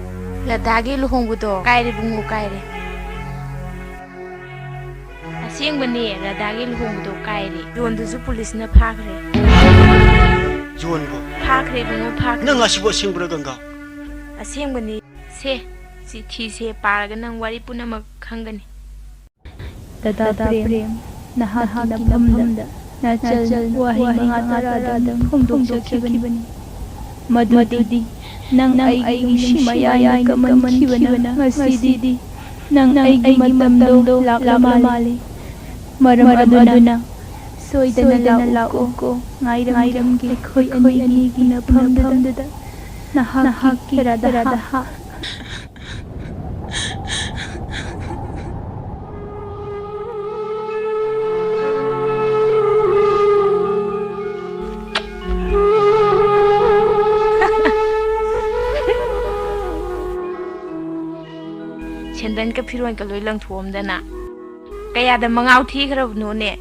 ꯔꯙꯥꯒꯤ ꯂꯨꯍꯣꯡꯕꯗꯣ ꯀꯥꯏꯔꯦ ꯏꯕꯨꯡꯉꯣ, ꯀꯥꯏꯔꯦ꯫ ꯑꯁꯦꯡꯕꯅꯦ, ꯔꯙꯥꯒꯤ ꯂꯨꯍꯣꯡꯕꯗꯣ ꯀꯥꯏꯔꯦ꯫ ꯖꯣꯟꯗꯨꯁꯨ ꯄꯨꯂꯤꯁꯅ ꯐꯥꯈ꯭ꯔꯦ꯫ ꯖꯣꯟꯕꯨ? ꯐꯥꯈ꯭ꯔꯦ ꯏꯕꯨꯡꯉꯣ, ꯐꯥꯈ꯭ꯔꯦ꯫ ꯅꯪ ꯑꯁꯤꯕꯨ ꯑꯁꯦꯡꯕꯔꯣ, ꯒꯪꯒꯥ? ꯑꯁꯦꯡꯕꯅꯤ꯫ ꯁꯦ, ꯆꯤꯊꯤꯁꯦ ꯄꯥꯔꯒ ꯅꯪ ꯋꯥꯔꯤ ꯄꯨꯝꯅꯃꯛ ꯈꯪꯒꯅꯤ꯫ ꯗꯗꯥ ꯄ꯭ꯔꯦꯝ, ꯅꯍꯥꯛꯀꯤ ꯅꯐꯝꯗ ꯅꯆꯜ ꯋꯥꯍꯩ ꯃꯉꯥ ꯇꯔꯥꯗꯪ ꯐꯣꯡꯗꯣꯛꯆꯈꯤꯕꯅꯤ꯫ ꯃꯗꯨꯗꯤ, ꯅꯪ ꯑꯩꯒꯤ ꯅꯨꯡꯁꯤ ꯃꯌꯥꯏꯅ ꯀꯝꯃꯟꯈꯤꯕꯅ ꯉꯁꯤꯗꯤ ꯅꯪ ꯑꯩꯒꯤ ꯃꯇꯝꯗꯣ ꯂꯥꯛꯂ ꯃꯥꯜꯂꯦ꯫ ꯃꯔꯝ ꯑꯗꯨꯅ ꯁꯣꯏꯗꯅ ꯂꯥꯛꯎꯀꯣ꯫ ꯉꯥꯏꯔꯝꯒꯦ ꯑꯩꯈꯣꯏ ꯑꯅꯤꯒꯤ ꯎꯅꯐꯝꯗꯨꯗ꯫ ꯅꯍꯥꯛꯀꯤ ꯔꯥꯙꯥ꯫ ꯁꯦꯟꯗꯟꯒ ꯐꯤꯔꯣꯟꯒ ꯂꯣꯏ ꯂꯪꯊꯣꯛꯑꯝꯗꯅ꯫ ꯀꯌꯥꯗ ꯃꯉꯥꯎ ꯊꯤꯈ꯭ꯔꯕꯅꯣꯅꯦ?